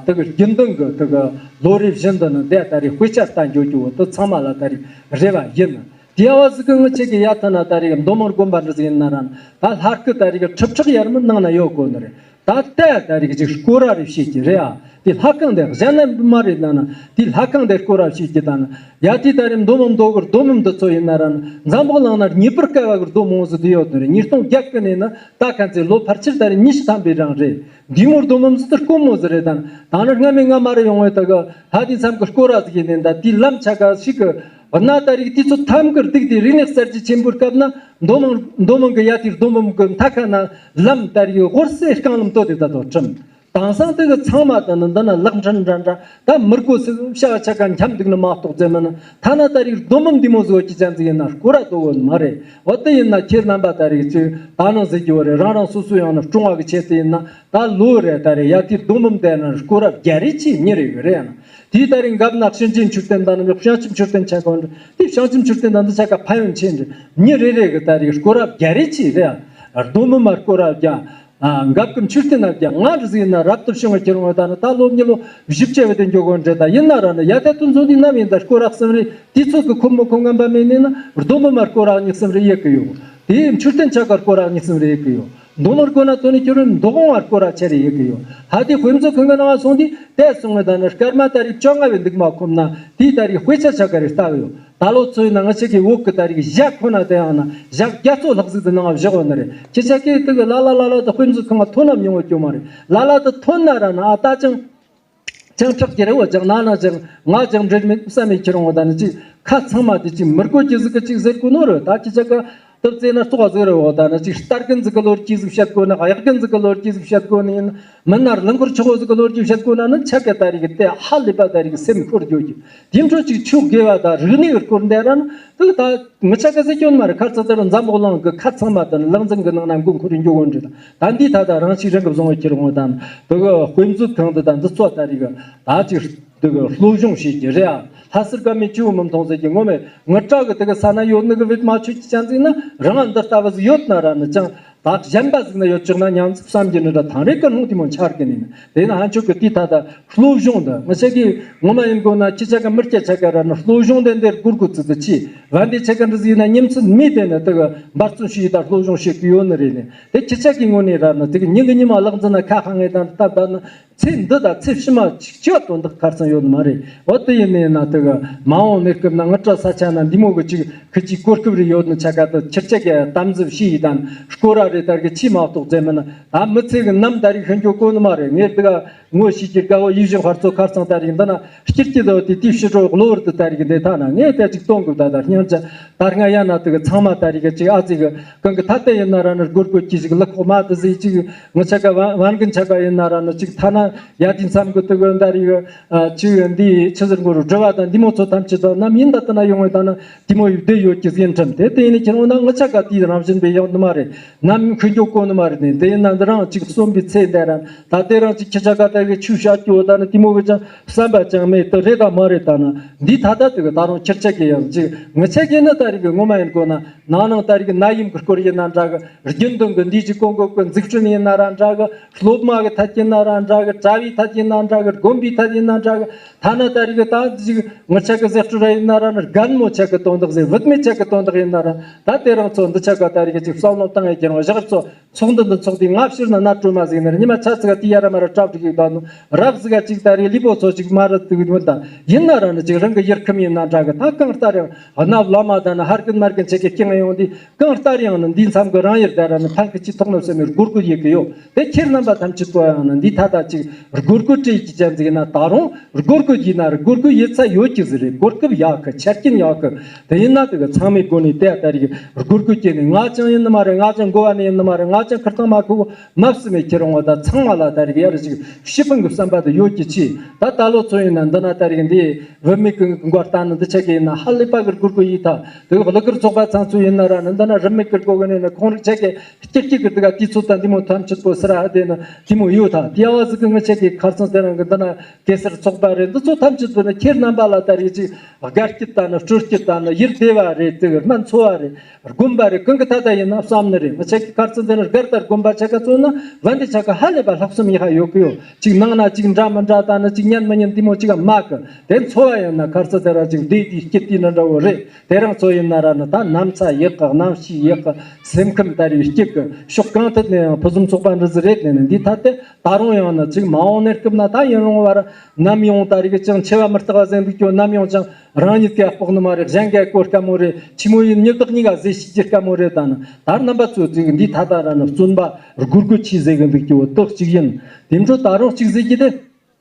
དེ་གི་རྒྱུན་ལྡན་གི་དེ་གི་ལོ་རེ་བཞིན་དུ་ནི་འདི་ད་རེས་དཔེ་ཆ་ལྟ་འགྱོ་རྒྱུ་འོ། དེ་ཚང་མ་ལ་ད་རེས་རེ་བ་ཡིན། དེ་བ་ཟིག་གི་ངི་ཆ་གི་ཡ་ཐ་ན་ད་རེས་མདོ་མང་དགོན་པ་འདྲ་ཟིག་ཡིན་ན་ར་ད་ལྷ་སྐུ་ད་རེས་གི་ཁྲི་ཕྲག་ཡར་མི་ནང་ན་ཡོད་གོ་ནི་རེད། ད་ལྟ་ད་རེས་ཀྱི་སྐོར་ར་རེ་བྱེད་ཀྱི་རེད་ཨ། དེ་ལྷ་ཁང་དེ་གཞན་ན་མ་རེད་ན་ན་དེ་ལྷ་ཁང་དེ་སྐོར་ར་བྱེད་ཀྱི་ད་ན་ཡ་དེ་ད་རེས་མདོ་མང་མདོ་གི་རྡོ་མུམ་འདི་ཚོ་ཡིན་ན་ར་ན་འཛམ་བུ་གླིང་ན་རྙེད་པར་དཀའ་བ་གི་རྡོ་མང་ཟིག་དེ་ཡོད་དོ་རེད། ཉིས་སྟོང་བརྒྱད་གི་ནས་ན་ད་ག་ཚེ་ལོ་ཕལ་ཆེར་ད་རེས་ཉི་ཤུ་ཐམ་པའི་རིང་རེད། འདི་མོ་རྡོ་མུམ་ཟིག་དེ་དཀོན་མོ་ཟིག་རེད། ད་ན་ད་ན་སྔ་མའི་སྔ་མ་རེ་ཡོང་བའི་ད་གི་ལྷ་དེ་མཚམས་གི་སྐོར་ར་ཟིག་ཡིན་ནས་ད་དེ་ལམ་ཆ་ག་ཞིག་གི་གནའ་ད་རིག་དུས་ཚོད་ཐམ་གི་རྡུག་དེ་རིག་གནས་གསར་བརྗེ་ཆེན་པོའི་སྐབས་ན་མདོ་མང་མདོ་མང་གི་ཡ་དེ་རྡོ་མུམ་གི་མཐའ་ཁ་ན་ལམ་ད་རིག་ཧོར་སེ་རྐང་ལམ་བཏོད་དེ་ད་དོ་ཁྲིམས། དེང་སང་དེ་གི་ཚང་མ་ད་ནི་འདི་ན་ལག་འཕྲིན་འདྲ་འདྲ་ད་མི་དགོས་སུ་བྱ་བ་ཆ་ག་འཁྱམ་འདུག་ནི་མ་གཏོགས་ཙེ་མིན་ཐ་ན་ད་རིག་རྡོ་མུམ་འདི་མོ་བཟོ་གི་ཅན་ཟིག་ཡིན་ན་སྐོར་ར་དོ་བོ་ནི་མ་རེད། འོ་དེ་ཡིན་ན་ཁྱེད་རྣམ་པ་ད་རིག་ཅིག་ད་ནང་ཟེར་གྱི་བོ་རེད། རང་རང་སོ་སོ་ཡང་ན་སྲུང་བ་གི་ཆེད་དུ་ཡིན་ན། ད་ལོ་རེ་ད་རེ་ཡ་དེ་རྡོ་མུམ་དེ་ན་སྐོར་ར་བརྒྱ་རེ་ཅིག་མི་རེ་གི་རེད་ཡང་ན། དེའི་ད་རེ་འགབ་ན་གཤིན་རྗེའི་མཆོད་རྟེན་དང་ནི་བྱང་ཆུབ་མཆོད་རྟེན་ཆ་གོ་འདྲ་དེ་བྱང་ཆུབ་མཆོད་རྟེན་དང་འདི་ཆ་ག་ཕན་ཡོན་ཆེ་འདྲ་མི་རེ་རེ་གི་ད་རེ་སྐོར་ར་བརྒྱ་རེ་ཅིག་རེད་ཡང་། རྡོ་མུམ་མ་སྐོར་ར་བརྒྱ། ཨ་འགབ་གི་མཆོད་རྟེན་ན་བརྒྱ་ང་རེ་ཟིག་ཡིན་ན་རབ་ཏུ་བྱུང་བའི་ཁྱེར་འོང་ད་ནི་ད་ལོ་མི་ལོ་བཞི་བཅུ་བའི་དེ་འགྱོ་གོ་འདྲ་ད་ཡིན་ན་ར་ནི་ཡ་ད་དུ་འཛོམས་དུས་ནམ་ཡིན་ད་སྐོར་ར་གསུམ་རེ་དུས་ཚོད་ཀྱི་ཁོམ་མོ་ཁོ་ངན་པ་མེད་ནས་ན་རྡོ་མུམ་མ་སྐོར་ར་གཉིས་གསུམ་རེ་ཡེ་གི་ཡོད། དེའི་མཆོད་རྟེན་ཆ་ག་སྐོར་ར་གཉིས་གསུམ་རེ་ཡེ་གི་ཡོད། མདོ་མང་དགོན་ན་ཐོན་ནས་ཁྱོད་རང་མདོ་དབང་བར་སྐོར་ར་ཆེ་རེ་ཡེ་གི་ཡོད། ཧ་དེ་དཔེ་མཛོད་ཁང་གི་ནང་སོང་དུས་དེ་སོང་ངས་ད་ནི་སྐར་མ་ད་རེས་བཅོ་ལྔ་བའི་འདུག་མ་ཁོམ་ན་དེའི་ད་རེས་དཔེ་ཆ་ཆ་ག་རེ་ལྟ་གི་ཡོད། ད་ལོ་ཚོ་ཡིན་ན་ང་ཆེ་གི་འོག་གི་ད་རེས་ཞག་ཁོ་ན་དེ་ཡང་ན་ཞག་བརྒྱ་ཚོ་ལྷག་ཟིག་ཏུ་ནང་བཞག་ཡོད་ནི་རེད། ཁྱེད་ཆ་གི་དེ་གི་ལ་ལ་ལ་ལ་དུ་དཔེ་མཛོད་ཁང་ཐོན་ན་མྱོང་བ་སྐྱོ་མ་རེད། ལ་ལ་དུ་ཐོན་ན་ར་ན་ཨ་ད་ཅང་ཅང་དྲག་གི་རེད་བ། ཅང་ན་ན་ཅང་ང་ཅང་འབྲེལ་མེད་བསམ་མེད་ཁྱེར་འོང་ད་ནི་ཅིག་ཁ་ཚང་མ་དེ་ཅིག་མི་དགོས་ཀྱི་ཟིག་གི་ཅིག་ཟེར་གོ་ནོ་རེད། ད་ཁྱེད་ཆ་ག་དུ་བཙལ་ན་ལྟོགས་ཟིག་རེད་བ། ད་ནི་ཅིག་རྟ་རྒན་ཟིག་གི་ལོ་རྒྱུས་ཟིག་བཤད་གོ་ན་གཡག་རྒན་ཟིག་གི་ལོ་རྒྱུས་ཟིག་བཤད་གོ་ནི་ཡིན། མི་སྣ་རླངས་འཁོར་ཆུ་བོ་ཟིག་གི་ལོ་རྒྱུས་བཤད་དགོས་ན་ནི་ཆ་ག་ད་རེས་གི་དེ་ཧ་ལས་པ་ད་རེས་གི་སེམས་ཤོར་རྒྱུ་གི་དེ་འཕྲོ་ཅིག་ཆོས་དགེ་བ་དང་རིག་གནས་ཀྱི་སྐོར་འདི་ར་ནི་དེ་ད་མི་ཆ་ག་ཟེར་སྐྱོན་མ་རེད། ཁར་ཚ་ཚ་ར་འཛམ་བུ་གླིང་གི་ཁ་ཚང་མ་དང་ལག་འཛིན་གི་ནང་ན་མགོ་འཁོར་རྒྱུ་འོན་འདྲི་དང་ད་འདི་ད་ད་རང་ཤི་རང་གི་བཟུང་བའི་ཁྱེར་འོང་དང་དེ་གི་དཔེ་མཛོད་ཁང་དུ་དང་འདི་ཚོ་ད་རེས་གི་ད་ཅིག་དེ་གི་སློབ་སྦྱོང་བྱེད་ཀྱི་རེད་ཨ། ལྷ་སར་ཀ་མི་ཅིའུ་མི་མཐོང་ཟེར་གྱི་ངོ་མས་ངི་བྲག་གི་དེ་གི་ས་ན་ཡོད་ནི་གི་བེད་མ་ཆོད་ཀྱི་ཅན་ཟིག་ན་རང་ང་འདི་ལྟ་བུ་ཟིག་ཡོད་ན་ར་ནི་ཅང་། ད་གཞན་པ་ཟིག་ན་ཡོད་ཆོག་ན་ཉམས་སུ་བསམ་གྱི་ནི་འདྲ་ཐང་རེ་ཀི་སྣང་དེ་མོ་འཆར་གི་ནི་ནི་དེ་ན་ཧན་ཆོག་གི་དེ་ད་ད་སློབ་སྦྱོང་འདི་ང་ཆ་གི་ངོ་མ་ཡིན་དགོས་ན་ཁྱི་ཆ་ག་མི་སྐྱ་ཆ་ག་ར་ནི་སློབ་སྦྱོང་དེ་འདིར་སྒུར་དགོས་ཙི་ཙི་ཆི་བན་དེ་ཆ་ག་འདྲ་ཟིག་ན་ཉིན་ཚུན་མི་དེ་ནི་དེ་གི་འབད་བརྩོན་ཞུས་ད་སློབ་སྦྱོང་བྱེད་གི་ཡོད་ནི་རེད་ནི་དེ་ཁྱི་ཆ་གི་ངོ་ནས་ར་ནི་དེ་གི་ཉིན་གི་ཉི་མ་ལག་འཛིན་ན་ཁ་ཧ་ངེ་དང་ད་ད་ནི། ཚེ་འདི་དང་ཚེ་ཕྱི་མ་ཅིག་ཅི་བ་དོན་དག་ཁར་སང་ཡོད་ནི་མ་རེད། འོ་དེ་ཡིན་ནས་ན་དེ་གི་མ་འོངས་གནས་སྐབས་ན་ངི་བྲག་ས་ཆ་ན་འདི་མོ་གི་ཅིག་ཁི་ཅིག་གོ་སྐབས་རེ་ཡོད་ནི་ཆ་ག་དུ་ཁྱི་ཆ་གི་དམ་འཛིན་བྱས་ཡི་དང་སྐོར་ར་རེ་ལྟར་གི་ཆི་མ་གཏོགས་ཙེ་མིན་ན་ད་མི་ཚེ་གི་ནམ་ད་རེས་ཤི་འགྱོ་གོ་ནི་མ་རེད། ངས་དེ་ག་ངོ་ཤེས་ཀྱི་དགའ་བོ་ཡིད་བཞིན་ཧར་ཚོ་ཁར་སང་ད་རེས་འདི་ན་སྐྱིད་ཀྱི་དོ་དེ་དེའི་ཕྱི་དྲོ་གློ་བུར་དུ་ད་རེས་གི་འདི་ཐ་ན་ངས་དེ་ཅིག་གཏོང་དགོས། ད་ད་སྙིང་རྗེ་ད་སྔ་ཡ་ན་དེ་གི་ཚང་མ་ད་རེས་གི་ཅིག་ཨ་ཙི་གི་གང་གི་ཐ་དད་ཡིན་ན་ར་ནི་སྒོར་སྒོར་གྱི་ཅིག་ལག་ཁོག་མ་དེ་ཟིག་ཅིག་ངི་ཆ་ག་བན་བན་གི་ཆ་ག་ཡིན་ན་ར་ནི་ཅིག་ཐ་ན་ཡ་དེ་མཚམས་གི་དེ་གི་ད་རེས་གི་ཨ་ཅིག་འདི་ཆི་ཟེར་དགོས་རུ་སྒྲུབ་པ་དང་འདི་མོ་ཚོ་ཐམས་ཅད་དང་ནམ་ཡིན་ད་ལྟ་ན་ཡོང་བའི་ད་ནི་དེ་མོ་ཡི་བསྡད་ཡོད་ཀྱི་ཟིན་ཁྲིམས་དེ་དེ་ཡིན་ནི་ཁྱེད་རང་ན་ངི་ཆ་ག་དེའི་རང་བཞིན་པའི་ཡོང་ནི་མ་རེད། ནམ་ཁུ་འགྱོ་གོ་ནི་མ་རེད་ནི་དེ་ཡིན་ན་འདི་རང་ཅིག་གསོན་པའི་ཚེ་འདས་ར་ད་དེ་རང་ཅིག་ཁྱི་ཆ་ག་ད་གི་ཆུ་བཤའ་སྐྱོ་ད་ནི་དེ་མོ་གི་ཅང་བསམ་པ་ཅང་མེད་དེ་རེད་ད་མ་རེད། ད་ནི་འདི་ད་ད་དེ་གི་ད་རུང་ཁྱི་ཆ་གི་ཡང་ཅིག་ངི་ཆ་གི་ནི་ད་རེས་གི་ངོ་མ་ཡིན་དགོས་ན། ནང་ནང་ད་རེས་ཀྱི་ན་ཡིན་གི་སྐོར་ཡིན་ན་འདྲ་གི་རྒྱུན་དུ་གི་འདིའི་གི་གོང་གི་གི་འཛུགས་སྐྲུན་ཡིན་ན་ར་འདྲ་གི་སློབ་མ་གི་ཐད་ཡིན་ན་ར་འདྲ་གི་གྲྭ་བའི་ཐད་ཡིན་ན་འདྲ་གི་དགོན་པའི་ཐད་ཡིན་ན་འདྲ་གི་ཐ་ན་ད་རེས་གི་ད་ཅིག་ངི་ཆ་གི་ཟེར་སྤྲོ་ར་ཡིན་ན་ར་ནི་རྒན་མོ་ཆ་གི་དོན་དག་ཟེར་བུད་མེད་ཆ་གི་དོན་དག་ཡིན་ན་ར་ད་དེ་རང་ཚོ་འདི་ཆ་ག་ད་རེས་གི་ཅིག་བསམ་བློ་བཏང་ཡི་ཁྱེར་བ་བཞག་ཚོ་ཚོགས་འདུ་འདི་ཚོགས་དུས་ང་ཕྱིར་ན་ན་སྤྲོ་མ་ཟིག་ནི་ར་ཉི་མ་ཆ་ཚིག་ག་དེ་ཡ་ར་མ་ར་གྲབས་སྒྲིག་ཡོད་ད་ནི་རབ་ཟིག་ག་ཅིག་ད་རེས་ལུས་པོ་ཚོ་ཅིག་མ་ར་དུག་ཡོད་ད་ཡིན་ན་ར་ནི་ཅིག་རང་གི་ཡུལ་ཁམས་ཡིན་ན་འདྲ་གི་ད་གང་ལྟར་ཡང་། གནའ་བླ་མ་དང་ནི་ཧར་གིན་མར་གིན་ཆེ་གེ་སྐྱེ་ང་ཡོང་དུས་གང་ལྟར་ཡང་ནི་འདིའི་མཚམས་ཀྱི་རང་ཡུལ་དེ་ར་ནི་ཕན་ཁི་ཅི་ཐོག་ནོ་སེམས་ནི་སྒོར་སྒོར་ཡེ་གི་ཡོད། དེ་ཁྱེད་རྣམ་པ་ཐམས་ཅད་པོ་ཡང་ནི་འདི་ཐ་ད་ཅིག་སྒོར་སྒོར་སྤྲད་ཀྱི་ཅན་ཟིག་ན་ད་རུང་སྒོར་སྒོར་ཡིན་ན་རི་སྒོར་སྒོར་ཡེ་ཚ་ཡོད་ཀྱི་ཟིག་རེད། སྒོར་སྐབས་ཡག་གི་ཆ་རྐྱེན་ཡག་གི་དེ་ཡིན་ན་དེ་གི་ཚང་མའི་སྒོ་ནས་དེ་ད་རིག་སྒོར་སྒོར་སྐྱེ་ནི་ང་ཅང་ཡིན་ནི་མ་རེད། ང་ཅང་འགོ་བ་ནས་ཡིན་ནི་མ་རེད། ང་ ཅང་ཁུར་དང་མ་ཁུ་མ་བསུ་མེད་ཁྱེར་འོང་བ་ད་ཚང་མ་ལ་ད་རིག་ཡར་ཞིག་ཤི་ཕུང་གི་བསམ་པ་དེ་ཡོད་ཀྱི་ཆེ། ད་ད་ལོ་ཚོ་ཡིན་ན་འདི་ན་ད་རིག་འདི་བུད་མེད་ཀྱི་མགོ་ལྟ་ན་འདི་ཆ་གི་ཡིན་ན་ཧ་ལས་པ་གི་སྒུར་དགོས་ཡིན། ད་དེ་གླུ་གར་ཚོགས་པ་ཚང་ཚོ་ཡིན་ན་ར་ནི་འདི་ན་རིན་མེད་ཀྱི་སྒོ་གི་ནས་ནི་ཁོང་རིག་ཆ་གི་སྐྱིད་སྐྱིད་ཀྱི་དེ་ག་དུས་ཚོད་ད་འདི་མོ་ཐམས་ཅད་པོ་སི་ར་ཧ་དེ་ནི་དེ་མོ་ཡོད། ད་དེ་བ་ཟིག་གི་ངི་ཆ་གི་ཁར་སང་དེ་རང་གི་འདི་ན་གེ་སར་ཚོགས་པ་རེད། འདི་ཚོ་ཐམས་ཅད་པོ་ནི་ཁྱེད་རྣམ་པ་ལ་ད་རིག་ཅིག་དགའ་སྐྱིད་ད་ནི་སྤྲོ་སྐྱིད་ད་ནི་ཡིད་བདེ་བ་རེད། དེ་གི་སྨན་འཚོ་བ་རེད། དགོན་པ་རེ་གང་གི་ཐད་ད་ཡིན་ན་བསམ་ནི་རེད། ང་ཆ་གི་ཁར་ཚོ་འདི་ནི་སྒར་ལྟར་དགོན་པ་ཆ་ག་ཚོ་ན་བན་དེ་ཆ་ག་ཧ་ལས་པ་ལྷག་བསམ་ཡག་ཡོད་གི་ཡོད། ཅིག་ནང་ན་ཅིག་འདྲ་མི་འདྲ་ད་ནི་ཅིག་ཉན་མི་ཉན་དེ་མོ་ཅིག་མ་གི། དེ་འཚོ་བ་ཡིན་ན་ཁར་ཚོ་དེ་ར་ཅིག་བདེ་དེ་སྐྱིད་དེ་ནི་འདྲ་བོ་རེད། དེ་རང་ཚོ་ཡིན་ན་ར་ནི་ད་ནམ་ཚ་ཡག་གི་གནམ་གཤིས་ཡག་གི་སེམས་ཁམས་ད་རེ་སྐྱིད་གི། ཕྱོགས་གང་ཐད་ནས་ཡང་ཕུན་སུམ་ཚོགས་པ་འདྲ་ཟིག་རེད། དེ་ནི་འདི་ཐད་དེ་ད་རུང་ཡང་ནི་ཅིག་མ་འོངས་གནས་སྐབས་ན་ད་ཡིན་རུང་བར་ནམ་ཡོང་ད་རེ་གི་ཅང་འཆི་བ་མི་རྟག་པ་ཟེར་འདུག་ཀྱོ། ནམ་ཡོང་ཅང་རང་ཉིད་ཀྱི་ལྐོག་ནི་མ་རེད། གཞན་གྱི་གོ་དཀའ་མོ་རེད། ཆི་མོ་ཡིན་མྱི་བདག་གཉིས་ཀ་ཟེར་ཤེས་ཀྱི་དཀའ་མོ་རེད། ད་ནི་ད་རྣམ་པ་ཚོ་ཅིག་འདི་ཐ་ད་ར་ནི་བརྩོན་པ་སྒུར་དགོས་ཆེ་ཟེར་གི་འདུག་ཀྱི་འོ་དག་ཅིག་ཡིན། དེ་འཕྲོ་ད་རུང་ཅིག་ཟེར་གྱི་དེ་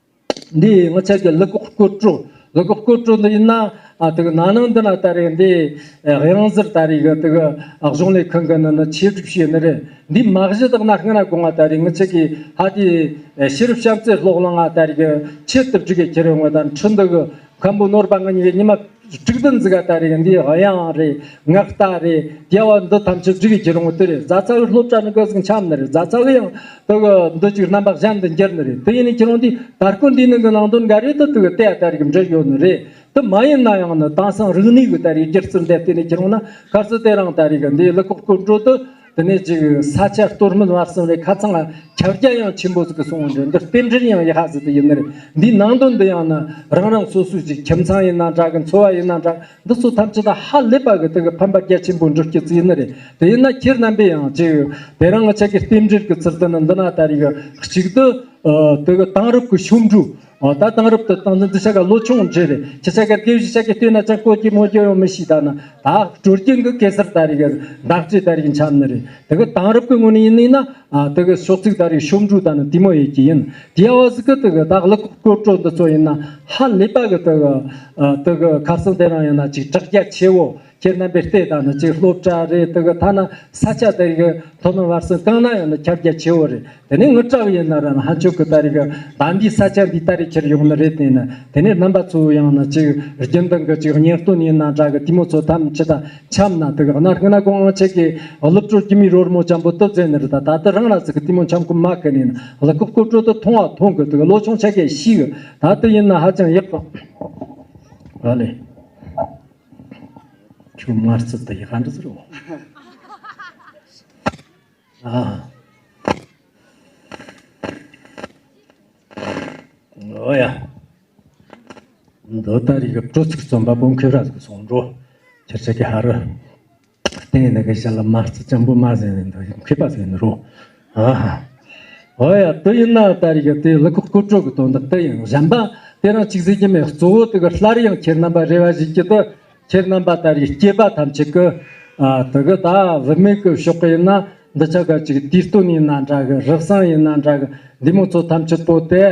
འདི་ང་ཆ་གི་གླུ་གོག་སྐོར་བྲོ། གླུ་གོག་སྐོར་བྲོ་འདི་ཡིན་ན་ཨ་དེ་གི་ན་ནིང་འདི་ན་ད་རེ་འདི་གཡང་གཟར་ད་རེ་གི་དེ་གི་གཞུང་ལས་ཁང་གི་ནི་ནི་ཆེད་སྒྲིག་བྱས་ནི་རེད། འདི་མ་གཞི་དག་ན་སྔ་ན་དགོང་ང་ད་རེ་ང་ཆ་གི་ཧ་དེ་ཤེས་རབ་བྱམས་བརྩེ་ཀློག་གླིང་ང་ད་རེ་གི་ཆེད་དུ་བསྒྲིགས་གི་ཁྱེར་ཡོང་བ་དང་ཁྲི་འདི་གི་མཁན་པོ་ནོར་བ་ང་གཉིས་ཀྱི་ཉི་མ་དྲུག་བདུན་ཟིག་ག་ད་རེ་འདི་གཡང་རེད། ངག་རྟ་རེད། རྒྱལ་བ་འདི་ཐམས་ཅད་བསྒྲིགས་ཀྱི་རུང་དེ་རེད། རྫ་ཚ་བའི་སློབ་གྲྭ་ནི་ག་ཟིག་འཆམ་ནི་རེད། རྫ་ཚ་བའི་ཡང་དེ་གི་འདི་ཅིག་རྣམ་པ་གཞན་དུ་འགྱུར་ནི་རེད། དེ་ཡིན་ནི་ཁྱེད་རང་འདི་དར་ཀོ་འདི་ནི་གི་ནང་དོན་འགའ་རེ་དུ་དེ་གི་དེ་ཡ་ད་རེ་གི་འབྲེལ་ཡོད་ནི་རེད། དེ་མ་ཡིན་ན་ཡང་ནི་དེང་སང་རིག་གནས་གི་ད་རེ་སྒྱུ་རྩལ་འདེབས་དེ་ནི་ཁྱེད་རང་ན་གར་སི་དེ་རང་ད་རེ་གི་འདི་གླུ་གོག་སྐོར་བྲོ་དུ། དེ་ནས་ཅིག་ས་ཆ་གཏོར་སྨོན་བར་གསུམ་རེ་ཁ་ཚང་ལ་ཁྱབ་རྒྱ་ཡང་ཆེན་པོ་ཟིག་གི་སོང་བ་འདྲ། འདི་རྟེན་འབྲེལ་ཡང་ཡག་ཟིག་དེ་ཡིན་ནི་རེད། འདིའི་ནང་དོན་འདི་ཡང་ན་རང་རང་སོ་སོའི་ཅིག་ཁྱིམ་ཚང་ཡིན་ན་འདྲ་གི། འཚོ་བ་ཡིན་ན་འདྲ། འདི་ཚོ་ཐམས་ཅད་ད་ཧ་ལས་པ་གི་དེ་གི་ཕན་པ་རྒྱ་ཆེན་པོ་འགྲུབ་ཀྱི་ཚིག་ཡིན་ནི་རེད། དེ་ཡིན་ན་ཁྱེད་རྣམ་པས་ཡང་ཅིག་དེ་རང་ང་ཆ་གི་རྟེན་འབྲེལ་གི་ཚུལ་དུ་ནི་འདི་ན་ད་རེ་གི་གཅིག་ཏུ་དེ་གི་དེང་རབས་གི་ཤོབ་འབྲུ། ཨོ་ད་དེང་རབས་དུ་བཏང་ཚུལ་འདི་ཆ་ག་ལོ་ཆུང་འདྲ་རེད། ཁྱེད་ཆ་ག་དགེ་བཤེས་ཆ་གི་ལྟོས་ན་ཅང་གོ་རྒྱུ་མོ་རྒྱུ་ཡང་མི་ཤེས། ད་ན་ད་སྲོལ་རྒྱུན་གི་གེ་སར་ད་རེ་གི་འདག་ཅེས་ད་རེ་གི་འཆམ་ནི་རེད། དེ་གི་དེང་རབས་གི་ངོས་ནས་ཡིན་ནི་ན་ཨ་དེ་གི་ཕྱོགས་ཚིག་ད་རེ་ཤོབ་འབྲུ་ད་ནི་དེ་མོ་ཡོད་ཀྱི་ཡིན། དེ་ཡ་བ་ཟིག་གི་དེ་གི་ད་གླུ་གོག་སྐོར་བྲོ་འདི་ཚོ་ཡིན་ན་ཧ་ལས་པ་གི་དེ་གི་ཨ་དེ་གི་ཁ་སང་དེ་རང་ཡིན་ན་ཅིག་གྲགས་རྒྱ་ཆེ་བོ། ཁྱེད་རྣམ་པས་བལྟས་དང་ནི་ཅིག་སློབ་གྲྭ་རེད། དེ་གི་ཐ་ན་ས་ཆ་དེ་གི་མཐོ་དམན་བར་གསུམ་གང་ན་ཡང་ནི་ཁྱབ་རྒྱ་ཆེ་བོ་རེད། དེ་ནས་ངུ་སྐྲག་ཡིན་ན་ར་ནི་ཧན་ཆོག་གི་ད་རེ་གི་ད་འདི་ས་ཆ་འདི་ད་རེ་ཁྱེར་ཡོང་ནི་རེད། དེ་ནི་དེ་ནས་རྣམ་པ་ཚོ་ཡང་ནི་ཅིག་རྒྱུན་ལྡན་གི་ཅིག་གཉེན་སྟོན་ཡིན་ན་འདྲ་གི་དེ་མོ་ཚོ་ཐམས་ཅད་ད་འཆམ་ན། དེ་གི་གནའ་སྔ་ན་གོང་ང་ཆེ་གི་སློབ་གྲོགས་ཀྱི་མི་རོལ་མོ་ཅམ་པོ་སྟོབས་ཟད་ནི་རེད། ད་ད་ལྟ་རང་ལ་ཟིག་གི་དེ་མོ་འཆམ་གི་མ་གི་ནི་ནི་གླུ་གོག་སྐོར་བྲོ་དུ་མཐོང་བ་མཐོང་གི། དེ་གི་ལོ་ཆུང་ཆ་གི་ཤི་གི། ད་དེ་ཡིན་ན་ཧ་ཅང་ཡག་གི། ཨ་ལེ། ཁྱོད་མ་རྩི་ད་ཡི་ག་འདྲ་ཟེར་རོ། ཨ། ཨོ་ཡ། འདི་ལྟར་ཡི་གེ་སྤྲོ་ཚིགས་རྩོམ་པ་པོ་མཁས་ར་ཟིག་སོང་འགྲོ། ཁྱེད་ཆ་གི་ཧ་རུ། བསྟན་ནི་གི་ཞལ་ལ་མ་རྩི་ཅམ་པོ་མ་ཟེར་ནི་འདི་མཁས་པ་ཟེར་ནི་རོ། ཨ། ཨོ་ཡ། དེ་ཡིན་ན་ད་རེ་གི་དེ་གླུ་གོག་སྐོར་བྲོ་གི་དོན་དག་དེ་ཡང་གཞན་པ་དེ་རང་གཅིག་ཟེར་གྱི་མེད། གཙོ་བོ་དེ་གི་སླར་ཡང་ཁྱེད་རྣམ་པ་རེ་བ་ཞུ་རྒྱུ་དེ། ཁྱེད་རྣམ་པ་ད་རེ་སྐྱེས་པ་ཐམས་ཅད་ཀྱི་ཨ་དེ་གི་ད་བུད་མེད་ཀྱི་ཕྱོགས་ཀྱི་ཡིན་ན་འདི་ཆ་ག་ཅིག་དུས་སྟོན་ཡིན་ན་འདྲ་གི། རིག་གསང་ཡིན་ན་འདྲ་གི། འདི་མོ་ཚོ་ཐམས་ཅད་པོ་དེ་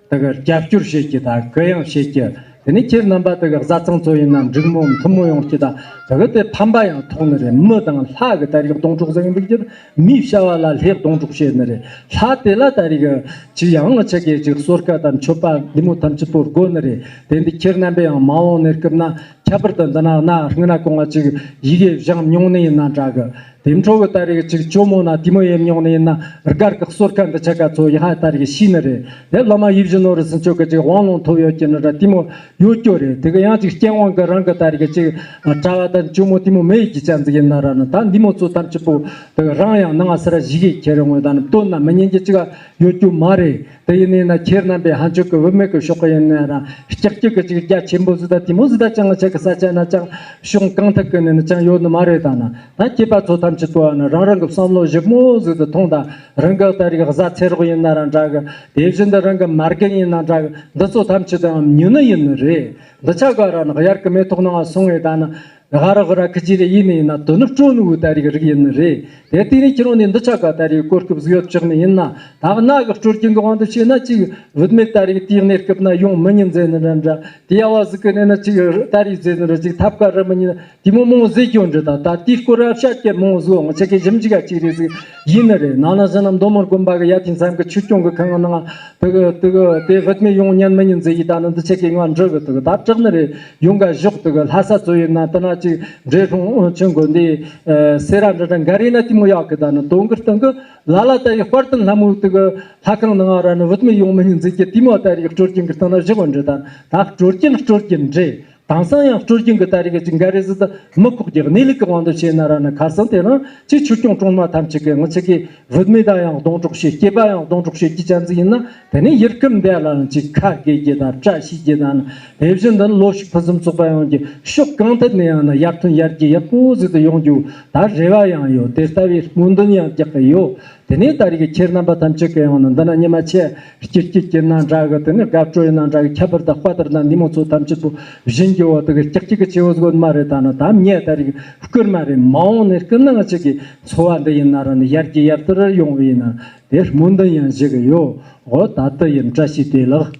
དེ་གི་རྒྱབ་སྐྱོར་བྱེད་ཀྱི་ད་གུ་ཡངས་བྱེད་ཀྱི། དེ་ནས་ཁྱེད་རྣམ་པ་དེ་གི་བཟའ་ཚང་ཚོ་ཡིན་ན་འགྲིག་མོ་མཐུན་མོ་ཡོང་གི་ད་དེ་གི་དེ་ཕན་པ་ཡང་ཐོགས་ནི་རེད། མི་དང་ལྷ་གི་ད་རེ་གི་སྡོང་གྲོགས་ཟེར་གི་འདུག་རྒྱུ། མིའི་བྱ་བ་ལ་ལྷའི་སྡོང་གྲོགས་བྱེད་ནི་རེད། ལྷ་དེ་ལ་ད་རེ་གི་ཅིག་ཡང་ང་ཆ་གི་ཅིག་གསོལ་ཁ་དང་མཆོད་པ་འདི་མོ་ཐམས་ཅད་པོ་དགོས་ནི་རེད། དེ་འདི་ཁྱེད་རྣམ་པས་ཡང་མ་འོངས་གནས་སྐབས་ན་ཁྱད་པར་དུ་འདི་ན་གནའ་སྔ་ན་གོང་ང་ཅིག་ཡི་གེ་སྦྱངས་མྱོང་ནི་ཡིན་ན་འདྲ་གི། དེ་འཕྲོ་གི་ད་རེ་གི་ཅིག་ཇོ་མོ་ན་དེ་མོ་ཡེ་མྱོང་ནི་ཡིན་ན་སྒར་གི་གསོལ་ཁ་འདི་ཆ་ག་ཚོ་ཡི་ཧ་ད་རེ་གི་ཤེས་ནི་རེད། དེ་བླ་མ་ཡིད་བཞིན་ནོར་བུ་ཚུན་ཆོད་གི་ཅིག་དབང་ལུང་ཐོབ་ཡོད་ཀྱི་ནི་འདྲ་དེ་མོ་ཡོད་རྒྱུ་རེད། དེ་གི་ཡང་ཅིག་རྐྱེན་དབང་གི་རང་གི་ད་རེ་གི་ཅིག་གྲྭ་བ་དང་ཇོ་མོ་དེ་མོ་མེད་ཀྱི་ཅན་ཟིག་ཡིན་ན་ར་ནི་ད་འདི་མོ་ཚོ་ཐམས་ཅད་པོ་དེ་གི་རང་ཡང་ནང་ང་སི་ར་ཞིག་གི་ཁྱེར་ཡོང་བའི་ད་ནི་བཏོན་ན་མི་ཉན་གྱི་ཅིག་ཡོད་རྒྱུ་མ་རེད། དེ་ཡིན་ནི་ན་ཁྱེད་རྣམ་པས་ཧན་ཆོག་གི་བུད་མེད་གི་ཕྱོགས་གི་ཡིན་ན་ར་ཀྱག་ཀྱག་གི་ཅིག་རྒྱ་ཆེན་པོ་ཟིག་ད་དེ་མོ་ཟིག་ད་ཅང་ང་ཆ་གི་ས་ཆ་ན་ཅང་ཤོང་གང་ཐུབ་གི་ནི་ནི་ཅང་ཡོད་ནི་མ་རེད། ད་ན་ད་སྐྱེས་པ་ཚོ་ཐམས་ཅད་པོ་ནི་རང་རང་གི་བསམ་བློ་ཞིབ་མོ་ཟིག་ཏུ་ཐོང་ད། རང་གི་ད་རེ་གི་གཟའ་ཚེ་རོགས་ཡིན་ན་ར་འདྲ་གི། དེ་བཞིན་དུ་རང་གི་མ་རྒན་ཡིན་ན་འདྲ་གི། འདི་ཚོ་ཐམས་ཅད་དུ་ཡང་མྱུལ་ནི་ཡིན་ནི་རེད། འདི་ཆ་ག་ར་ནི་དབྱར་གི་མེ་ཏོག་ནང་སོང་བའི་ད་ནི། ཧ་ར་ཧུ་ར་ཁི་ཅི་རེ་ཡིན་ནི་ཡིན་ན་དོ་ནི་སྤྲོ་ནི་བོ་ད་རིག་རིག་ཡིན་ནི་རེད། དེ་དེ་ནས་ཁྱེད་རང་ནས་འདི་ཆ་ག་ད་རིག་གོ་སྐབས་ཟིག་ཡོད་ཆགས་ནི་ཡིན་ན། ད་གནའ་གི་སྲོལ་རྒྱུན་གི་དབང་དུ་བྱས་ན་ཅིག་བུད་མེད་ད་རིག་དེའི་གནས་སྐབས་ན་ཡོང་མི་ཉན་ཟེར་ནི་འདྲ་འདྲ། དེ་ཡ་བ་ཟིག་གི་ནས་ན་ཅིག་ད་རིག་ཟེར་ནི་ར་ཅིག་ཐབ་ཀ་རི་མི་ཉན་དེ་མོ་མང་ཟེར་རྒྱུ་འདྲ། ད་ད་དེའི་སྐོར་ར་བཤད་ཀྱི་མང་ཟོ་ང་ཆ་གི་ཞིབ་འཇུག་ག་ཅིག་རེད་ཟིག་ཡིན་ནི་རེད། ནང་ན་ཟེར་ན་མདོ་སྨད་དགོན་པ་གི་ཡ་དེ་མཚམས་གི་ཆོས་སྐྱོང་གི་ཁང་ནང་དུ་གི་དུ་གི་དེ་བུད་མེད་ཡོང་ཉན་མི་ཉན་ཟེར་གི་ད་ནི་འདི་ཆ་གི་ང་འདྲི་གི་དུ་གི་ད་དྲག་ནི་རེད། ཡོང་ག་ཞོག་དུ་གི་ལྷ་ས་ཚོ་ཡིན་ན་དེ་ན་ཅིག་འབྲས་སྤུངས་ཆུ་མགོ་འདི་སེ་ར་འདྲ་འདྲ་འགའ་རེ་ན་དེ་མོ་ཡག་གི་ད་ནི་དོན་གི་སྟེང་གི་ལ་ལ་ད་ཡི་དཔལ་ལྡན་ལྷ་མོ་དུ་གི་ལྷ་ཁང་ནང་ར་ནི་བུད་མེད་ཡོང་མི་ཉན་ཟེར་གི་དེ་མོ་ད་རིག་སྲོལ་རྒྱུན་གི་སྟེང་ན་བཞག་གོ་འདྲི། ད་ད་སྲོལ་རྒྱུན་སྲོལ་རྒྱུན་འདྲི། དེང་སང་ཡང་སྲོལ་རྒྱུན་གི་ད་རིག་གི་ཅིག་འགའ་རེ་ཟིག་ད་མི་ཁོག་གི་གནས་ལུགས་གི་དབང་དུ་བྱས་ན་ར་ནི་ཁ་སང་དེ་རིང་ཅིག་ཆོས་སྐྱོང་གྲོང་མ་ཐམས་ཅད་གི་ང་ཆ་གི་བུད་མེད་ད་ཡང་སྡོང་གྲོགས་བྱེད། སྐྱེས་པ་ཡང་སྡོང་གྲོགས་བྱེད་ཀྱི་ཅན་ཟིག་ཡིན་ན། དེ་ནས་ཡུལ་ཁམས་འདི་ལ་ཅིག་ཁ་དགེ་རྒྱུ་དང་བཀྲ་ཤིས་རྒྱུ་དང་། དེ་བཞིན་དུ་ལོ་ཕྱུགས་ཕུན་སུམ་ཚོགས་པ་ཡོང་རྒྱུ། ཕྱོགས་གང་ཐད་ནས་ཡང་ན་ཡར་ཐོན་ཡར་རྒྱས་ཡག་པོ་ཟིག་ཏུ་ཡོང་རྒྱུ་ད་རེ་བ་ཡང་ཡོད། དེ་ལྟ་བུའི་སྨོན་འདུན་ཡང་རྒྱག་གི་ཡོད། དེ་ནས་ད་རིག་གི་ཁྱེད་རྣམ་པ་ཐམས་ཅད་ཀྱི་ཡང་ན་འདི་ན་ཉི་མ་ཆེ་སྐྱིད་སྐྱིད་ཀྱི་ན་འདྲ་གི་དེ་ནས་དགའ་སྤྲོ་ཡི་ན་འདྲ་གི་ཁྱད་པར་དང་དཔའ་དར་དང་འདི་མོ་ཚོ་ཐམས་ཅད་པོ་བཞིན་རྒྱུ་བ་དེ་གི་སྐྱིད་སྐྱིད་ཀྱི་ཆེ་བོ་ཟིག་མ་རེད། ད་ནི་ད་ངས་ད་རིག་བསྐུར་མ་རེད། མ་འོངས་ནས་བསྐུར་ན་ང་ཆ་གི་འཚོ་བ་འདི་ཡིན་ན་ར་ནི་ཡར་རྒྱས་ཡར་དར་ཡོང་བ་ཡིན་ན་དེ་སྨོན་འདུན་ཡང་བཞེས་གི་ཡོད། འོ་ད་ལྟ་ཡིན། བཀྲ་ཤིས་བདེ་ལེགས།